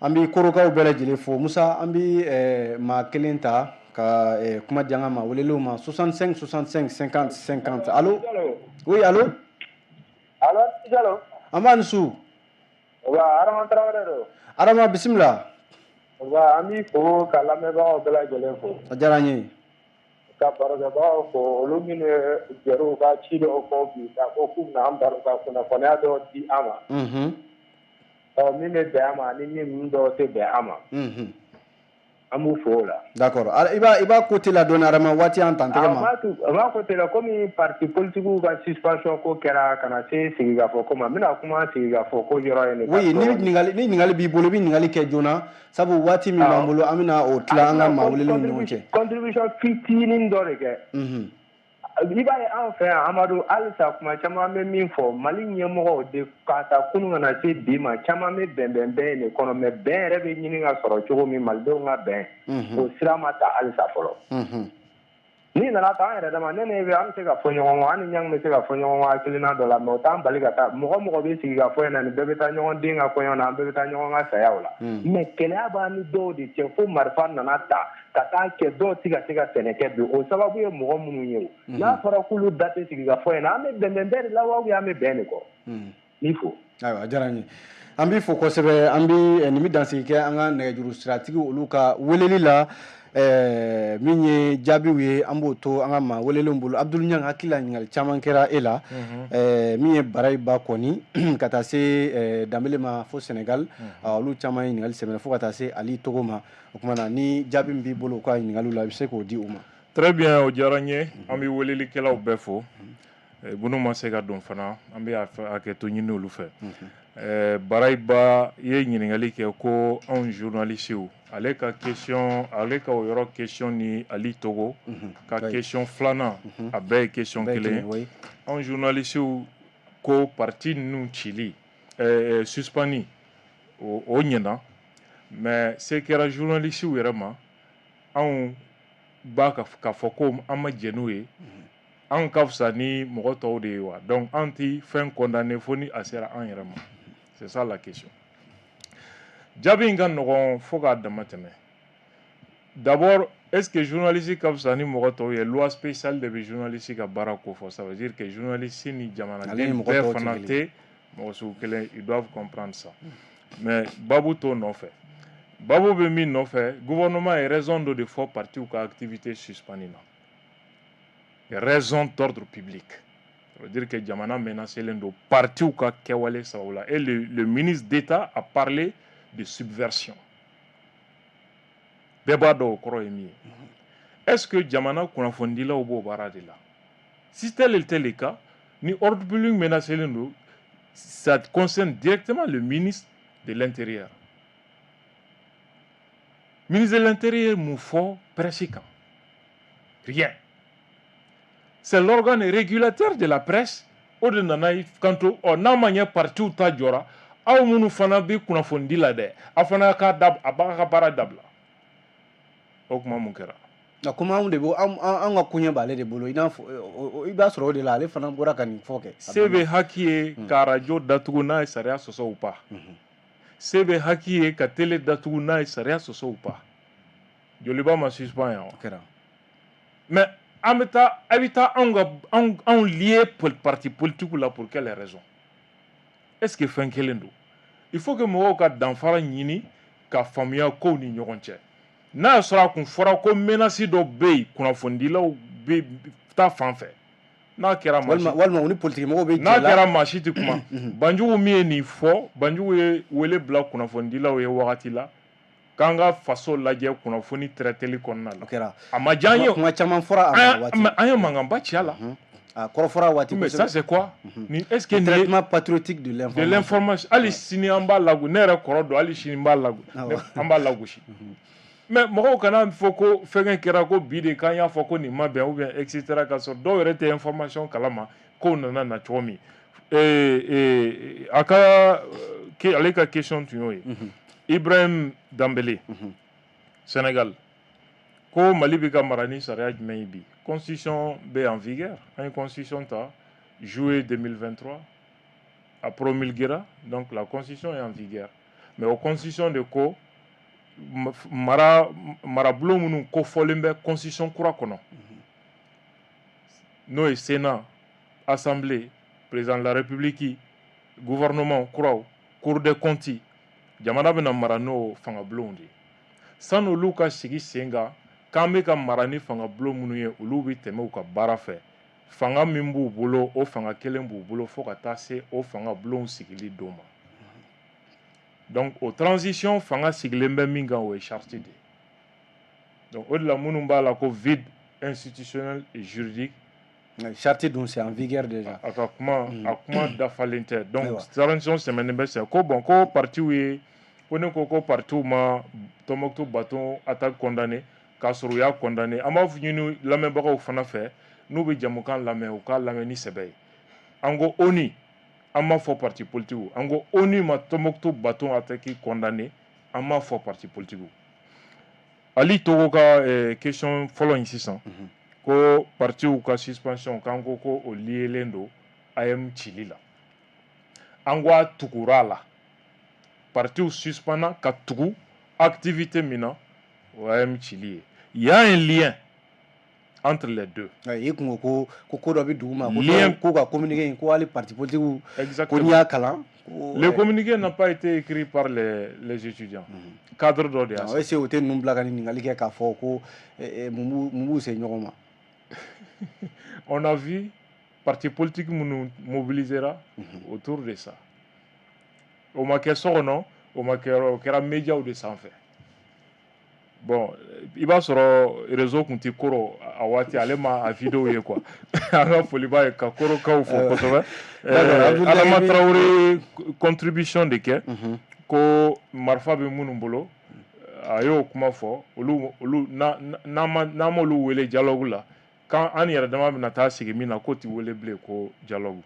An bɛ Korokaw bɛɛ lajɛlen fo. Musa, an bɛ maa kelen ta ka kuma di an ka maa welelenw ma. 65 65 50 50. Allo? Oui, allo? Allo, Diallo. An b'a ni su. Wa Adama Tarawele don. Adama, bisimila. Wa an b'i fo ka lamɛnbagaw bɛɛ lajɛlen fo. A diyara n ye. Ka barokɛbagaw fo, olu minnu ye jɛr'u ka ci dɔw fɔ bi k'a fɔ k'u bɛna an baro ka kunnafoniya dɔw di an ma. Ɔ min bɛ bɛn an ma ani min dɔw tɛ bɛn an ma. An b'u fo o la. D'accord. I b'a côté la dɔɔni Adama, waati y'an tan tɛgɛ ma. A b'a côté la komi parti politique ka suspension ko kɛra ka na se sigikafɔ ko ma, n bɛna kuma sigikafɔ ko yɔrɔ ye. Oui, ni ɲininkali b'i bolo, i bɛ ɲininkali kɛ joona, sabu waati min b'an bolo, an bɛna o tila an ka maa welelenw ni ɲɔgɔn cɛ. Contribution fitinin dɔ de kɛ. I b'a ye anw fɛ yan Amadu, halisa kuma caman bɛ min fɔ Mali ɲɛmɔgɔw de k'a ta kunun ka na se bi ma, caman bɛ bɛnbɛnbɛn de kɔnɔ, mais bɛn yɛrɛ bɛ ɲini ka sɔrɔ cogo min malidenw ka bɛn, o sira ma ta halisa fɔlɔ. N'i nana ta an yɛrɛ dama, ne ni e bɛ an bɛ se ka fɔ ɲɔgɔn kɔ, an ni ɲangi bɛ se ka fɔ ɲɔgɔn kɔ hakilina dɔ la, mais o t'an bali ka taa mɔgɔ bɛ sigi ka fɔ yen na, nin bɛɛ bɛ taa ɲɔgɔn den ka kɔɲɔ na, an bɛɛ bɛ taa ɲɔgɔn ka sayaw la. Mais kɛlɛya b'an ni dɔw de cɛ fo marifa nana ta ka taa kɛ dɔw tɛ ka se ka sɛnɛ kɛ bi, o sababu ye mɔgɔ minnu ye o. N'a fɔra k'olu da tɛ sigi ka fɔ yen na, an bɛ bɛnbɛn de la wa an bɛ bɛn de kɔ. N'i fo. Ayiwa, a diyara n ye. An b'i fo kosɛbɛ, an bɛ nin bɛ dansigi kɛ an ka nɛgɛjuru siratigiw olu ka weleli la. Min ye jaabiw ye, an b'o to an ka maa welelenw bolo. Abdul Ɲang, hakili la ɲininkali caman kɛra e la. Min ye Barayi Ba kɔni ka taa se Danbele ma fo Senegal, olu caman ye ɲininkali sɛmɛnɛ fo ka taa se Ali Togo ma. O tuma na ni jaabi min b'i bolo u ka ɲininkaliw la, i bɛ se k'o di u ma. Très bien, o diyara n ye. An bɛ welelikɛlaw bɛɛ fo. Minnu ma se ka don fana, an bɛ hakɛto ɲini olu fɛ. Barayi Ba ye ɲininkali kɛ ko anw journalistes, ale ka question, ale ka o yɔrɔ question ni Ali Togo ka question filanan, a bɛɛ ye question kelen ye. Anw journalistes ko parti ninnu cili, suspendu, o ɲɛna, mais se kɛra journalistes yɛrɛ ma, anw b'a k'a fɔ ko an ma jɛn n'o ye. Anw ka fisa ni mɔgɔ tɔw de ye wa? Donc an ti fɛn condamné fo ni a sera an yɛrɛ ma. C'est ça la question. Jaabi in ka nɔgɔn fo k'a dama tɛmɛ. D'abord, est-ce que journaliste ka fisa ni mɔgɔ tɔw ye? Loi spéciale de bɛ journaliste ka baara ko fɔ. Ça veut dire que journaliste ni jamanaden bɛɛ fana tɛ mɔgɔ sugu kelen. Ils doivent comprendre ça. Mais babu t'o nɔfɛ. Babu bɛ min nɔfɛ, gouvernement ye raison dɔ de fɔ partiw ka activité suspendue na, raison d'ordre public. Ça veut dire que jamana menacelen don partiw ka kɛwale sababu la, et le ministre d'État a parlé de subversion. Bɛɛ b'a dɔn o kɔrɔ ye min ye. Est-ce que jamana kunnafonidilaw b'o baara de la? Si tel était le cas, ni ordre public menacelen don, ça concerne directement le ministre de l'Intérieur. Ministre de l'Intérieur mun fɔ presse kan? Rien. C'est l'organe régulateur de la presse. O de nana i kanto ɔ n'a ma ɲɛ partiw ta jɔra, aw minnu fana bɛ kunnafonidi la dɛ, aw fana ka da a b'a ka baara dabila. O kuma mun kɛra? Nka komi anw de b'o an ka koɲɛ b'ale de bolo, i n'a fɔ i b'a sɔrɔ o de la ale fana bɔra ka nin fɔ kɛ. Se bɛ HAC ye ka arajo datugu n'a ye sariya sɔsɔ ou pas? Se bɛ HAC ye ka télé datugu n'a ye sariya sɔsɔ ou pas? Joliba ma suspend yan wa? Kɛra. Mais an bɛ taa, a bɛ taa anw ka anw lié parti politique la, pour quelle raison? Est-ce que fɛn kelen don? Il faut que mɔgɔw ka danfara ɲini ka faamuya kow ni ɲɔgɔn cɛ. N'a y'a sɔrɔ a kun fɔra ko menace dɔ bɛ yen kunnafonidilaw bɛ ta fan fɛ, n'a kɛra maa si walima u ni politique mɔgɔw bɛ n'a kɛra maa si tɛ kuma. Banjugu min ye nin fɔ, Banjugu ye wele bila kunnafonidilaw ye wagati la k'an ka faso lajɛ kunnafoni traiteli kɔnɔna la. O kɛra. A ma diya an ye. Kuma caman fɔra a ma waati. An ye mankanba ci a la. A kɔrɔ fɔra a waati. Mais ça, c'est quoi ni est-ce que nin traitement patriotique de l'information. De l'information. Hali sini an b'a lago, ne yɛrɛ kɔrɔ don, hali sini n b'a lago, an b'a lagosi. Mais mɔgɔw kana fɔ ko fɛnkɛ kɛra ko bi de k'an y'a fɔ ko nin ma bɛn ou bien et cetera, ka sɔrɔ dɔw yɛrɛ tɛ information kalama kow nana na cogo min. A ka ale ka question tun y'o ye. Ibrahim Dambele, Sénégal, ko Mali bɛ ka mara ni sariya jumɛn ye bi? Constitution bɛ en vigueur. An ye constitution ta juillet 2023, a promulguera, donc la constitution est en vigueur. Mais o constitution de ko mara marabulon minnu kofɔlen bɛ constitution kura kɔnɔ, n'o ye Sénat, Assemblée, président de la République, gouvernement kuraw, Cour des comptes, jamana bɛna mara n'o fangabulonw de ye. San'olu ka sigi sen kan k'an bɛ ka mara ni fangabulon minnu ye, olu bɛ tɛmɛ u ka baara fɛ. Fanga min b'u bolo, o fanga kelen b'u bolo fo ka taa se o fangabulonw sigili don ma. Donc o transition fanga sigilen bɛ min kan, o ye charte de ye. Donc o de la minnu b'a la ko vide institutionnel et juridique. Charte dun, c'est en vigueur déjà. A ka kuma, a kuma dafalen tɛ. Donc transition sɛmɛnen bɛ sen ko bon, ko partiw ye ko ne ko partiw ma Tombouctou bateau attaque condamné k'a sɔrɔ u y'a condamné. An b'a ɲini lamɛnbagaw fana fɛ, n'u bɛ jamukan lamɛn, u k'a lamɛn ni sɛbɛ ye. An ko ONU, an m'a fɔ parti politique. An ko ONU ma Tombouctou bateau attaque condamné, an m'a fɔ parti politique. Ali Togo ka question fɔlɔ in sisan, ko partiw ka suspension, k'an ko o liélen don AEEM cili la. An ko a tugura a la. Partiw suspendna ka tugu activité min na, o AEEM cili ye. Il y a un lien entre les deux. I kun ko dɔ bɛ dugu ma ko ka communiqué in, ko hali parti politique ko n'i y'a kalan. Le communiqué n'a pas été écrit par les étudiants. Cadre dɔ de y'a sɛbɛn. Est-ce que o tɛ ninnu bila ka nin ɲininkali kɛ k'a fɔ ko mun b'u se ɲɔgɔn ma? On a vu parti politique minnu mobilisera autour de ça. O ma kɛ so kɔnɔ, o ma kɛ, o kɛra médiaw de sanfɛ. Bon, i b'a sɔrɔ réseau kun tɛ koro a waati, ale ma a vidéo ye quoi. An ka foli b'a ye ka korokaw fo kosɛbɛ. Adama Traoré contribution de kɛ ko marifa bɛ minnu bolo, a y'o kuma fɔ. Olu n'an m'olu wele dialogue la, kan an yɛrɛ dama bɛna taa sigi min na, k'o ti wele bilen ko dialogue.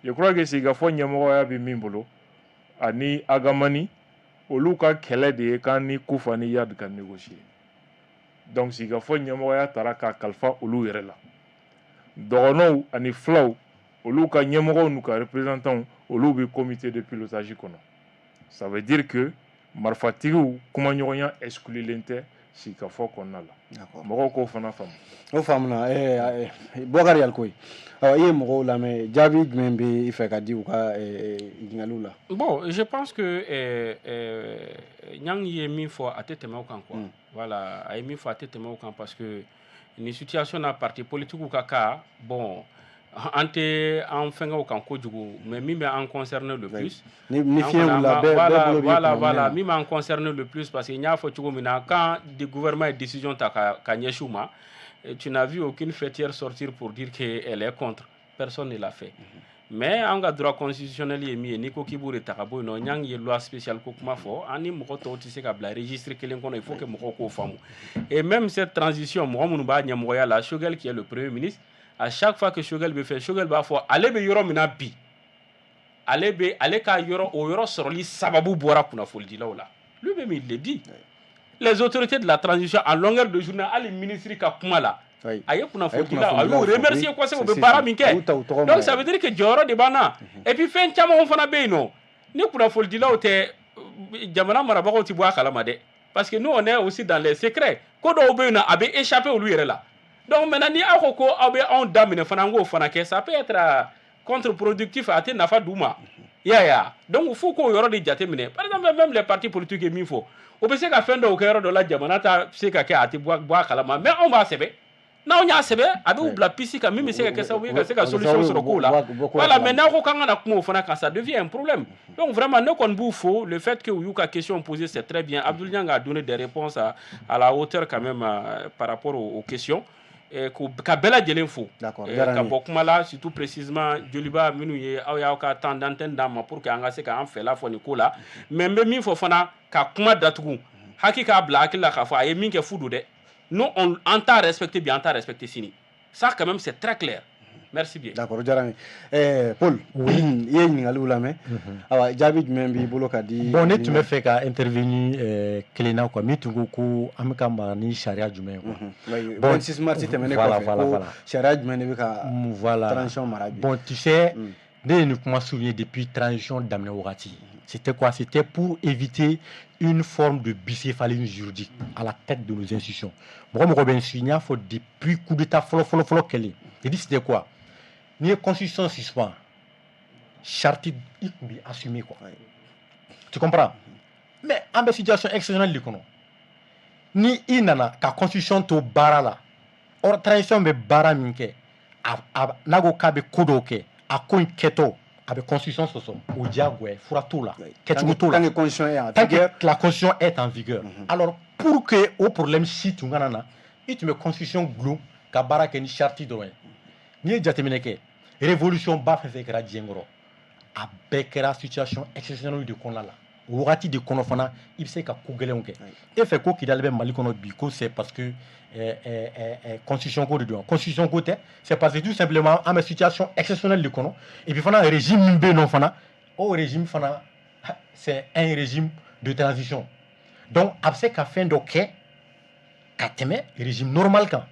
Je crois que sigikafɔ ɲɛmɔgɔya bɛ min bolo ani Agamani, olu ka kɛlɛ de ye k'an ni Kufa ni Yad ka négocier. Donc sigikafɔ ɲɛmɔgɔya taara k'a kalifa olu yɛrɛ la. Dɔgɔnɔw ani filaw, olu ka ɲɛmɔgɔw n'u ka représentants, olu bɛ comité de pilotage kɔnɔ. Ça veut dire que marifatigiw kumaɲɔgɔnya exclulen tɛ. Sigikafɔ kɔnɔna la, mɔgɔw k'o fana faamu. O faamuna. Bɔkari Yalcouyé, i ye mɔgɔw lamɛn, jaabi jumɛn bɛ i fɛ ka di u ka ɲininkaliw la? Bon, je pense que Niang ye min fɔ, a tɛ tɛmɛ o kan quoi. Voilà, a ye min fɔ, a tɛ tɛmɛ o kan, parce que ni situation na, parti politique ka cas, bon, an tɛ an fɛngɛw kan kojugu, mais min bɛ an concerner le plus, ni fiɲɛ wulila, bɛɛ bolo b'i voilà, voilà, min b'an concerner le plus, parce que n y'a fɔ cogo min na, quand le gouvernement ye décision ta ka ɲɛsin u ma, tu n'as vu aucune faîtière sortir pour dire qu'elle est contre. Personne ne l'a fait. Mais an ka droit constitutionnel ye min ye, n'i ko k'i b'o de ta ka bɔ yen nɔ, Niang ye loi spéciale ko kuma fɔ, an ni mɔgɔ tɔw tɛ se ka bila registre kelen kɔnɔ. Il faut que mɔgɔw k'o faamu. Et même cette transition, mɔgɔ minnu b'a ɲɛmɔgɔya la, Choguel qui est le premier ministre, à chaque fois que Choguel bɛ fɛ, Choguel b'a fɔ ale bɛ yɔrɔ min na bi, ale bɛ ale ka yɔrɔ, o yɔrɔ sɔrɔli sababu bɔra kunnafonidilaw la. Lui-même, il le dit. Les autorités de la transition, à longueur de journée, hali ministre ka kuma la, a ye kunnafonidilaw, a y'u remercier kosɛbɛ, u bɛ baara min kɛ. Donc ça veut dire que jɔyɔrɔ de b'an na. Et puis fɛn camanw fana bɛ yen nɔ, ni kunnafonidilaw tɛ, jamana marabagaw tɛ bɔ a kalama dɛ, parce que nous, on est aussi dans les secrets. Ko dɔw bɛ yen nɔ, a bɛ échapper olu yɛrɛ la. Donc maintenant, ni aw ko ko aw bɛ anw daminɛ fana, an k'o fana kɛ, ça peut être contre-productif, a tɛ nafa d'u ma. I y'a ye wa? Donc fo k'o yɔrɔ de jateminɛ. Par exemple, même les partis politiques ye min fɔ, o bɛ se ka fɛn dɔw kɛ yɔrɔ dɔ la, jamana ta se ka kɛ, a tɛ bɔ a kalama, mais anw b'a sɛbɛn. N'anw y'a sɛbɛn, a bɛ u bila piste kan min bɛ se ka kɛ sababu ye ka se ka solution sɔrɔ kow la. Voilà, mais n'aw ko k'an kana kuma o fana kan, ça devient un problème. Donc vraiment, ne kɔni b'u fo, le fait que u y'u ka question posée, c'est très bien. Abdoul Niang a donné des réponses à la hauteur quand même par rapport aux questions. Ka bɛɛ lajɛlen fo ka bɔ kuma la, surtout précisément Joliba minnu ye aw y'aw ka temps d'antenne d'an ma pour que an ka se k'an fɛla fɔ nin ko la. Mais n bɛ min fɔ fana ka kuma datugu, haki k'a bila hakili la k'a fɔ a ye min kɛ, fu don dɛ. Nous, on an t'a respecté bi, an t'a respecté sini. Ça quand même, c'est très clair. Merci bien. D'accord, o diyara n ye. Paul, oui, i ye ɲininkaliw lamɛn. Awa, jaabi jumɛn b'i bolo ka di? Bon, ne tun bɛ fɛ ka intervenir kelen na quoi, min tun ko ko an bɛ ka mara ni sariya jumɛn ye quoi. Bon, 26 mars tɛmɛnen kɔfɛ, ko sariya jumɛn de bɛ ka transition mara bi? Bon, tu sais, ne ye nin kuma souligner depuis transition daminɛ wagati. C'était quoi? C'était pour éviter une forme de bicéphalisme juridique à la tête de nos institutions. Mɔgɔ mɔgɔ bɛ n suit, n y'a fɔ depuis coup d'état fɔlɔ fɔlɔ fɔlɔ kɛlen. J'ai dit, c'était quoi? N'i ye constitution suspend, charte i tun bɛ assumer quoi. Tu comprends? Mais an bɛ situation exceptionnelle de kɔnɔ. Ni i nana ka constitution to baara la, or transition bɛ baara min kɛ, n'a ko k'a bɛ ko dɔw kɛ, a ko in kɛtɔ a bɛ constitution sɔsɔ, o diyagoya, fura t'o la, kɛcogo t'o la. Tant que constitution est en Tant vigueur. que la constitution est en vigueur. Alors pour que o problème si tun kana na, i tun bɛ constitution gulon ka baara kɛ ni charte dɔrɔn ye. N'i ye jateminɛ kɛ, révolution ba fɛn fɛn kɛra diɲɛ kɔrɔ, a bɛɛ kɛra situation exceptionnelle de kɔnɔna la. O wagati de kɔnɔ fana, i bɛ se ka ko gɛlɛnw kɛ. E fɛ ko Kidali bɛ Mali kɔnɔ bi, ko c'est parce que constitution ko de don? Constitution ko tɛ, c'est parce que tout simplement an bɛ situation exceptionnelle de kɔnɔ. Et puis fana, régime min bɛ yen nɔ fana, o régime fana, c'est un régime de transition. Donc a bɛ se ka fɛn dɔ kɛ ka tɛmɛ régime normal kan.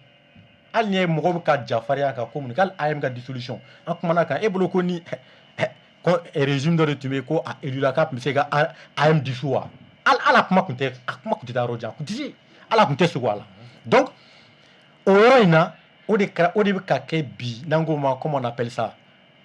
Hali ni ye mɔgɔ bɛ ka jafarinya kan ko mun, k'ale AEEM ka dissolution, an kumana kan, e bolo ko ni ko régime dɔ de tun bɛ yen ko a élu la, k'a tun bɛ se ka AEEM dissous wa? Hali a kuma tun tɛ, a kuma tun tɛ taa yɔrɔ jan, a tun tɛ se, hali a tun tɛ sogo a la. Donc o yɔrɔ in na, o de kɛra, o de bɛ ka kɛ bi, n'an k'o ma, comment on appelle ça,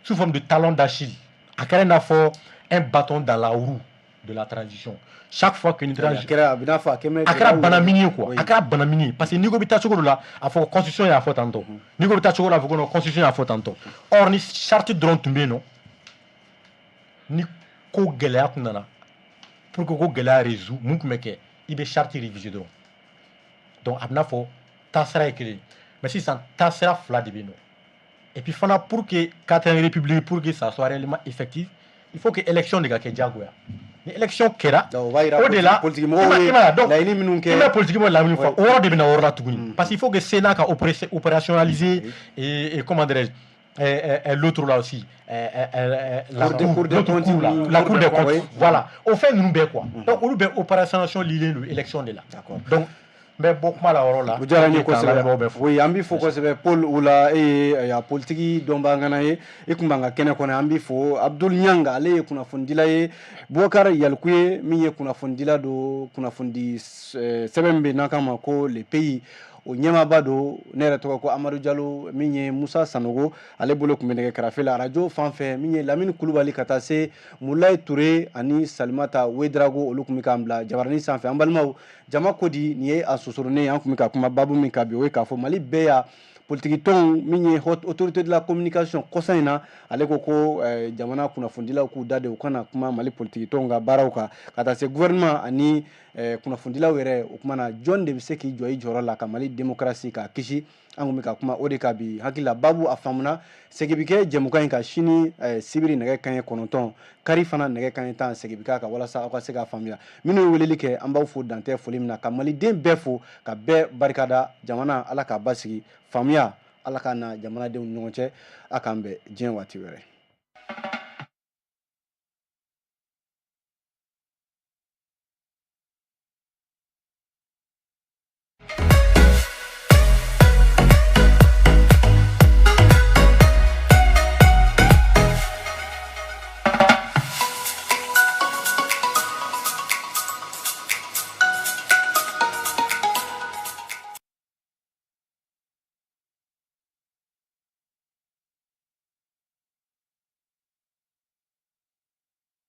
sous forme de talon d'Achille. A kɛra i n'a fɔ un bâton dans la roue de la transition. Chaque fois que une transition, a kɛra, a bɛ n'a fɔ a kɛ mɛ a kɛra banamini ye quoi, a kɛra banamini ye, parce que n'i ko bɛ taa cogo dɔ la, a fɔ ko constitution y'a fɔ tantôt, n'i ko bɛ taa cogo dɔ la, a fɔ ko non, constitution y'a fɔ tantôt. Or ni charte dɔrɔn tun bɛ yen nɔ, ni ko gɛlɛya tun nana, pour que ko gɛlɛya résout, mun tun bɛ kɛ? I bɛ charte réviser dɔrɔn. Donc a bɛ n'a fɔ taasira ye kelen ye, mais sisan taasira fila de bɛ yen nɔ. Et puis fana, pour que quatrième république, pour que ça soit réellement effectif, il faut que élection de ka kɛ diyagoya. Ni élection kɛra, o b'a yira o de la politique mɔgɔw ye laɲini minnu kɛ. I ma politique mɔgɔw laɲini fɔ, o yɔrɔ de bɛ na o yɔrɔ la tuguni, parce qu'il faut que Sénat ka opérationnaliser et comment dirais-je, l'autre là aussi, la Cour des l'autre comptes, cour là, la cour des comptes, oui. Voilà, o fɛn ninnu bɛɛ quoi. Donc olu bɛɛ opérationnalisation lilen don élection de la. D'accord. Donc N bɛ bɔ kuma la yɔrɔ la. O diyara n ye K'a kosɛbɛ. lamɛnbagaw bɛɛ fo. Oui, an b'i fo kosɛbɛ. Paul Oula, e ye politiki dɔnbagana ye, i kun b'an ka kɛnɛ kɔnɔ, an b'i fo. Abdul Niang, ale ye kunnafonidila ye. Bubakar Yalikuye, min ye kunnafonidila don, kunnafonidi sɛbɛn bɛ n'an k'a ma ko Le Pays, o ɲɛmaaba don. Ne yɛrɛ tɔgɔ ko Amadu Jalo. Min ye Musa Sanogo, ale bolo tun bɛ nɛgɛ karafe la arajo fan fɛ. Min ye Lamini Kulubali, ka taa se Mulayi Ture ani Salimata Wedrago, olu tun bɛ k'an bila jabaranin sanfɛ. An balimaw, jama ko di, nin ye a sosoronen ye. An tun bɛ ka kuma baabu min kan bi, o ye k'a fɔ Mali bɛɛ y'a politiki tɔnw, min ye Haute Autorité de la Communication kɔsa in na, ale ko ko jamana kunnafonidilaw k'u da de, u kana kuma Mali politiki tɔnw ka baaraw kan, ka taa se gouvernement ani kunnafonidilaw yɛrɛ. O kuma na, jɔn de bɛ se k'i jɔ i jɔyɔrɔ la ka Mali démocratie k'a kisi? An kun bɛ ka kuma o de kan bi. Hakili la baabu a faamuna. Segin bɛ kɛ jɛmukan in kan sini sibiri nɛgɛ kanɲɛ 9, kari fana nɛgɛ kanɲɛ 10, segin bɛ k'a kan walasa aw ka se k'a faamuya. Minnu ye weleli kɛ, an b'aw fo dantɛ foli min na, ka maliden bɛɛ fo, ka bɛɛ barikada. Jamana, Ala k'a basigi. Faamuya, Ala k'a na jamanadenw ni ɲɔgɔn cɛ. A k'an bɛn diɲɛ waati wɛrɛ.